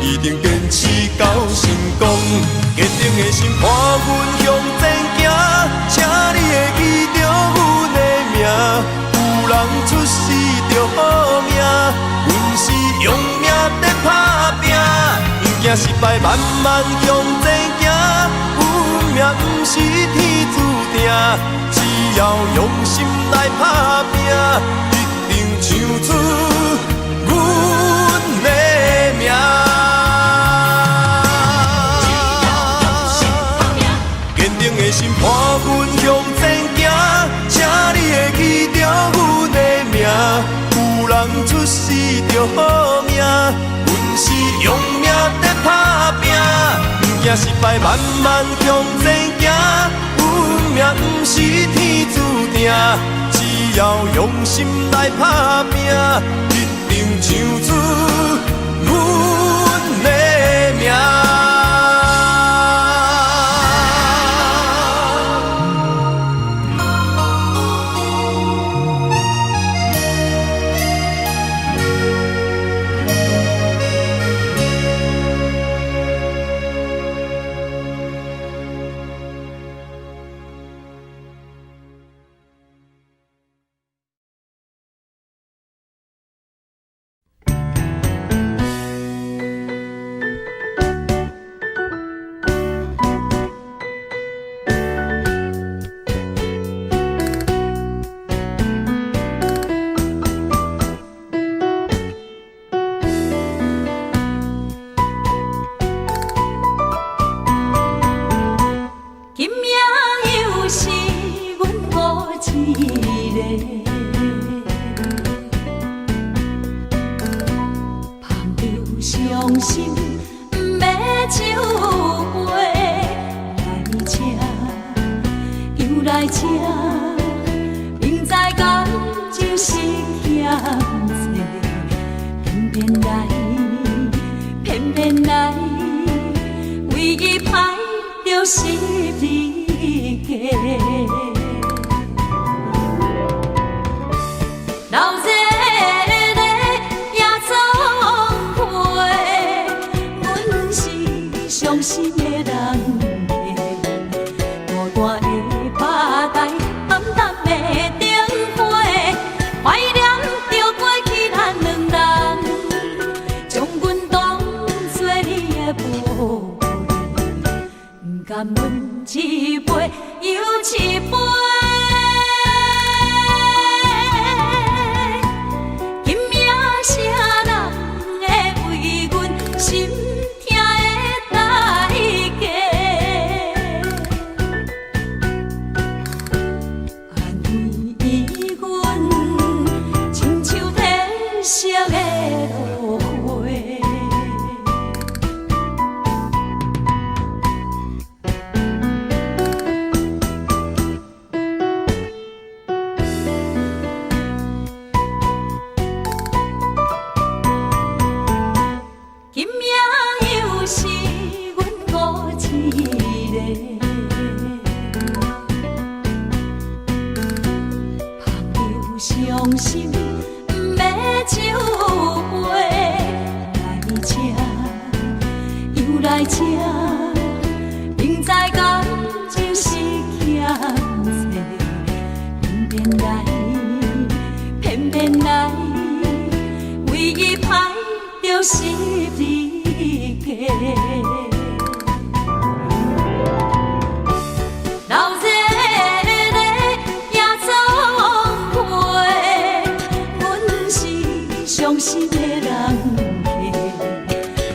一定堅持到成功。堅定的心伴阮向前行，請你會記著阮的名。有人出世著好命，阮是用命在打拼，不驚失敗，慢慢向前行。運命不是天注定，只要用心來打拼，一定唱出阮的名。堅定的心伴阮向前行，請你會記著阮的名。有人出世著好命，阮是用命在打拼，不驚失敗，慢慢向前行。運命不是天注定，只要用心來打拼，一定唱出阮的名。今夜又是阮孤一个，捧著傷心欲酒杯，來這又來這，明知感情是欠債，偏偏來，偏偏來，為伊歹著十字架。流熱的夜總會，阮是傷心的人客，孤單的吧台，暗淡的燈火，懷念著過去咱兩人，將阮當作你的玻璃，不甘阮一杯又一杯。今夜啥人會為阮心疼的代價？安慰阮，親像褪色的落花。今夜又是阮孤一个，捧著傷心欲酒杯，來這又來這，明知感情是欠債，偏偏來，偏偏來，為伊歹著十字架。流熱的夜總會，阮是傷心的人客，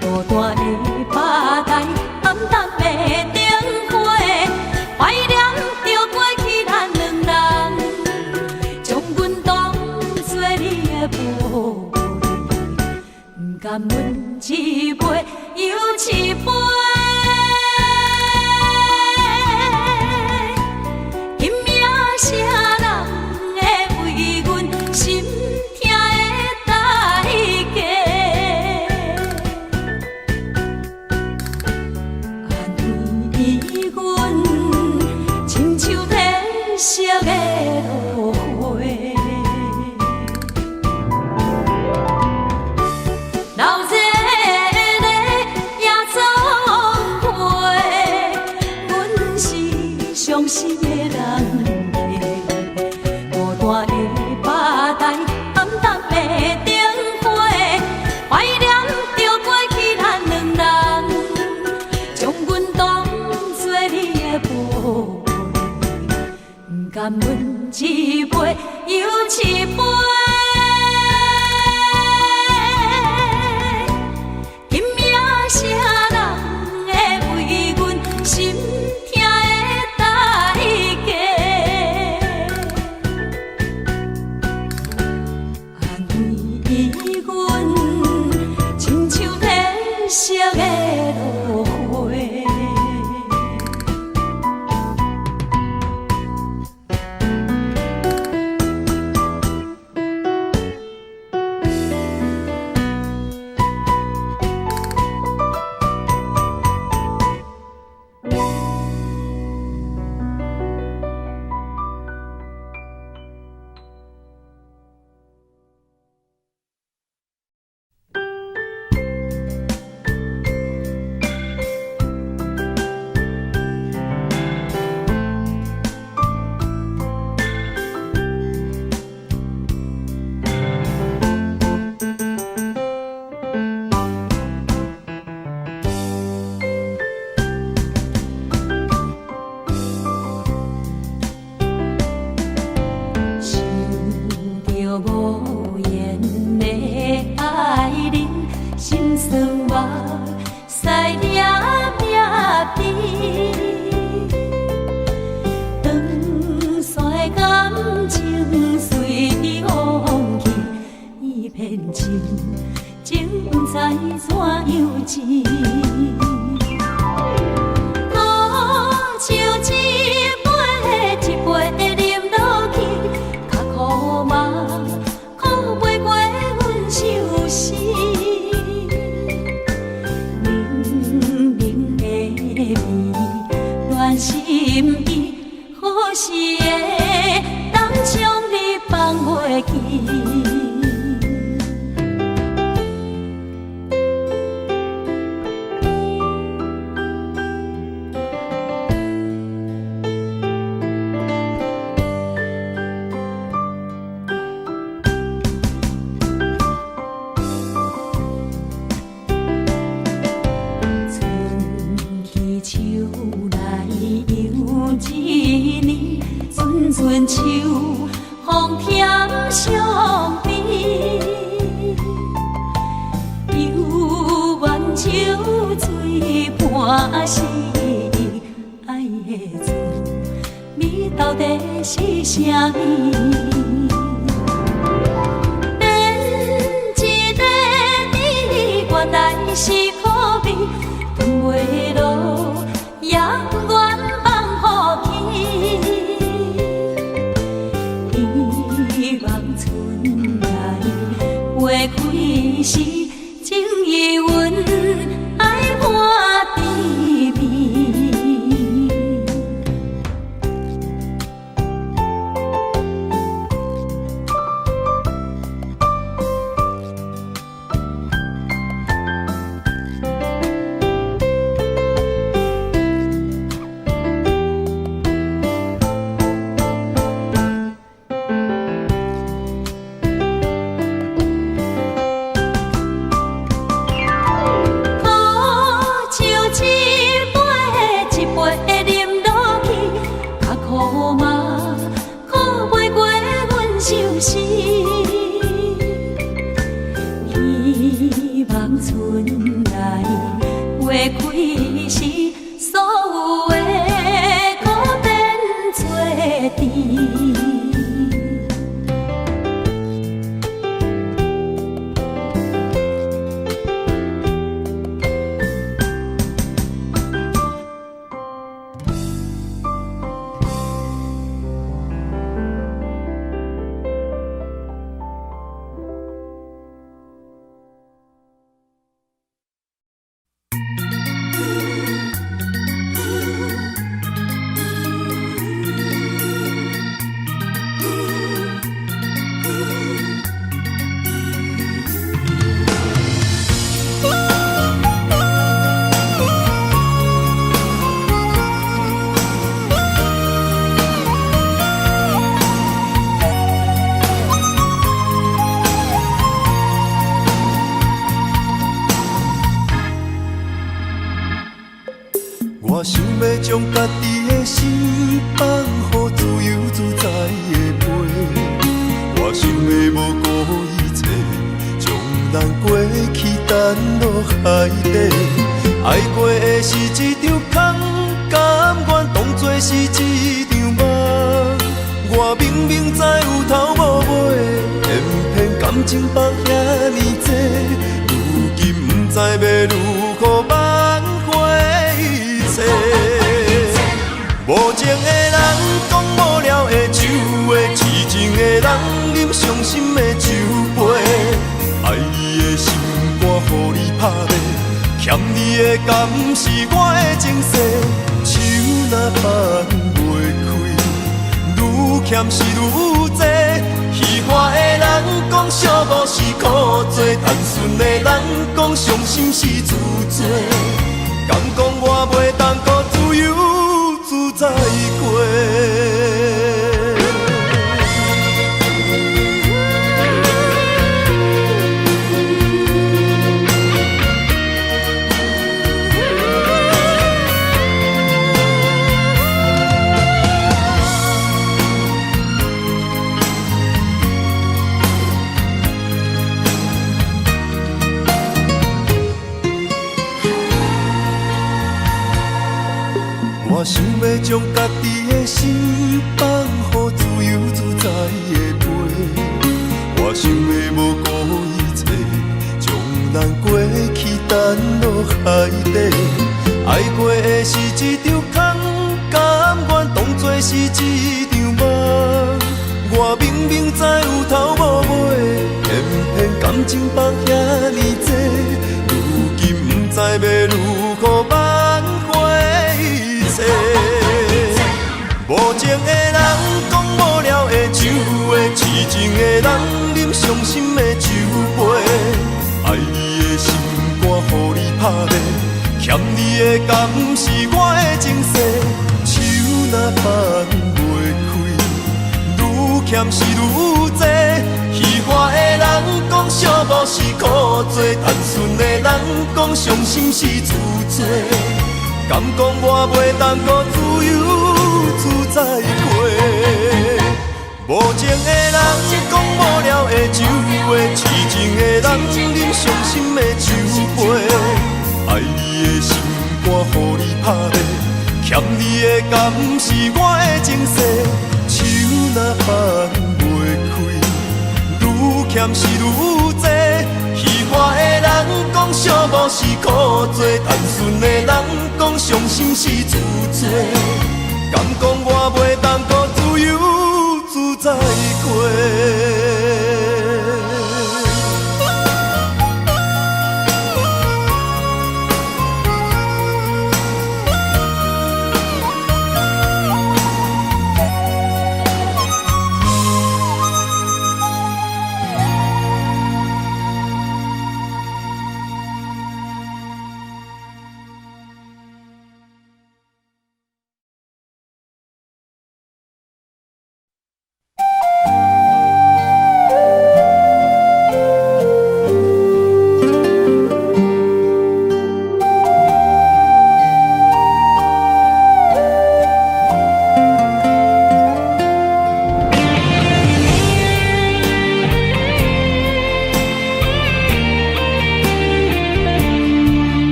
孤單的吧台，暗淡的燈火，懷念著過去咱兩人，將阮當作你的玻璃，不甘阮一杯又一杯。一杯。今夜啥人会為阮心疼的代價？安慰阮，親像褪色的落花。想著無言的愛人，心酸目屎黏黏滴。長線的感情隨風去，一片情，情不知怎樣治。苦酒一杯一杯啉落去，較苦嘛苦袂過阮相思。冷冷的味，暖心意，好时会當將你放袂記。春去秋來又一年，陣陣秋風添傷悲。猶原酒醉半死，愛的滋味到底是啥物？變一个你，原來是苦味，吞袂落，也不願放予去。希望春來花開時，情意阮愛伴甜蜜。苦酒一杯一杯啉落去，較苦嘛苦袂過阮相思。希望春來花開時，所有的苦變做甜。我想欲將家己的心放予自由自在的飛，我想顧一切，將咱過去掷落海底。愛過的是一場空，甘願當作是一場夢。我明明知有頭無尾，偏偏感情放遐爾濟，如今不知欲如何挽回一切。無情的人講無聊的酒話，癡情的人飲傷心的酒杯。愛你的心肝予你拍賣，欠你的敢是我的前世？手若放袂開，愈欠是愈濟。虚華的人講寂寞是苦做，單純的人講傷心是自作。敢講我袂當閣自由自在過？我想欲將家己的心放予自由自在的飛，我想欲無顧一切，將咱過去擲落海底。愛過的是一場空，甘願當作是一場夢。我明明知有頭無尾，偏偏感情放遐爾濟，如今不知欲如何挽回一切。無情的人講無聊的酒話，癡情的人飲傷心的酒杯。愛你的心肝予你拍賣，欠你的敢是我的前世？手若放袂開，愈欠是愈濟。虚華的人講寂寞是苦做，單純的人講傷心是自作。敢講我袂當閣自由自在過？無情的人講無聊的酒話，癡情的人飲傷心的酒杯。愛你的心肝予你拍賣，欠你的敢是我的前世？手若放袂開，愈欠是愈濟。虚華的人講寂寞是苦做，單純的人講傷心是自作。敢講我袂當閣自由自在過？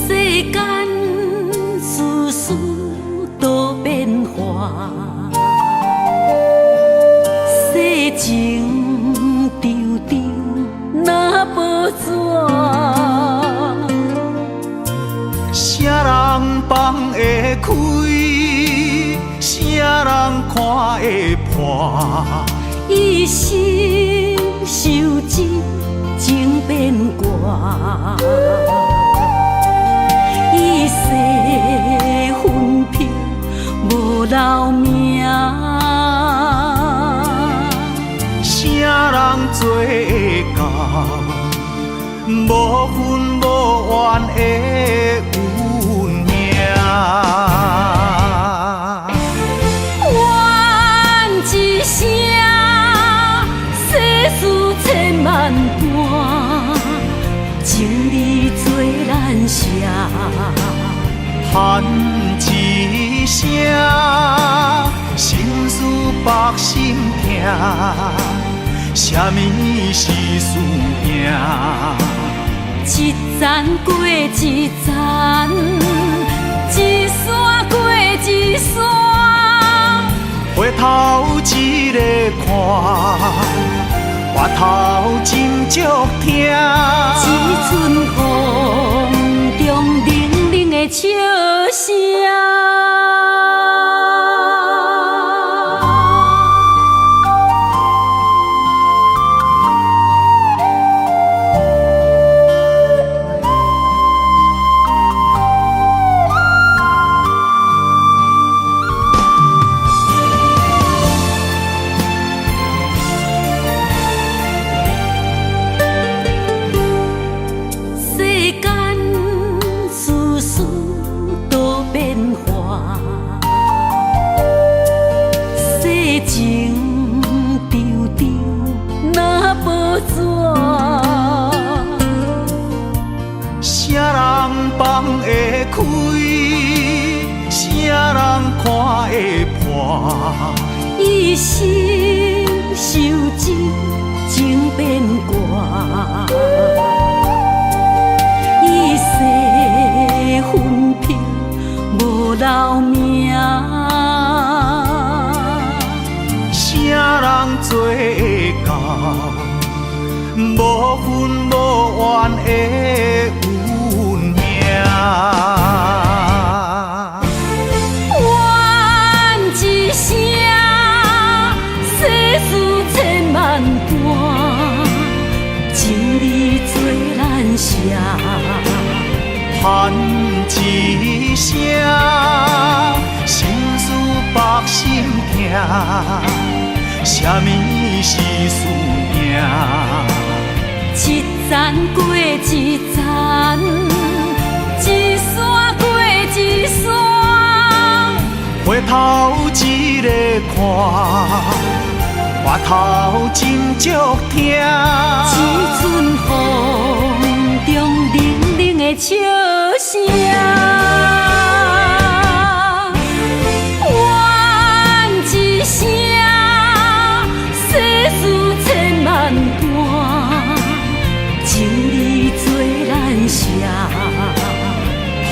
世間事事多變化，世情長長若報紙。啥人放會開？啥人看會破？一生受這情變卦。一世分別無留名，啥人做會到？無恨無怨的運命。怨一聲，世事千萬般，情理做難舍。嘆聲，心事縛心疼，啥物是輸贏？一層過一層，一山過一山，回頭一个看，白頭真足疼。一陣風中冷冷的笑聲。世間事事都變化，世情長長若報紙。啥人放會開？啥人看會破？一生受情情變卦。一世分别無留名，啥人做會到？無恨無怨的運命。怨一聲，世事千萬般，情理做難捨。嘆一聲，心事縛心疼，啥物是輸贏？一層過一層，一山過一山，回頭一个看，白頭真足疼。一陣風中冷冷的笑聲。怨一聲，世事千萬般，情理做難捨。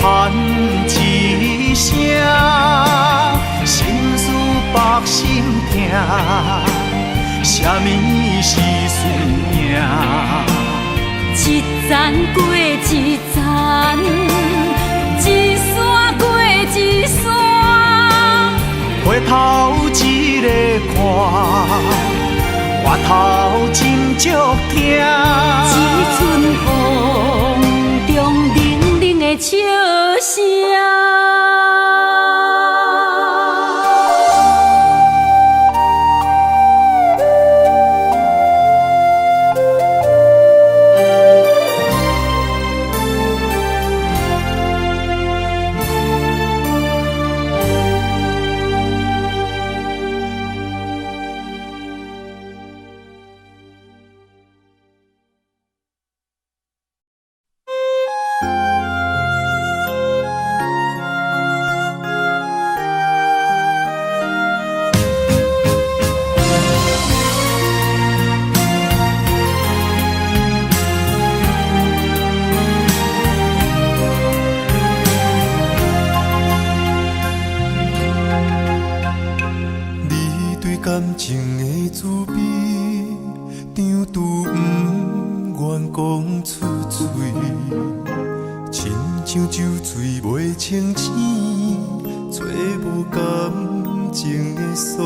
嘆一聲，心事縛心疼，啥物是輸贏？一層過一層，一山過一山，回頭一个看，白頭真足疼。一陣風中冷冷的笑聲。你對感情的滋味，張拄毋願講出嘴，親像酒醉袂清醒，揣無感情的鎖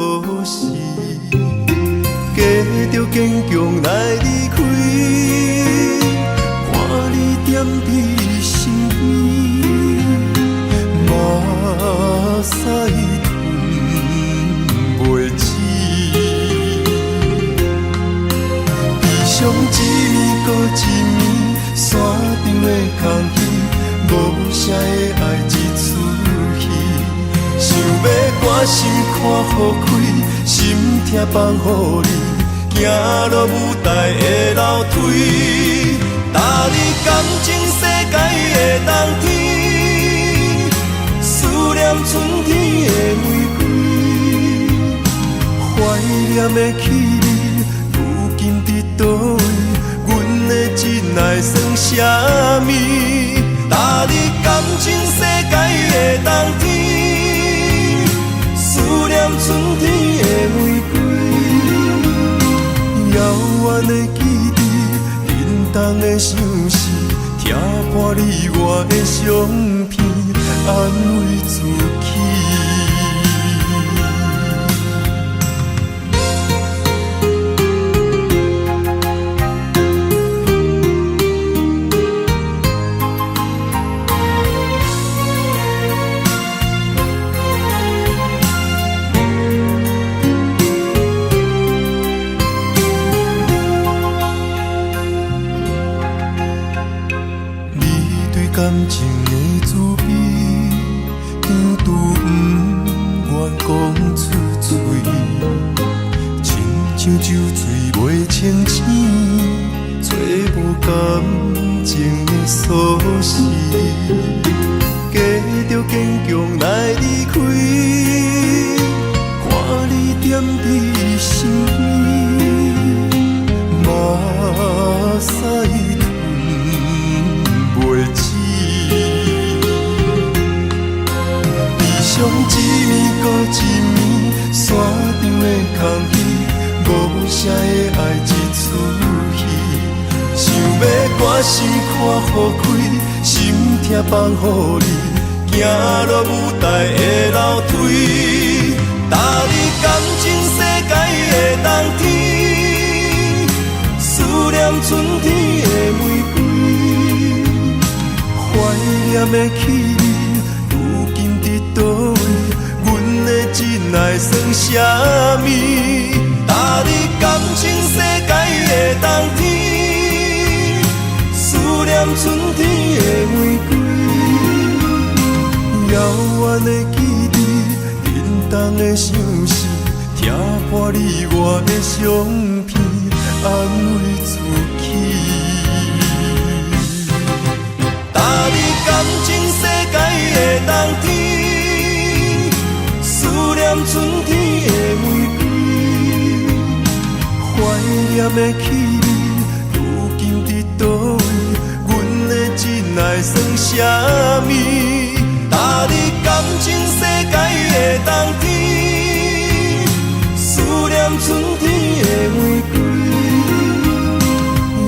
匙，加著堅強來離開，看你踮佇身邊，目屎吞袂止。悲傷一暝閣一暝，山頂的空虛，無聲的愛這齣戲。想欲趕心看予開，心痛放予你，行落舞台的樓梯，踏入感情世界的冬天，思念春天的玫瑰，懷念的氣味，如今佇佗位？阮的真愛算啥物？踏入感情世界的冬天，思念春天的玫瑰，遙遠的記憶，震動的相思，拆破你我的相片，安慰自己。感情的滋味，甜拄不愿讲出嘴，亲像酒醉袂清醒，找无感情的锁匙，加著坚强来离开，看你踮伫身边，目屎吞袂止。悲伤一暝阁一暝，散场的空虚，无声的爱一出戏。想欲赶心看予开，心痛放予你，行落舞台的楼梯，踏入感情世界的冬天，思念春天的玫瑰，懷念的氣味，如今佇佗位？阮的真愛算啥物？踏入感情世界的冬天，思念春天的玫瑰，遙遠的記憶，震動的相思，拆破你我的相片，安慰自己。踏入感情世界的冬天，思念春天的玫瑰，懷念的氣味，如今佇佗位？阮的真愛算啥物？踏入感情世界的冬天，思念春天的玫瑰，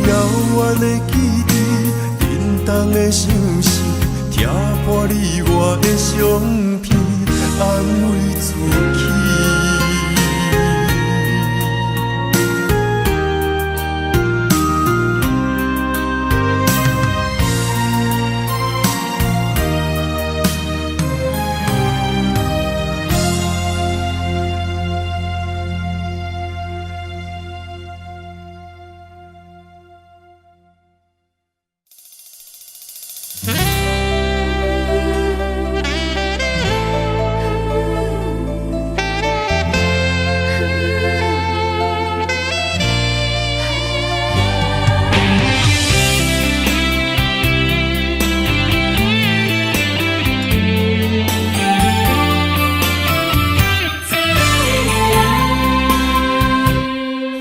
遙遠的記憶，震動的相思，拆破你我的相片，安慰自己。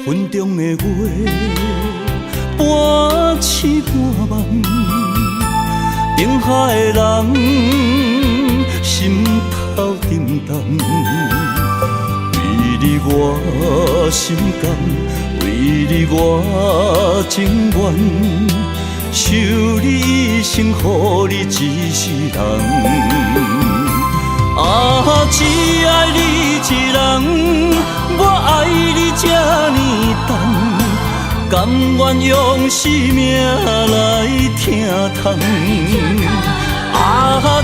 雲中的月，半痴半夢，燈下的人，心頭沉重。為你我心甘，為你我情願，受你一生，予你一世人。啊，只愛你一人，我愛你這呢重，甘願用生命來疼痛。啊，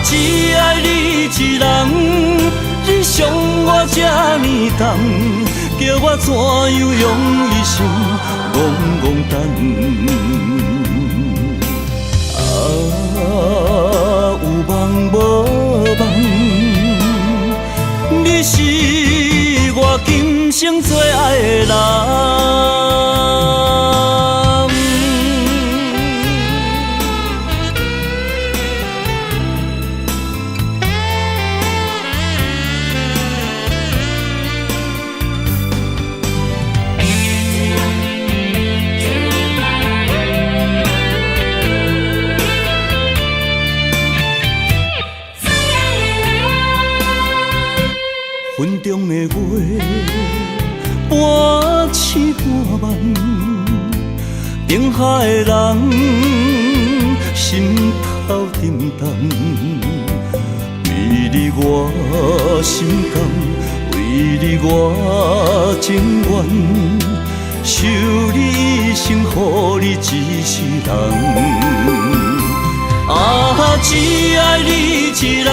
只愛你一人，你傷我這呢重，叫我怎樣用一生戆戆等。啊，有夢無夢，你是我今生最愛的人。雲中的月，半醒半夢，燈下的人，心頭沉重。為你我心甘，為你我情願，受你一生，予你一世人。啊，只愛你一人，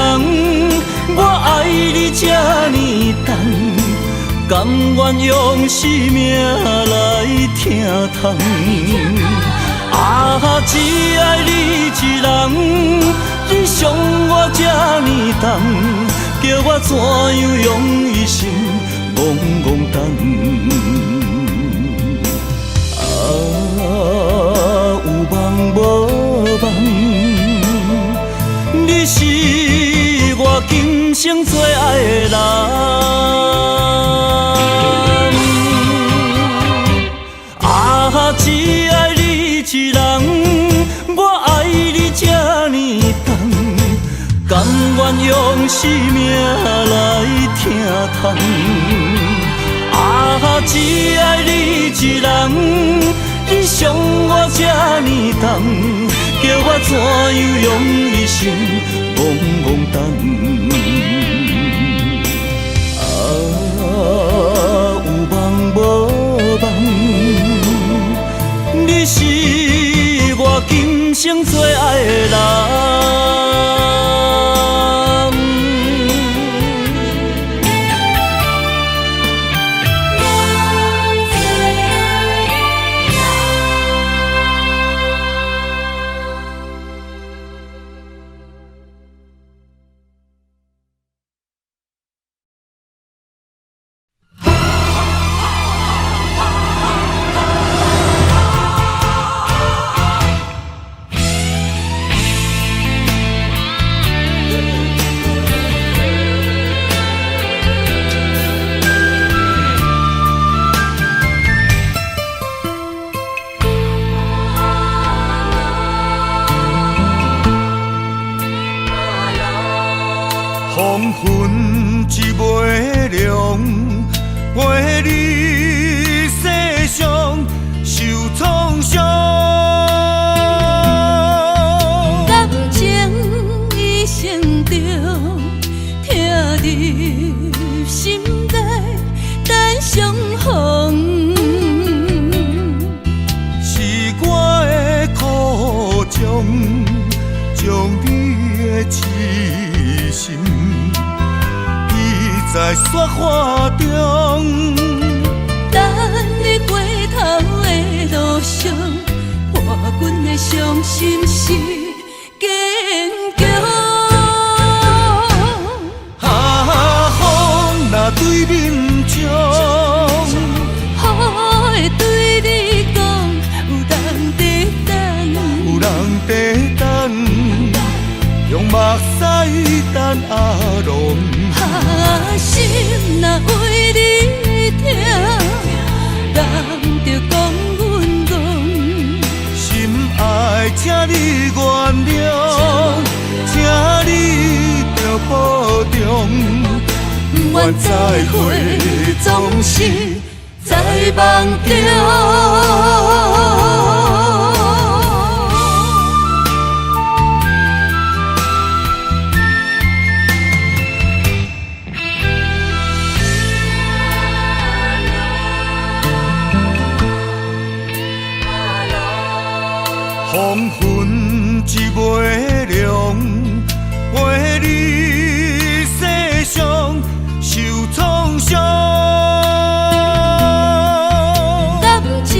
我愛你這呢重，甘願用生命來疼痛。啊，只愛你一人，你傷我這呢重，叫我怎樣用一生戆戆等？啊，有夢無夢，你是我今生最愛的人。啊，只愛你一人，我愛你這呢重，甘願用生命來疼痛。啊，只愛你一人，你傷我這呢重，叫我怎樣用一生戆戆等？啊，有夢無夢，你是我今生最愛的人。黃昏一尾龍，陪你世上受創傷。感情一生中，疼入心底等相逢。是我的苦衷，將你的痴心在雪花中，等你回頭的路上，破阮的傷心是堅強。啊，風若對面衝，雨會對你講，有人在等，有人在等，用目屎等阿龙。啊，心若為你疼，人就講阮戆。心愛，請你原諒，請你著保重。不願再會，總是在夢中。黃昏一尾龍，陪你世上受創傷。感情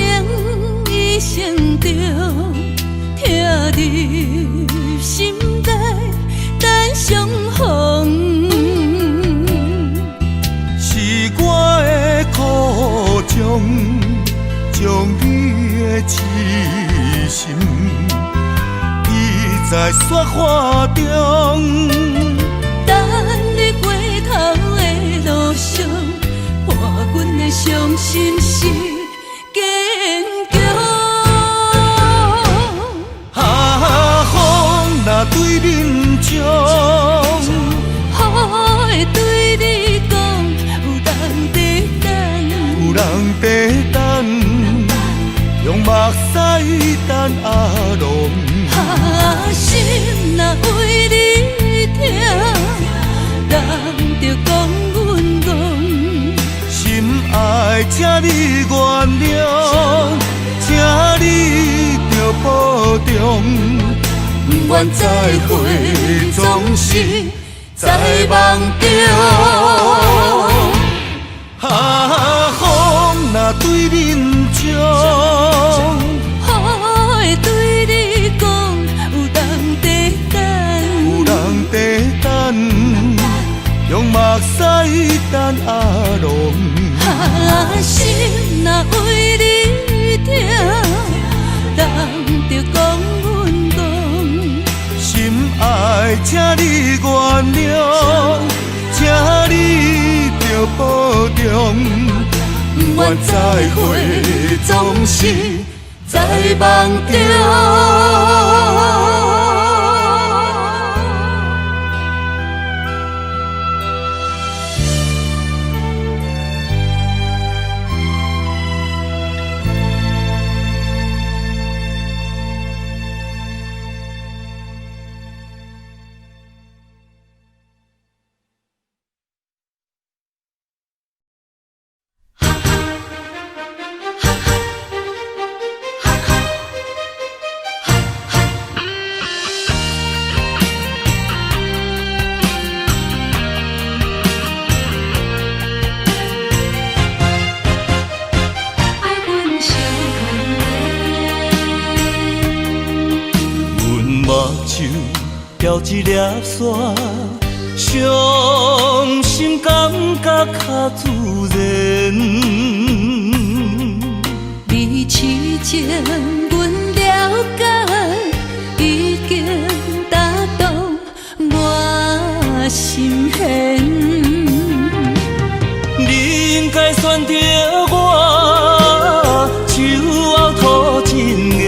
一生中，疼入心底等相逢。是我的苦衷，將你的痴心记在雪花中。等你回頭的路上，破阮的傷心是堅強。啊，風若對面衝，雨會對你講，伫等，用目屎等阿郎。啊，心若为你疼，人著講阮戇。心愛，請你原諒，請你著保重。不願再會，總是在夢中。啊，風若對恁講，雨會對你講，有人佇等，有人佇等，用目屎等阿郎。啊，心若為你疼，人著講阮戇。心愛，請你原諒，請你著保重。不願再會，總是在夢中。愛阮相阮目睭掉一粒沙，傷心感覺較自然。你痴情，阮了解，已經打動我心弦。你應該選擇我，手後吐真言。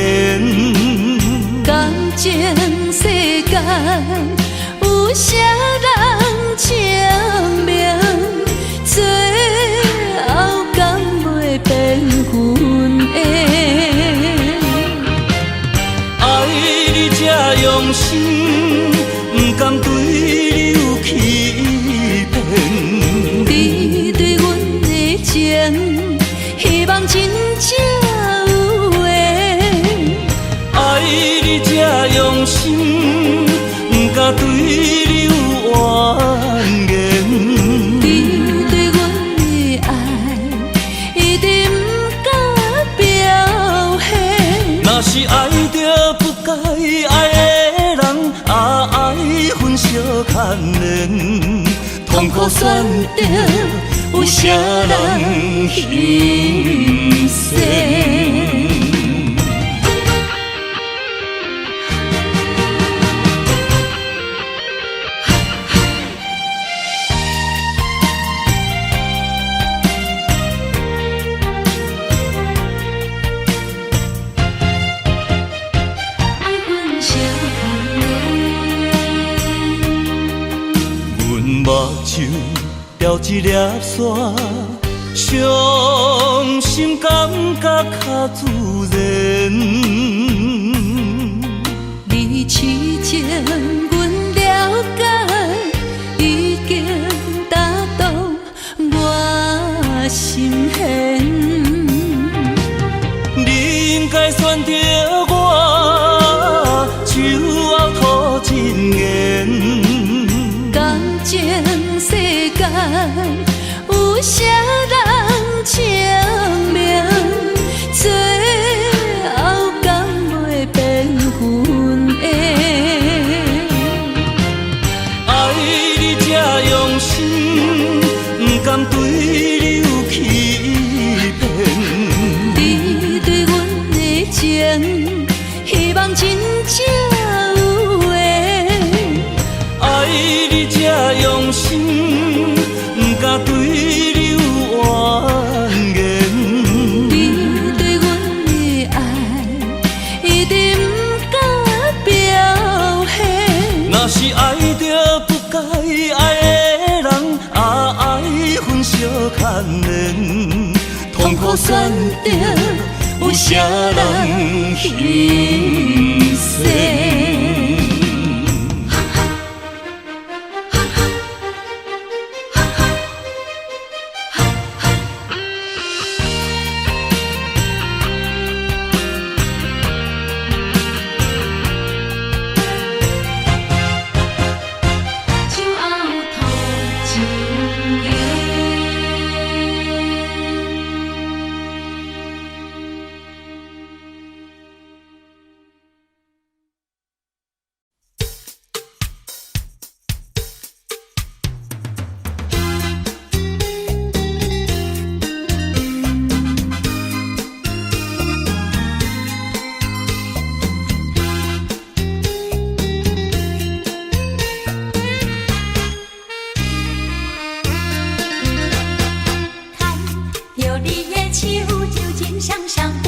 感情世間有啥人證明？最後敢袂變阮的？愛你這用心，不甘對你有欺騙。你對阮的情，希望真正有緣。愛你這用心，不敢對你有怨言。你對阮的愛，一定不敢表現。若是愛著不該愛的人，啊愛分相牽連，痛苦選擇有啥人欣羨？愛阮相連。阮目睭掉一粒沙，傷心感覺較自然。你痴情，阮了解，已經打動我心弦。你應該選擇我，手後吐真言。感情世間有啥人證明？最後敢袂變阮的？愛你這用心，不甘對你有欺騙。你對阮的情，希望真正有緣。愛你這用心，不敢對你有怨言。你對阮的愛，一定不敢表現。若是愛著不該愛的人，啊愛分相選擇，有啥人欣賞？手後頭情形。牽著你的手就情雙雙飛，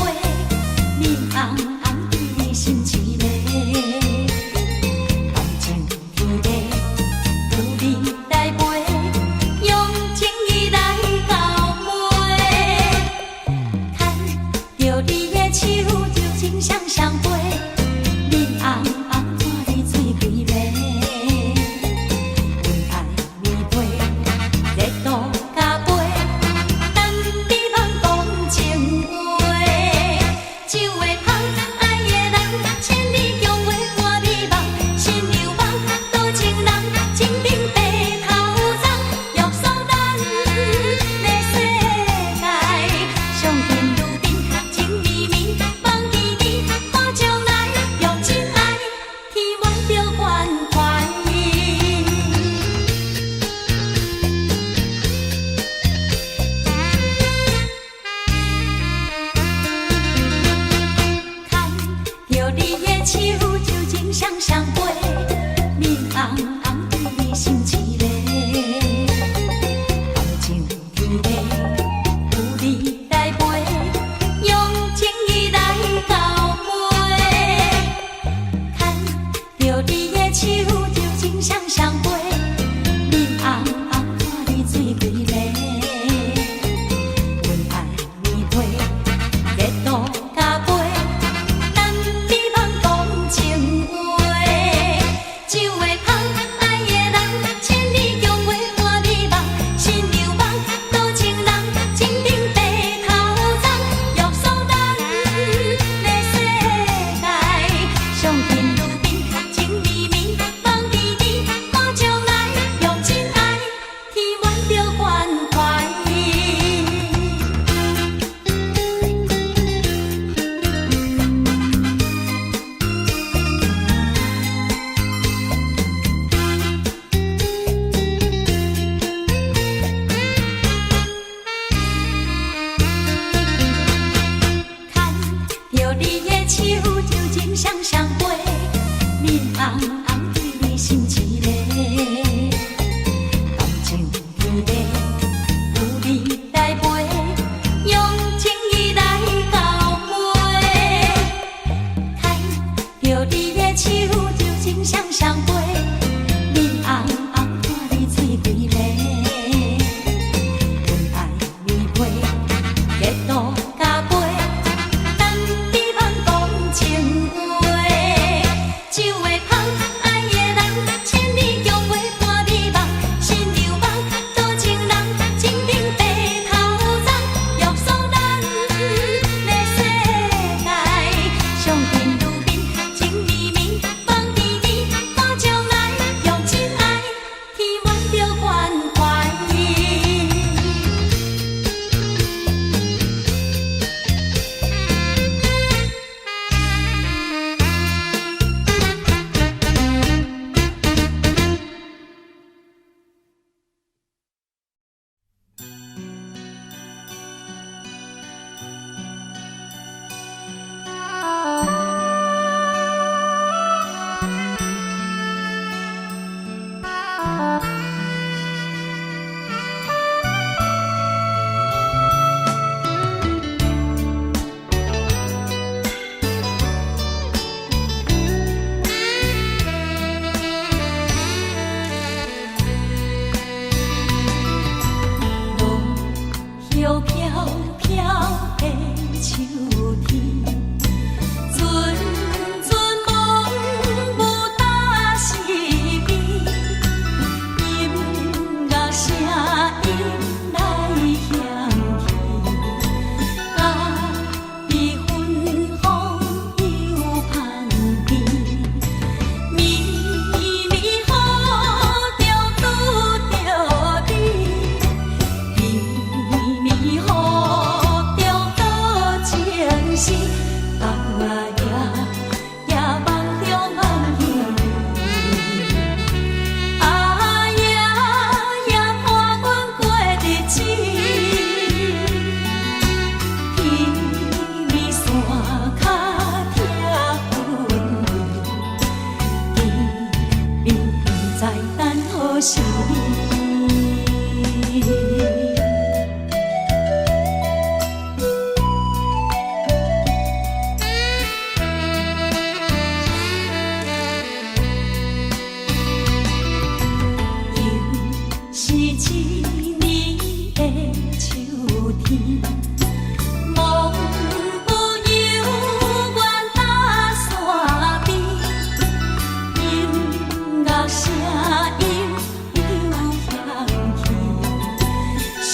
面紅紅對你心痴迷。感情天地有你來陪，用情意來到尾。牽著你的手就情雙雙飛，面紅紅看你醉規暝。阮愛你陪，熱度加倍。等你茫講情話，酒會香。一年的秋天，梦有犹原搭山边，音乐声音又响起，心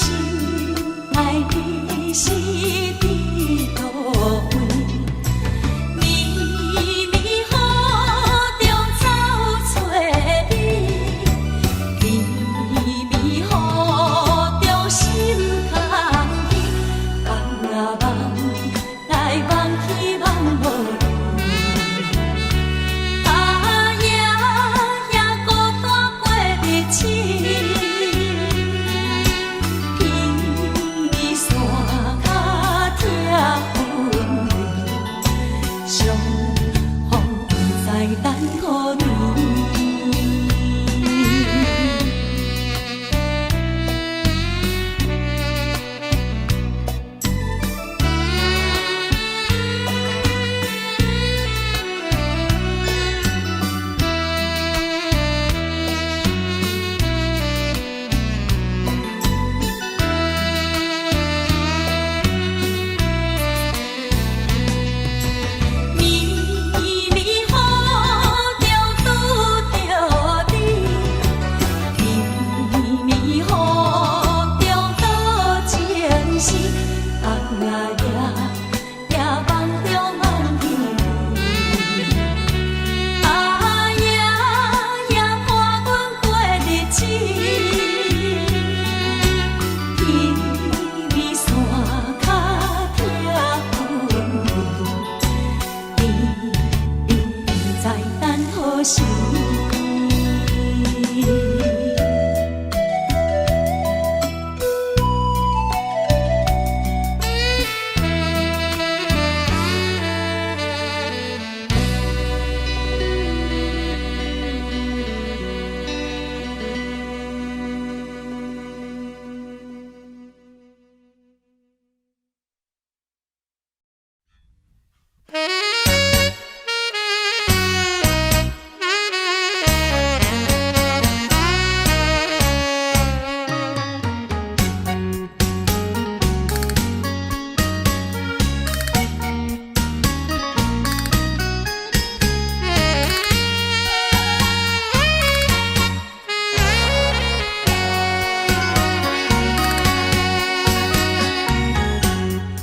爱你是伫佗位？绵绵雨中走找你，绵绵雨中心空虚，望啊望，来望去望无你。啊夜夜孤单过日子，天山跤疼阮，相逢不知等何年。绵绵雨中拄著你，绵绵雨中倒情丝，望啊夜夜望著万里，啊夜夜伴阮过日子，天边山跤疼阮，你不知等何时。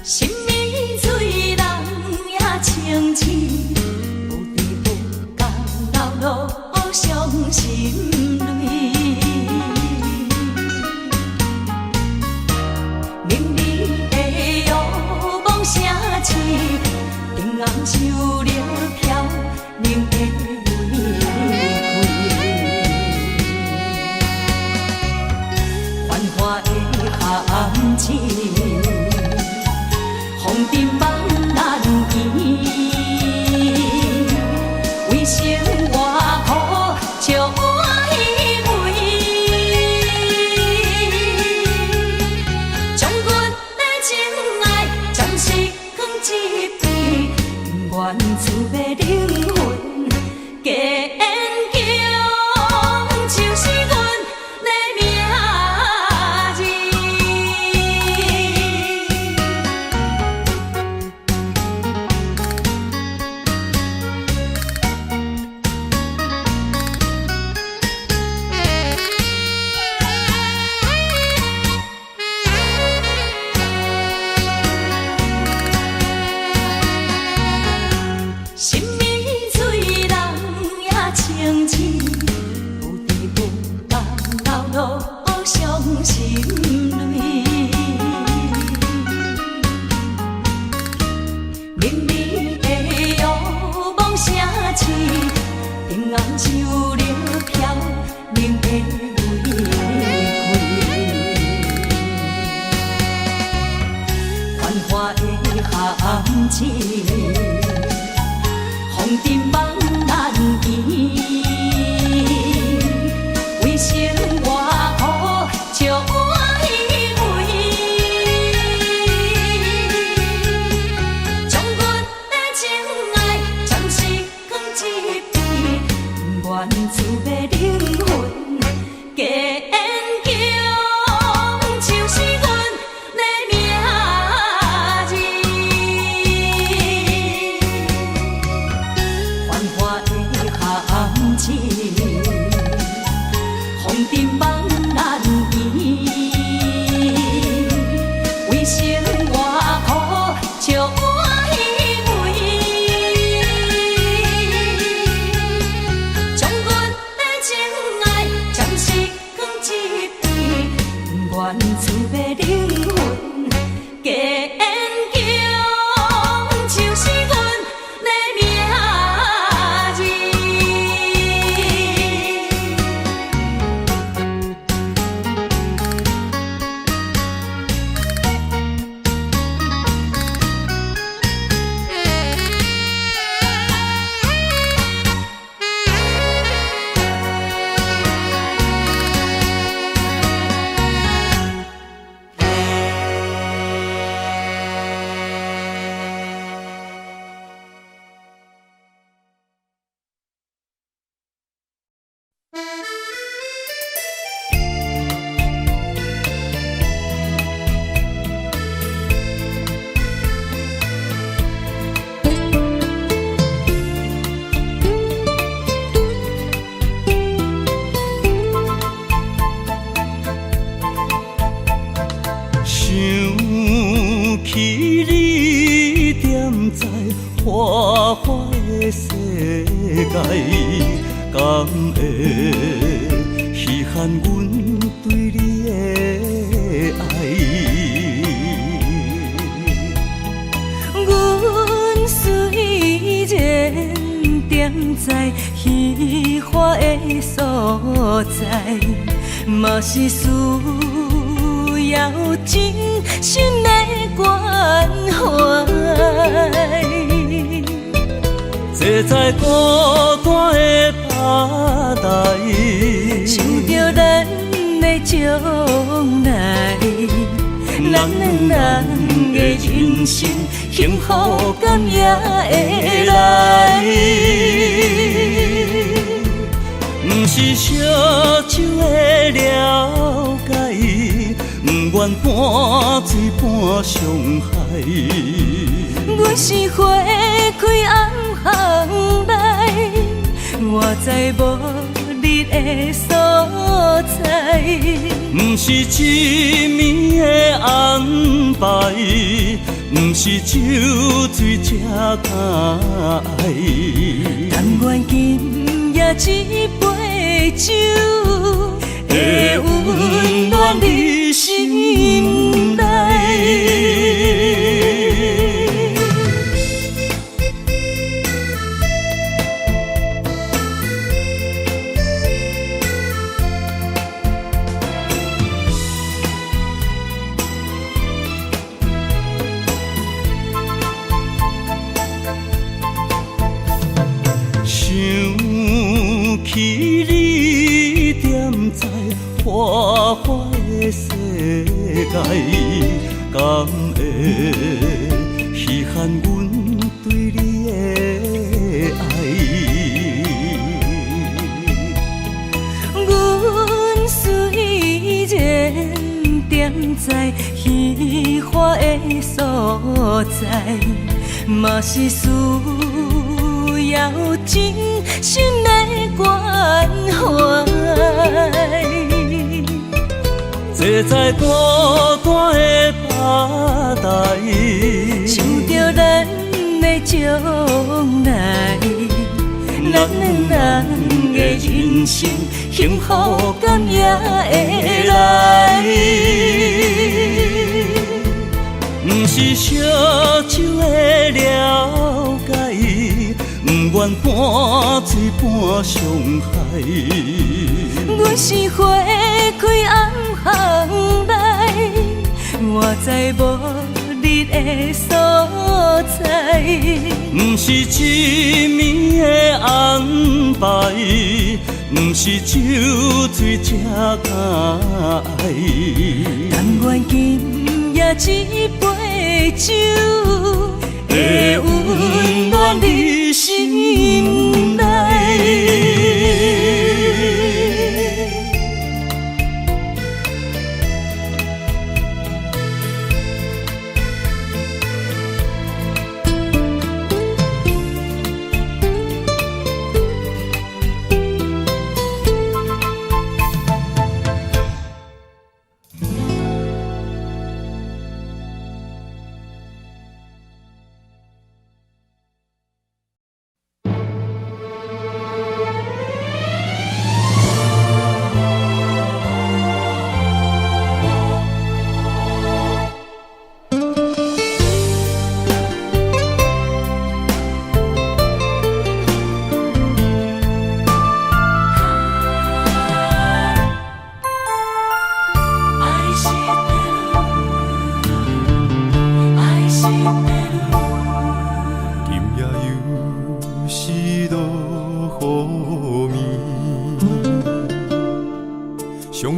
什物水人也清醒，有甜有甘流落伤心泪。明媚的药梦城市，灯红酒绿飘零的玫瑰。繁华的陷阱，风尘梦难圆，为生活苦，笑我以为，将阮的情爱暂时放一边，不愿厝的灵魂坚强，就是阮的命字。什物水人也清醒，有甜有甘流落伤心泪。明媚的药梦城市，灯红酒绿飘零的玫瑰。繁华的陷阱，风尘梦难圆，为生活苦，笑我以为，将阮的情爱暂时放一边，不愿厝的灵魂坚强。願厝欲靈魂堅強，就是阮的名字。想起你踮在花花的世界，敢會稀罕阮對你的愛？阮雖然踮在虚華的所在，嘛是需要真心的關懷。坐在孤單的吧台，想著咱的將來，咱兩人的人生幸福敢也會來？毋是燒酒的了解，毋願半醉半傷害。阮是花開暗巷內，我知無你的所在。毋是一暝的安排，毋是酒醉才敢愛。甘願今夜這杯酒，會溫暖你心內。想起你踮在花花的世界，敢會稀罕阮對你的愛？阮雖然踮在虛華的所在，嘛是需要真心的關懷。坐在孤單的吧台，想著咱的將來，咱兩人的人生幸福敢也會來？毋是燒酒的了解，毋願半醉半傷害。阮是花開暗巷內，我知無你的所在。毋是一暝的安排，毋是酒醉才敢愛。甘願今夜這杯酒，會溫暖你心內。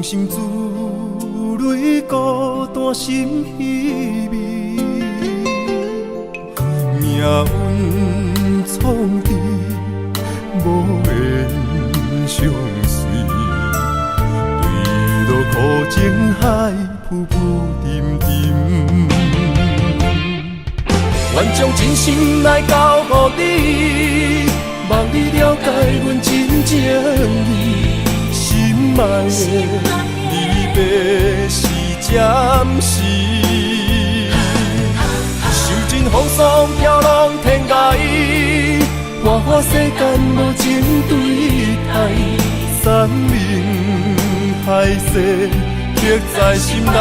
心珠淚，孤單心稀微，命運創治，無緣相隨，對落苦情海，浮浮沉沉。願將真心來交予你，望你了解阮真情意。心愛的，離別是暫時，受盡風霜飄浪天涯，花花世間無情對待，山盟海誓刻在心內。啊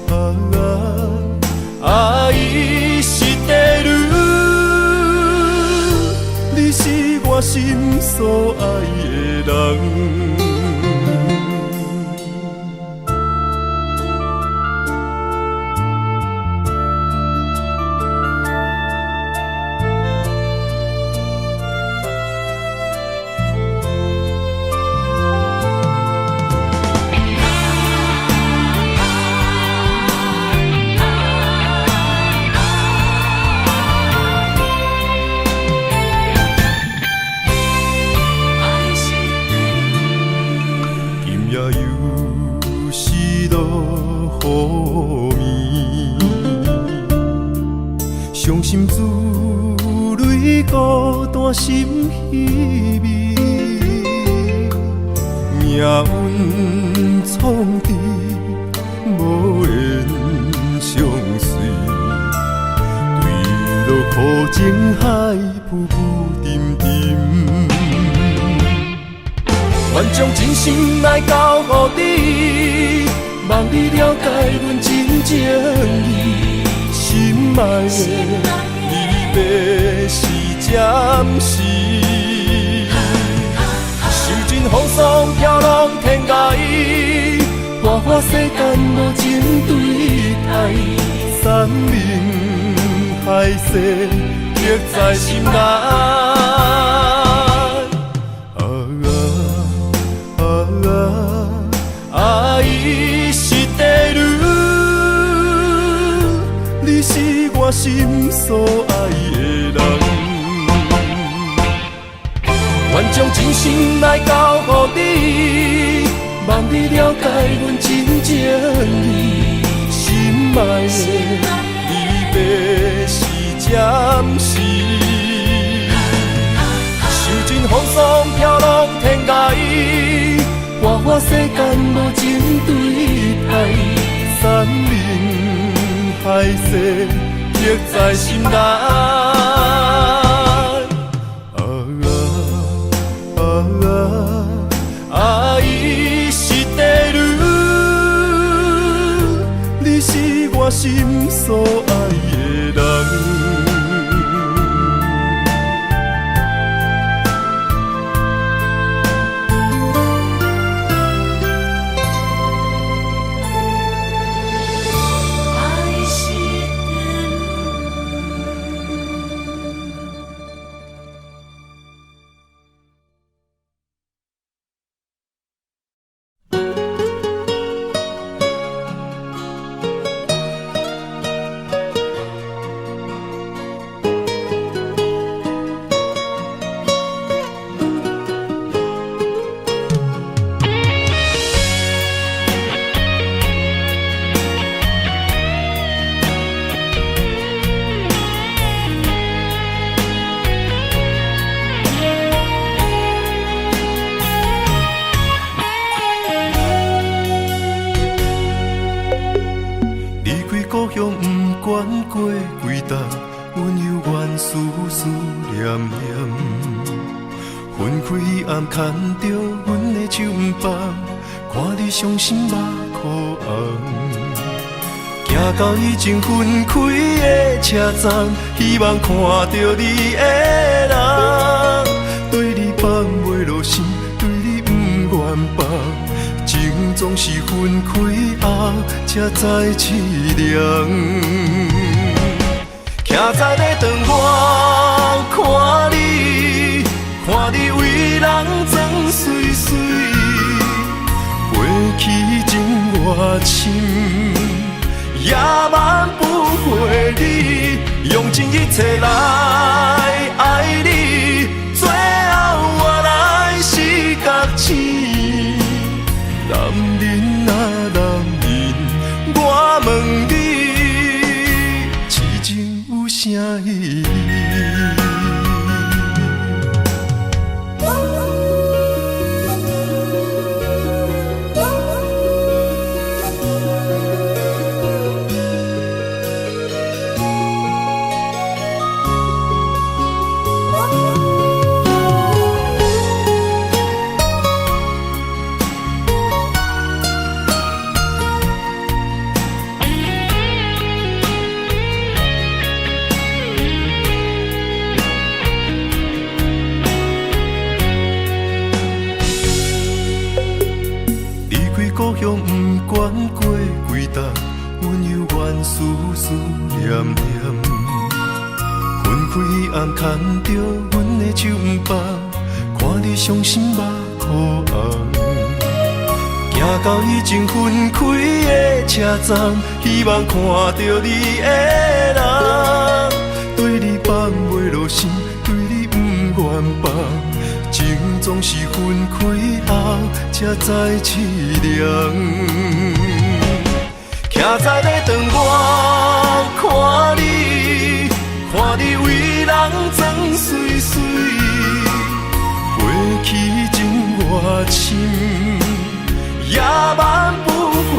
啊啊！愛してる，你是我心所愛的人。今夜又是落雨暝，傷心珠淚，孤單心稀微，命運創治，無緣相隨，對落苦情海，浮浮沉沉。願將真心來交予你，望你了解阮真情意。心愛的，離別是暫時，受盡風霜飄浪天涯，花花世間無情對待，山盟海誓刻在心內。啊啊啊！愛してる，你是我心所愛的人。願將真心來交予你，望你了解阮真情意。心愛的，離別是暫時，受盡風霜飄浪天涯，花花世間無情對待，山盟海誓刻在心內。啊啊啊！愛してる，你是我心所愛的人。愛してる。離開故鄉，不管過幾冬，阮猶原思思念念。分開彼暗，牽著阮的手毋放，看你傷心目眶紅。行到已經分開的車站，希望看著你的人，對你放袂落心，對你毋願放。情總是分開後才知淒涼。徛在咧等我看你，看你為人裝媠媠，过去情偌深，也挽不回你，用盡一切來愛你，最後換來是覺醒。男人啊男人，我問你，痴情有啥意義？故鄉不管過幾冬，阮猶原思思念念。分開彼暗牽著阮的手毋放，看你傷心目箍紅。行到已經分開的車站，希望看著你的人，對你放袂落心，對你毋願放。情總是分開後才知淒涼。徛在咧等我看你，看你為人裝媠媠，過去情偌深，也挽不回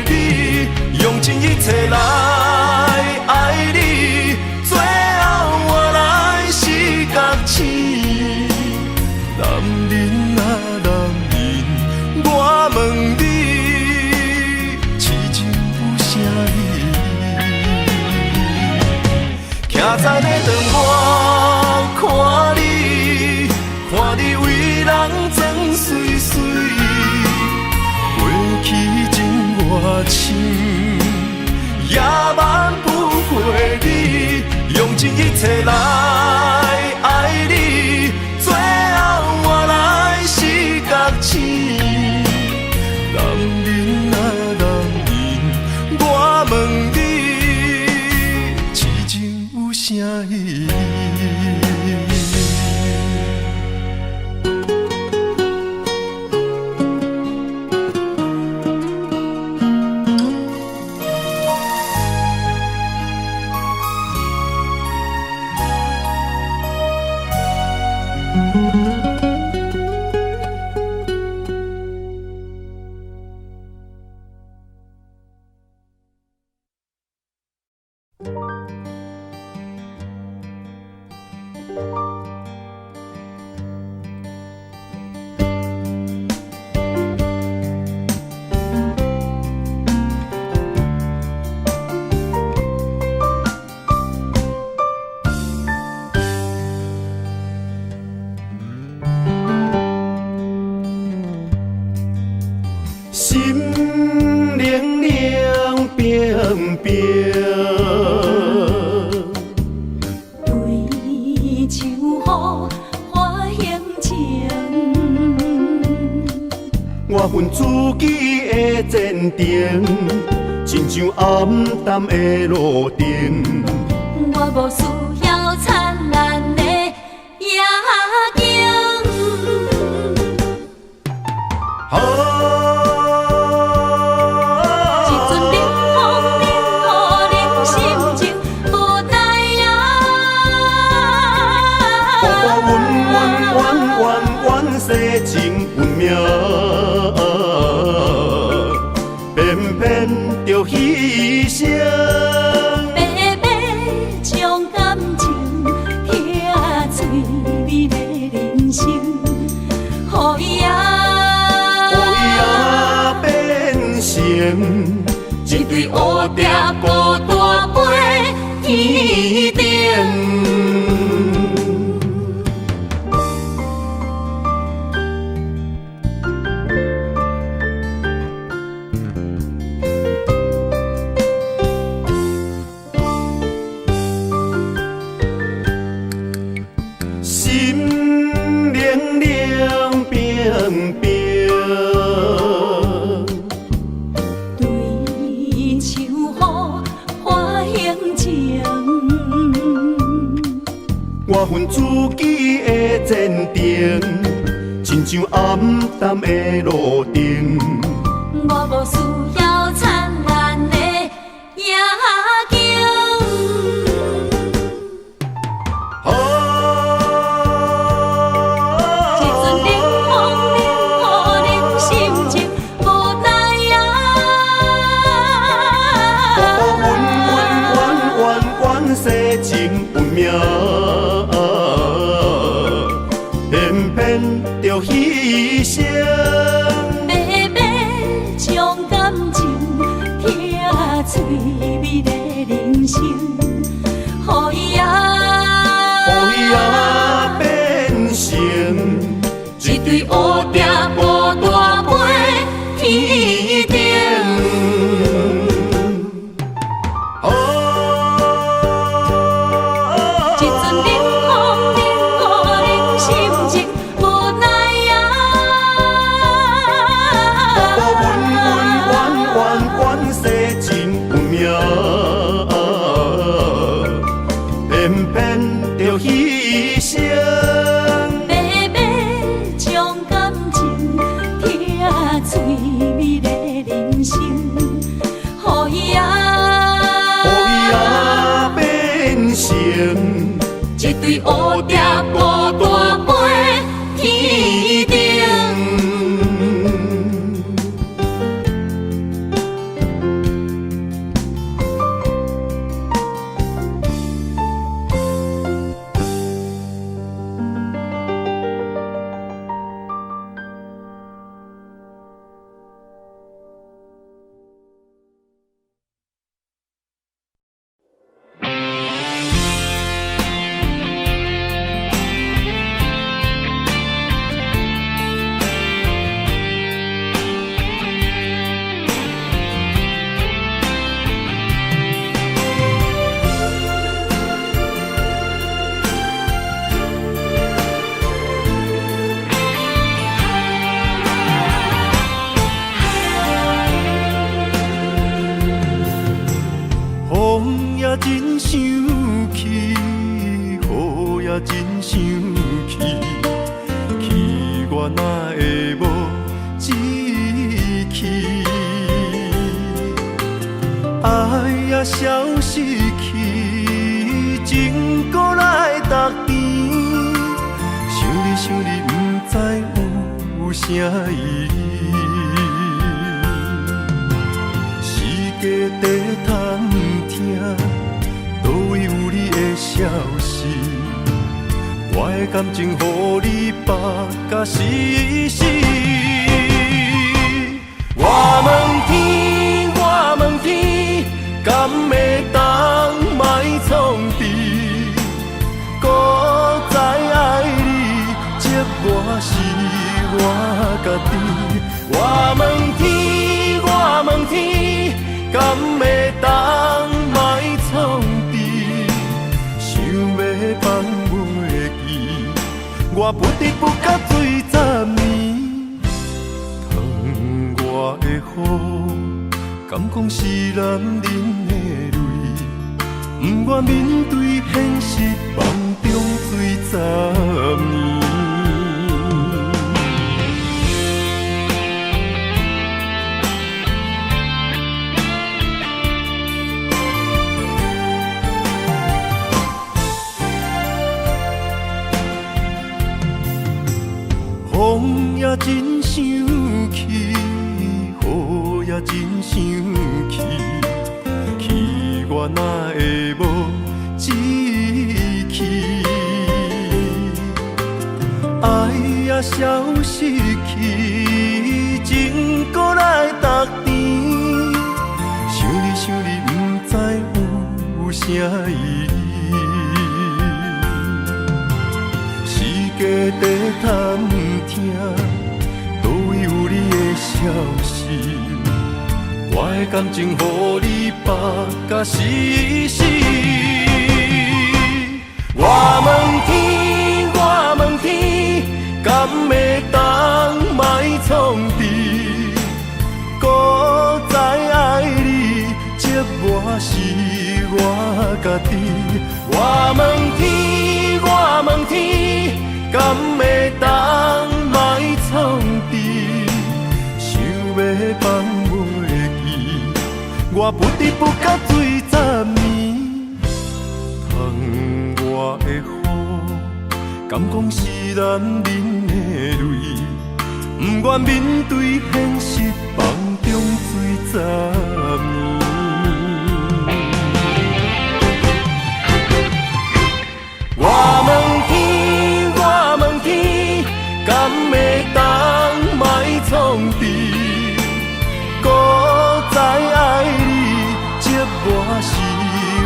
你，用盡一切來愛你，最後換來是覺醒。男人啊男人，我問你，痴情有啥意義？徛在咧等我看你，看你為人裝媠媠，過去情偌深，也挽不回你，用盡一切來愛你，最後換來是覺醒。男人啊男人，我問你，痴情有啥意義？心冷冷冰冰，对秋雨发闲情。我恨自己的前程，亲像暗淡的路灯。我无需要燦爛的夜景。啊！一阵冷風冷雨冷心情無代啊！我怨怨怨怨怨世情運命，偏偏著犧牲。白白將感情拆碎美的人生，予伊啊，予伊啊變成一對蝴蝶孤單飛天頂。心冷冷前程，親像暗淡的路燈。我無需要燦爛的夜景。一陣冷風冷予恁心情無奈啊。阮阮怨怨怨世情運命，偏偏著犧牲。白白將感情拆碎美麗人生，予伊啊，予伊啊變成一對烏蝶孤單飛天頂。一陣冷風冷予恁心情無奈啊。阮阮怨怨怨世情運命，偏偏著犧牲。白白將感情拆碎美麗人生，予伊啊，予伊啊變成一對烏蝶孤單飛天頂。風也真生氣，雨也真生氣，氣我哪會無志氣？愛也消失去，情閣來逐甜。想你想你，毋知有啥意義。世界在探聽，佗位有你的消息？我的感情予你縛甲死死。我問天，我問天，敢會當莫創治？閣再愛你，折磨是我家己。我問天，我問天，敢會當莫創治？想欲放袂記，我不知不覺醉十年。窗外的雨，敢講是男人的淚？不願面對現實，夢中醉十年。風也真生氣，雨也真生氣，氣我哪會無志氣？愛也消失去，情閣來逐甜。想你想你，毋知有啥意義。世界在探聽，佗位有你的消息？我的感情予你縛甲死死。我問天，我問天，敢會當莫創治？閣再愛你，折磨是我家己。我問天，我問天，敢敢會當莫創治？想欲放袂記，我不知不覺醉十暝。窗外的雨，敢講是男人的淚？不願面對現實，夢中醉十暝。我問天，我問天，敢會當莫創治？搁再愛你，折磨是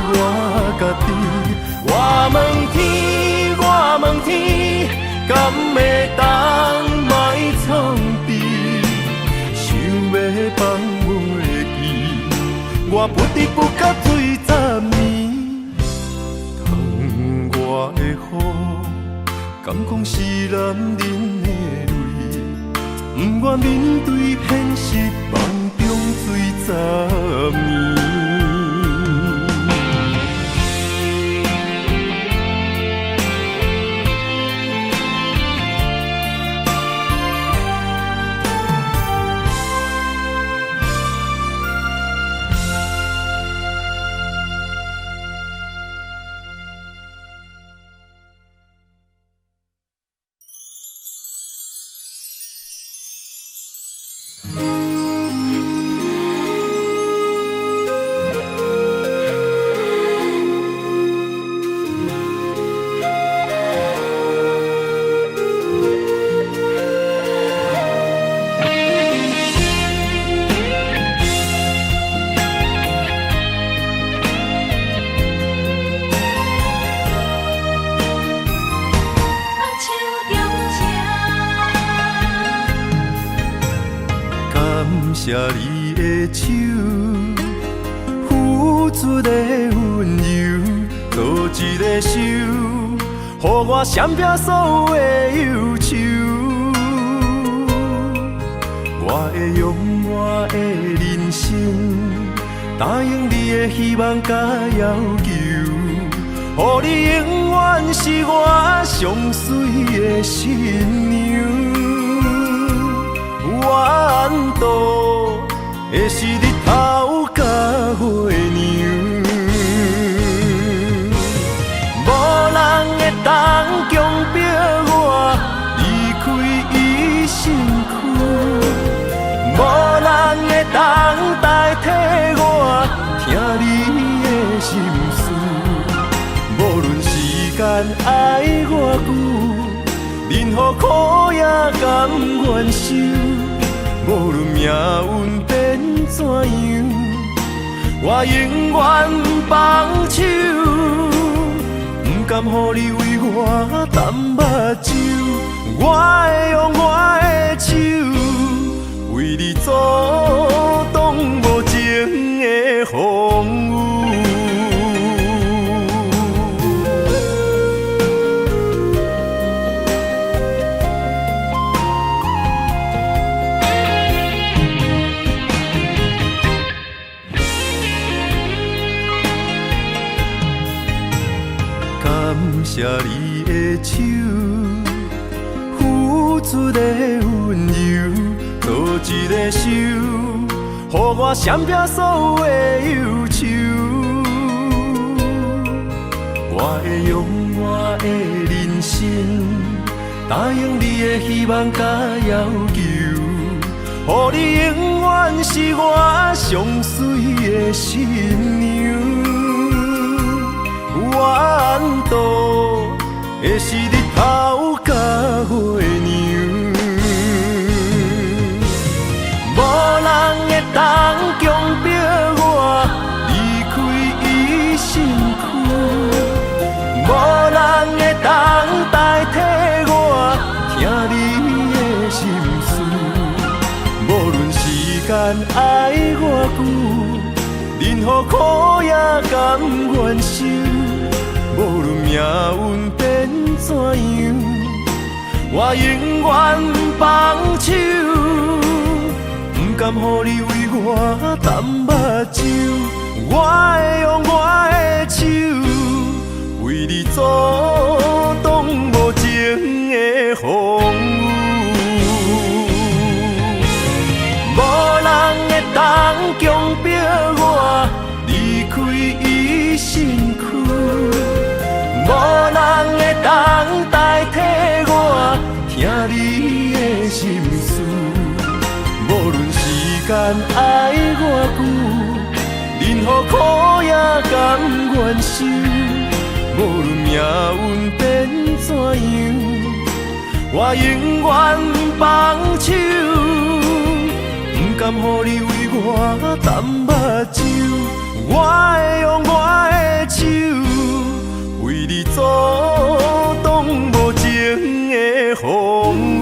我家己。我問天，我問天，敢會當莫創治？想欲放袂記，我不知不覺醉十暝。窗外的雨，敢講是男人的淚？不願面對現實，夢中醉十暝。感謝你的手，付出的溫柔，做一个手，予我閃避所有的憂愁。我會用我的人生，答應你的希望佮要求，予你永遠是我上媠的新娘。怨度的是日頭佮月娘，無人會當強迫我離開伊身軀，無人會當代替我聽你的心事。無論時間愛偌久，任何苦也甘願受。無論命運變怎樣，我永遠不放手，不甘予你為我澹目睭，我會用我的手，為你阻擋無情的風雨。感謝你的手，付出的溫柔，做一个手，予我閃避所有的憂愁。我會用我的人生，答應你的希望佮要求，予你永遠是我上媠的新娘。怨度的是日頭佮月娘，無人會當強迫我離開伊身軀，無人會當代替我聽你的心事。無論時間愛偌久，任何苦也甘願受。無論命運變怎樣，我永遠不放手，不甘予你為我澹目睭，我會用我的手，為你阻擋無情情的風雨。無人會當強迫我離開伊身軀，無人會當代替我聽你的心事。無論時間愛偌久，任何苦也甘願受。無論命運變怎樣，我永遠放手。不甘予你為我澹目睭，我會用我的手，為你阻擋無情的風雨。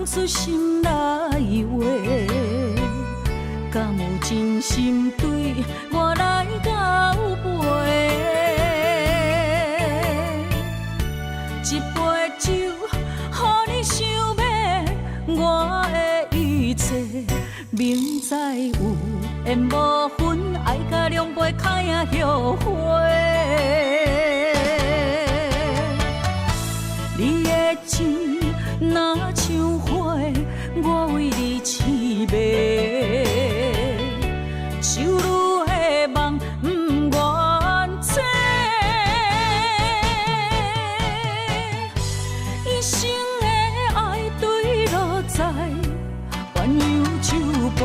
出心內話，敢有真心對我來交陪？一杯酒，予你想欲我的一切，明知有緣無份，愛甲兩杯較會後悔。你的情若像花，我為你痴迷，秋雨的夢不願醒。一生的愛墜落在鴛鴦酒杯，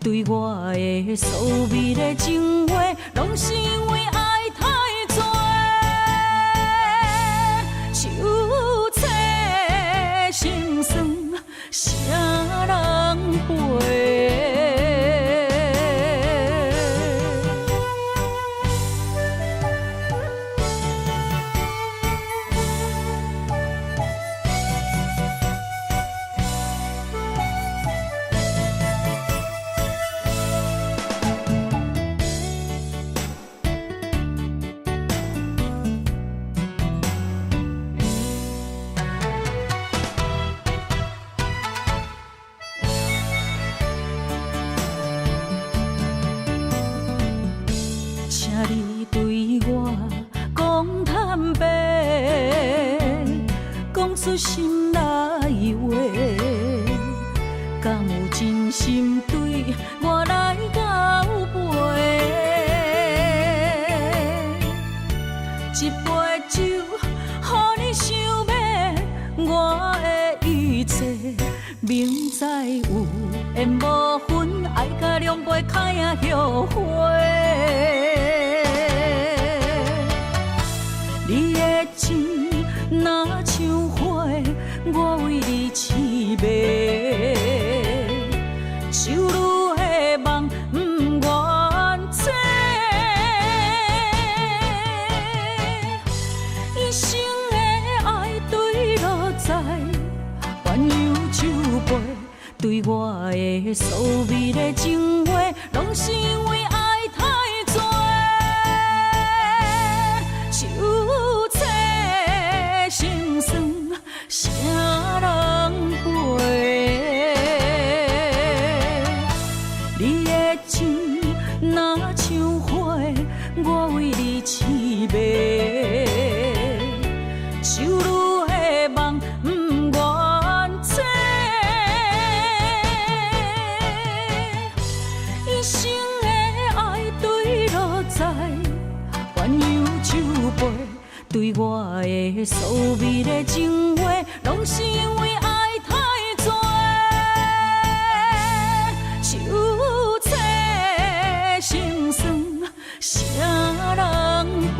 對我的所謂的情話，攏是因為愛太濟。手切心酸，誰人陪？請你對我講坦白，講出心內話，敢有真心對我來交陪？一杯酒，予你想欲我的一切，明知有緣無份，愛甲兩杯較會後悔。你的情若像花，我為你痴迷，秋雨的夢不願醒。一生的愛墜落在鴛鴦酒杯，對我的所謂的情話，攏是因為愛太濟。手切心酸，誰人陪？你的情若像花，我為你痴迷，秋雨的夢不願醒。一生的愛墜落在鴛鴦酒杯，對我的所謂的情話，攏是因為愛太濟。手切心酸，誰人陪？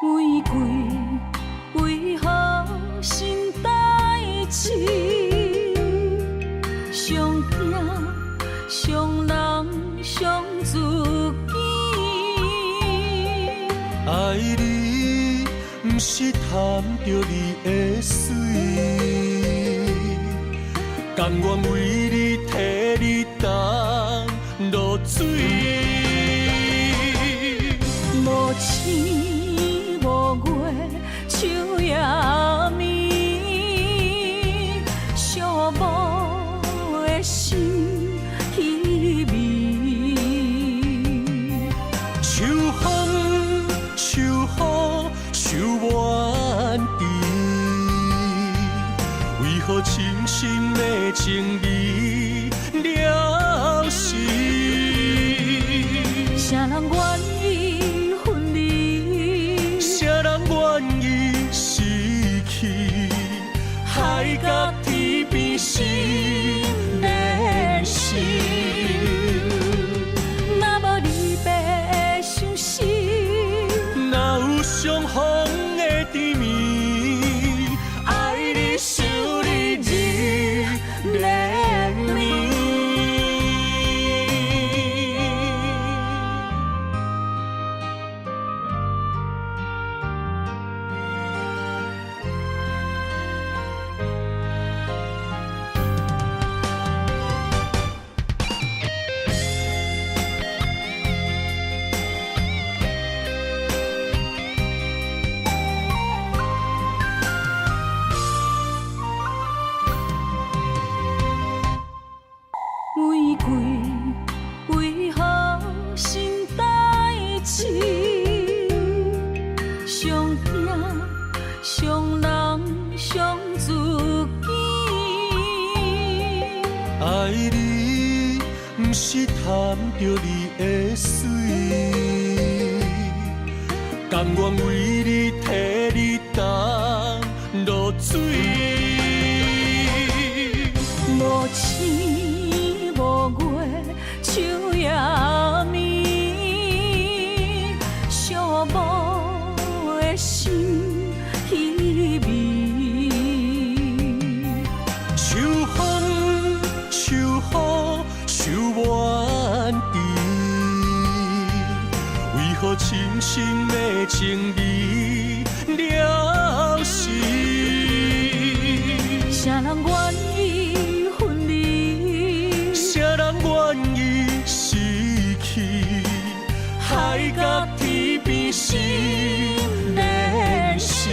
玫瑰為何心代志？上驚傷人傷自己。愛你，毋是貪著你的媠，甘願為你替你擔落水。無星無月，秋夜暝，寂寞的心稀微。的情味了时。啥人愿意分离？啥人愿意失去？海角天边心连心。若无离别的相思，若有相逢的甜蜜，爱你想你日连暝。玫瑰为何心代志？上疼伤人伤自己。爱你，毋是贪著你的媠，甘愿为你替你担落水。无星无月，秋夜暝，寂寞的心稀微。秋风秋雨愁满枝，为何深深的情味了时？啥人愿意分离？啥人愿意失去？海角天边心连心。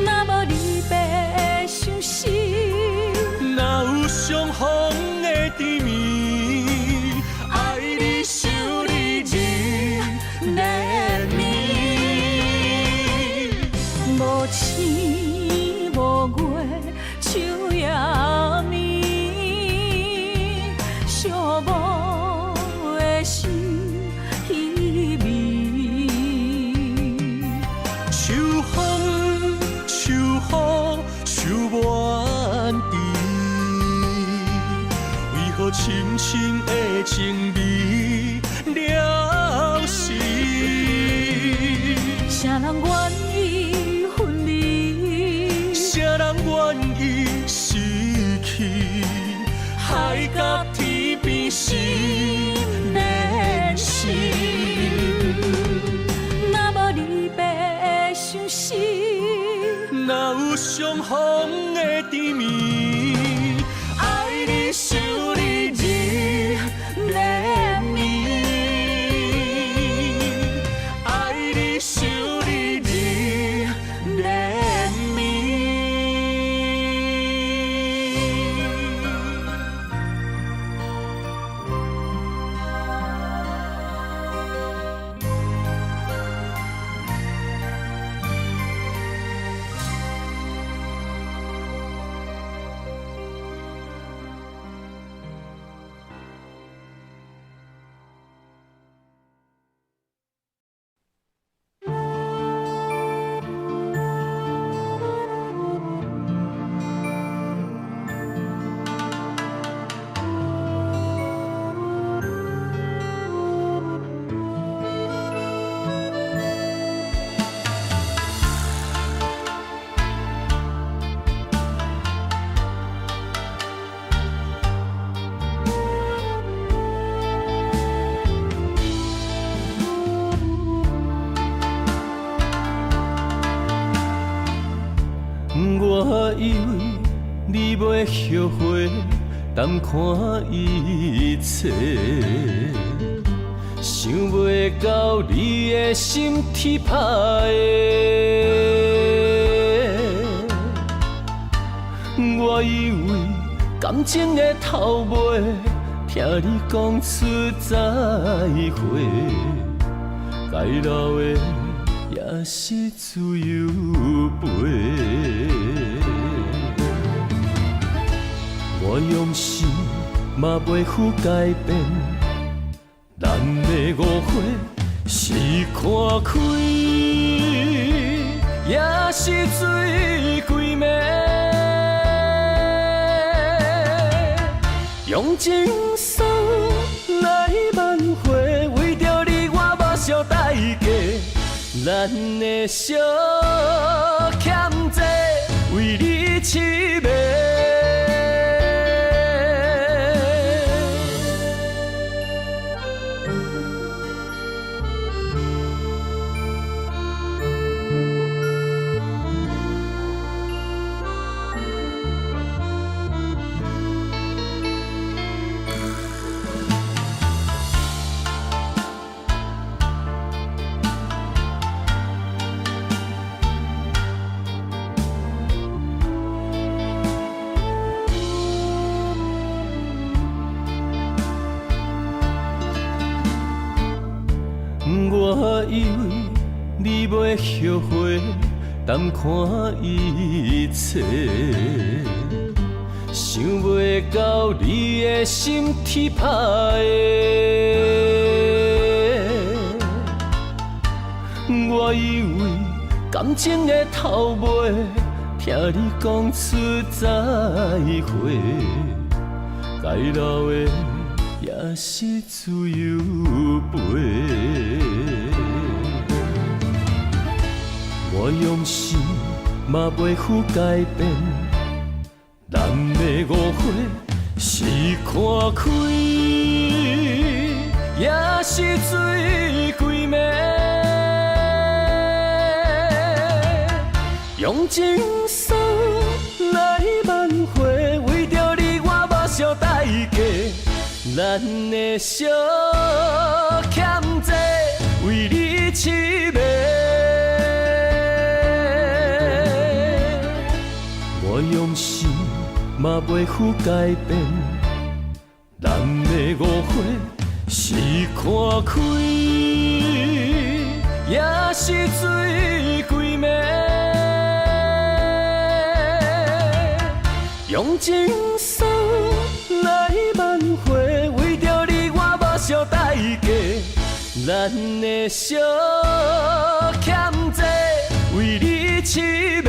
若无离别的相思，若有相逢的甜蜜，爱你想你日连暝。无星无月，秋夜暝，寂寞的心稀微。秋风秋雨愁满枝，为何深深的情味了时？啥人愿意分离？啥人愿意失去？海角天边心连心。若无离别的相思，若有相逢的甜蜜，爱你想你日连暝，爱你想你日连暝。我以为你袂后悔，淡看一切，想袂到你的心铁拍的。我以为感情的头尾，听你讲出再会，该留的也是自由飞。我用心嘛袂赴改变，咱的误会是看开，也是醉规暝。用情送来挽回，为著你我无惜代价，咱的小欠债为你痴迷。我以为你袂后悔，淡看一切，想袂到你的心铁拍的。我以为感情的头尾，听你讲出再会，该留的也是自由飞。我用心嘛袂赴改变，咱的误会是看开，也是醉规暝。用情送来挽回，为著你我无惜代价，咱的小欠债为你痴迷。我用心嘛袂赴改变，咱的误会是看开，也是醉规暝。用情送来挽回，为著你我无惜代价，咱的小欠债为你痴迷。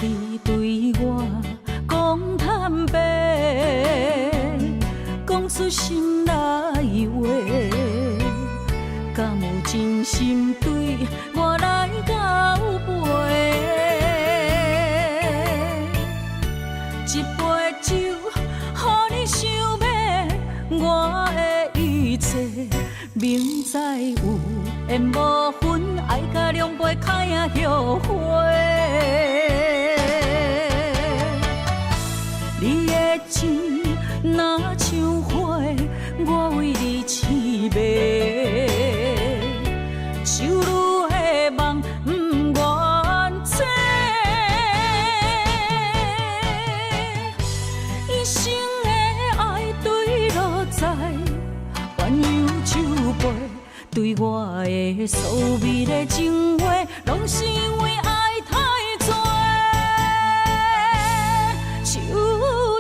你对我讲坦白，讲出心内话，敢有真心对我来交陪？一杯酒，予你想欲我的一切，明知有缘无份，爱甲两杯开啊后悔。你的情若像花，我为你痴迷，秋雨的梦不愿醒。一生的爱坠落在鸳鸯酒杯，对我的所谓的情话，拢是因为爱太多。手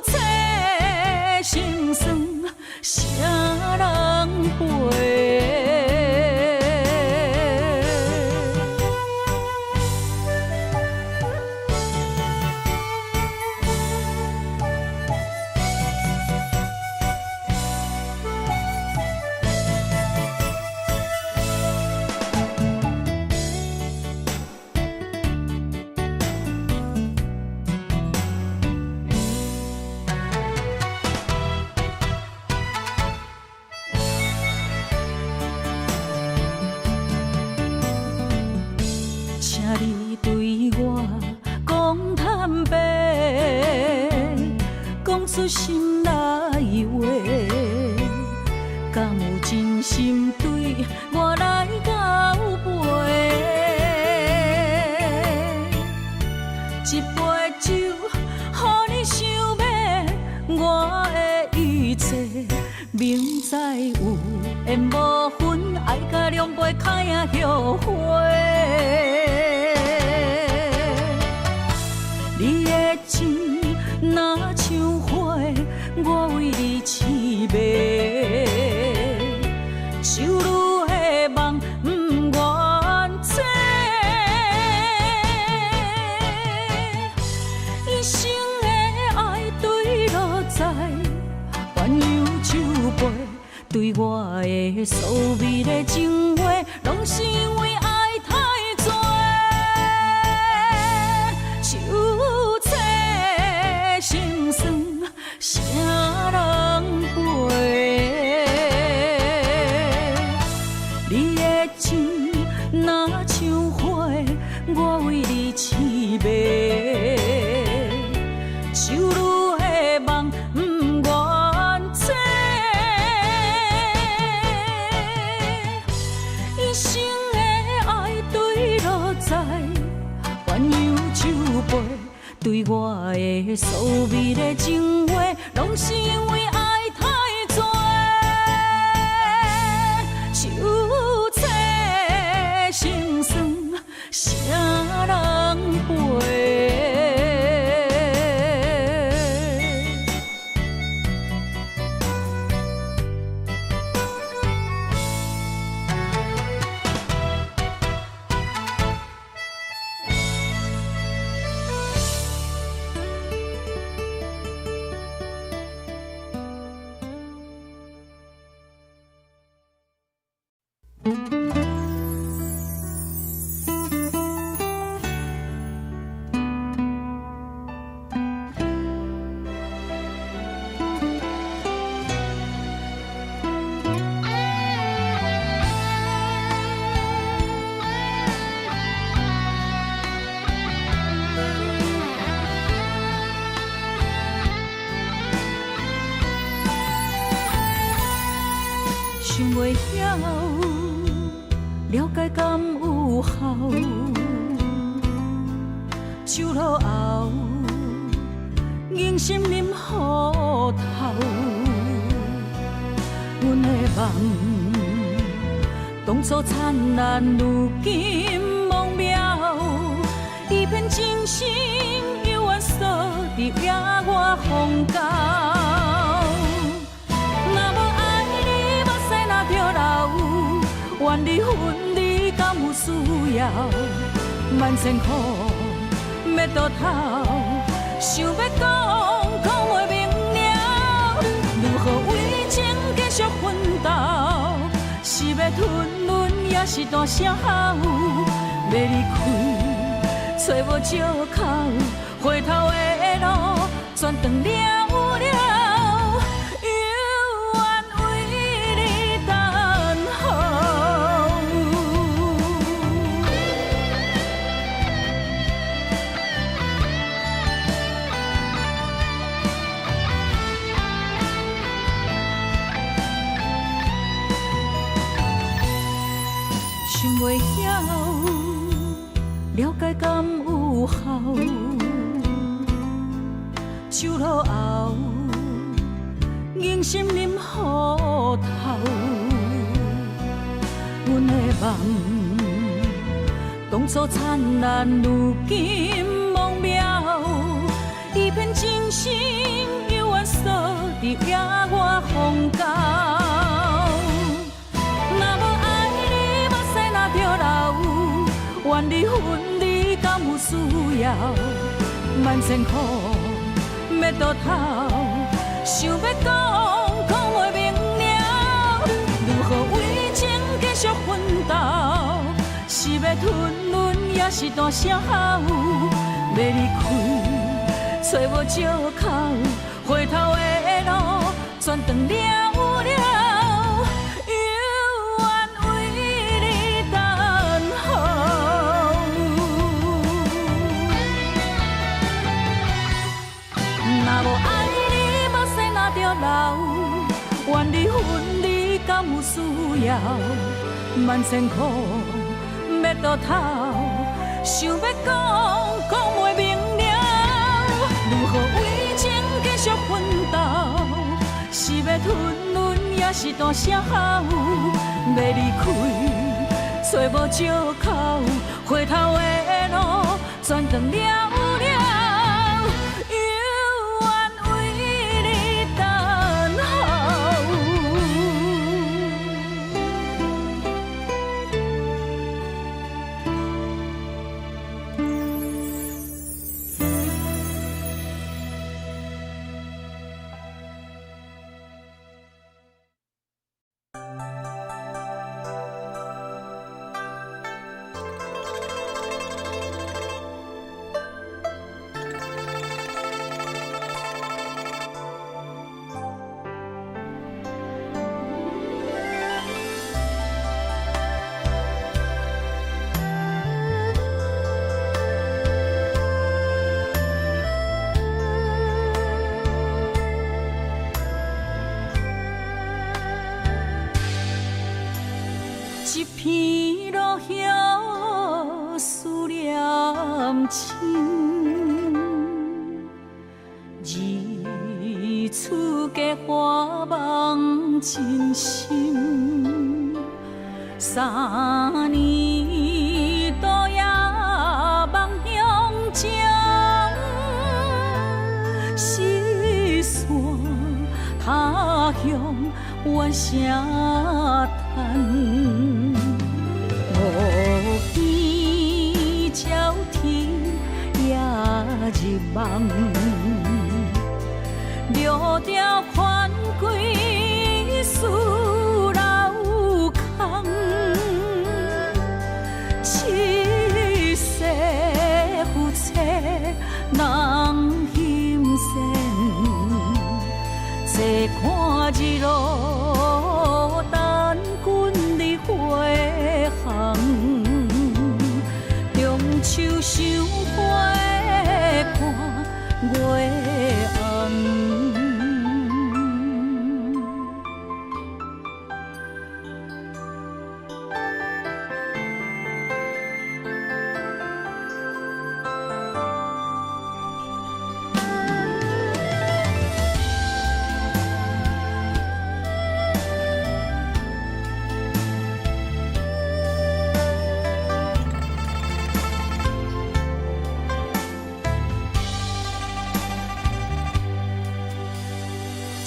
册心酸，谁人陪？出心內話，敢有真心對我來交陪？一杯酒，予你想欲我的一切，明知有緣無份，愛甲兩杯較會後悔。你的情若像花，我為你痴迷，秋雨的夢不願醒。一生的愛墜落在鴛鴦酒杯，對我的所謂的情話，攏是因為愛太多。手切心酸，誰人陪？你的情若像花，我為你痴迷，秋雨的夢不願醒。一生的愛墜落在鴛鴦酒杯，對我的所謂的情話，攏是因為愛太多。手切心酸，誰人陪？想袂曉了解敢有效，酒落後，忍心啉予透。阮的夢當初燦爛，如今忘了，一片真心猶原鎖佇野外風高。若無愛你，目屎若著流，願離分離敢有需要？萬千苦欲倒頭，想欲講講袂明了。如何為情繼續奮鬥？是欲吞阮，抑是大聲吼？欲離開，揣無借口，回頭的路全斷了了。猶原為你等候。想袂曉了解敢有效，酒落後，忍心啉予透。阮的夢當初燦爛，如今忘了，一片真心猶原鎖佇野外風高。若無愛你，目屎若著流，願離分離敢有需要？萬千苦欲倒頭，想欲講講袂明了。如何為情繼續奮鬥？是欲吞阮，抑是大聲吼？欲離開，揣無借口，回頭的路全斷了了。猶原為你等候。若無愛你，目遙，萬千苦欲倒頭，想欲講，講袂明了。如何為情繼續奮鬥？是欲吞忍，抑是大聲吼？欲離開，揣無藉口，回頭的路全斷了了，猶原為你等候。一片落葉思念深，日出加花梦真深。三年多夜梦乡情，失散他乡怨声叹。无边照天也入梦，路迢宽贵思老空，一世夫妻人心善，坐看日落等君的回航，中秋赏花看月红。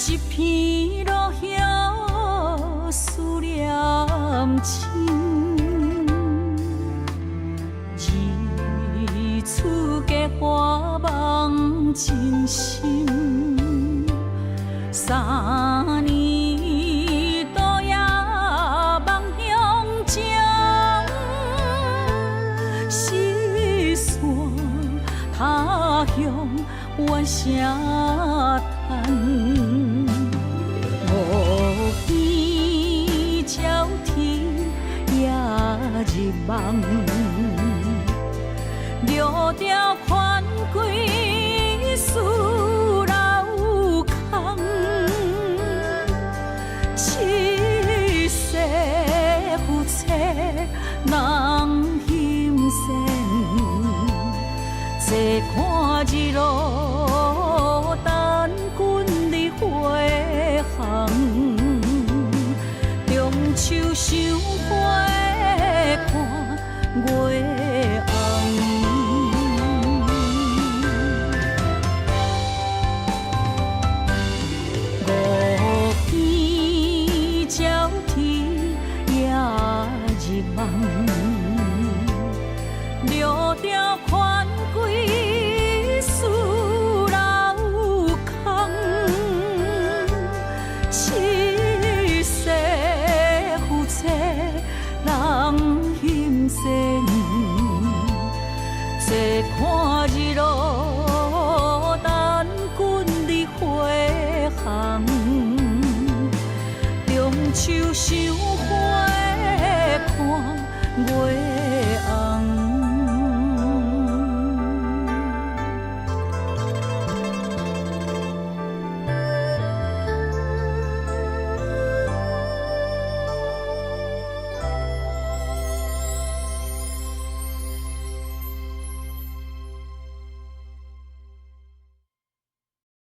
一片落叶思念深，日出加花梦真深。三年多夜梦乡情，失散他乡怨声叹。无边照天也入梦，路迢宽贵思老空，一世夫妻人心善，坐看日落等君的回航，中秋赏花看月红。无边照天也入梦，路迢宽贵思老空，一世夫妻人心善，坐看日落等君的回航，中秋赏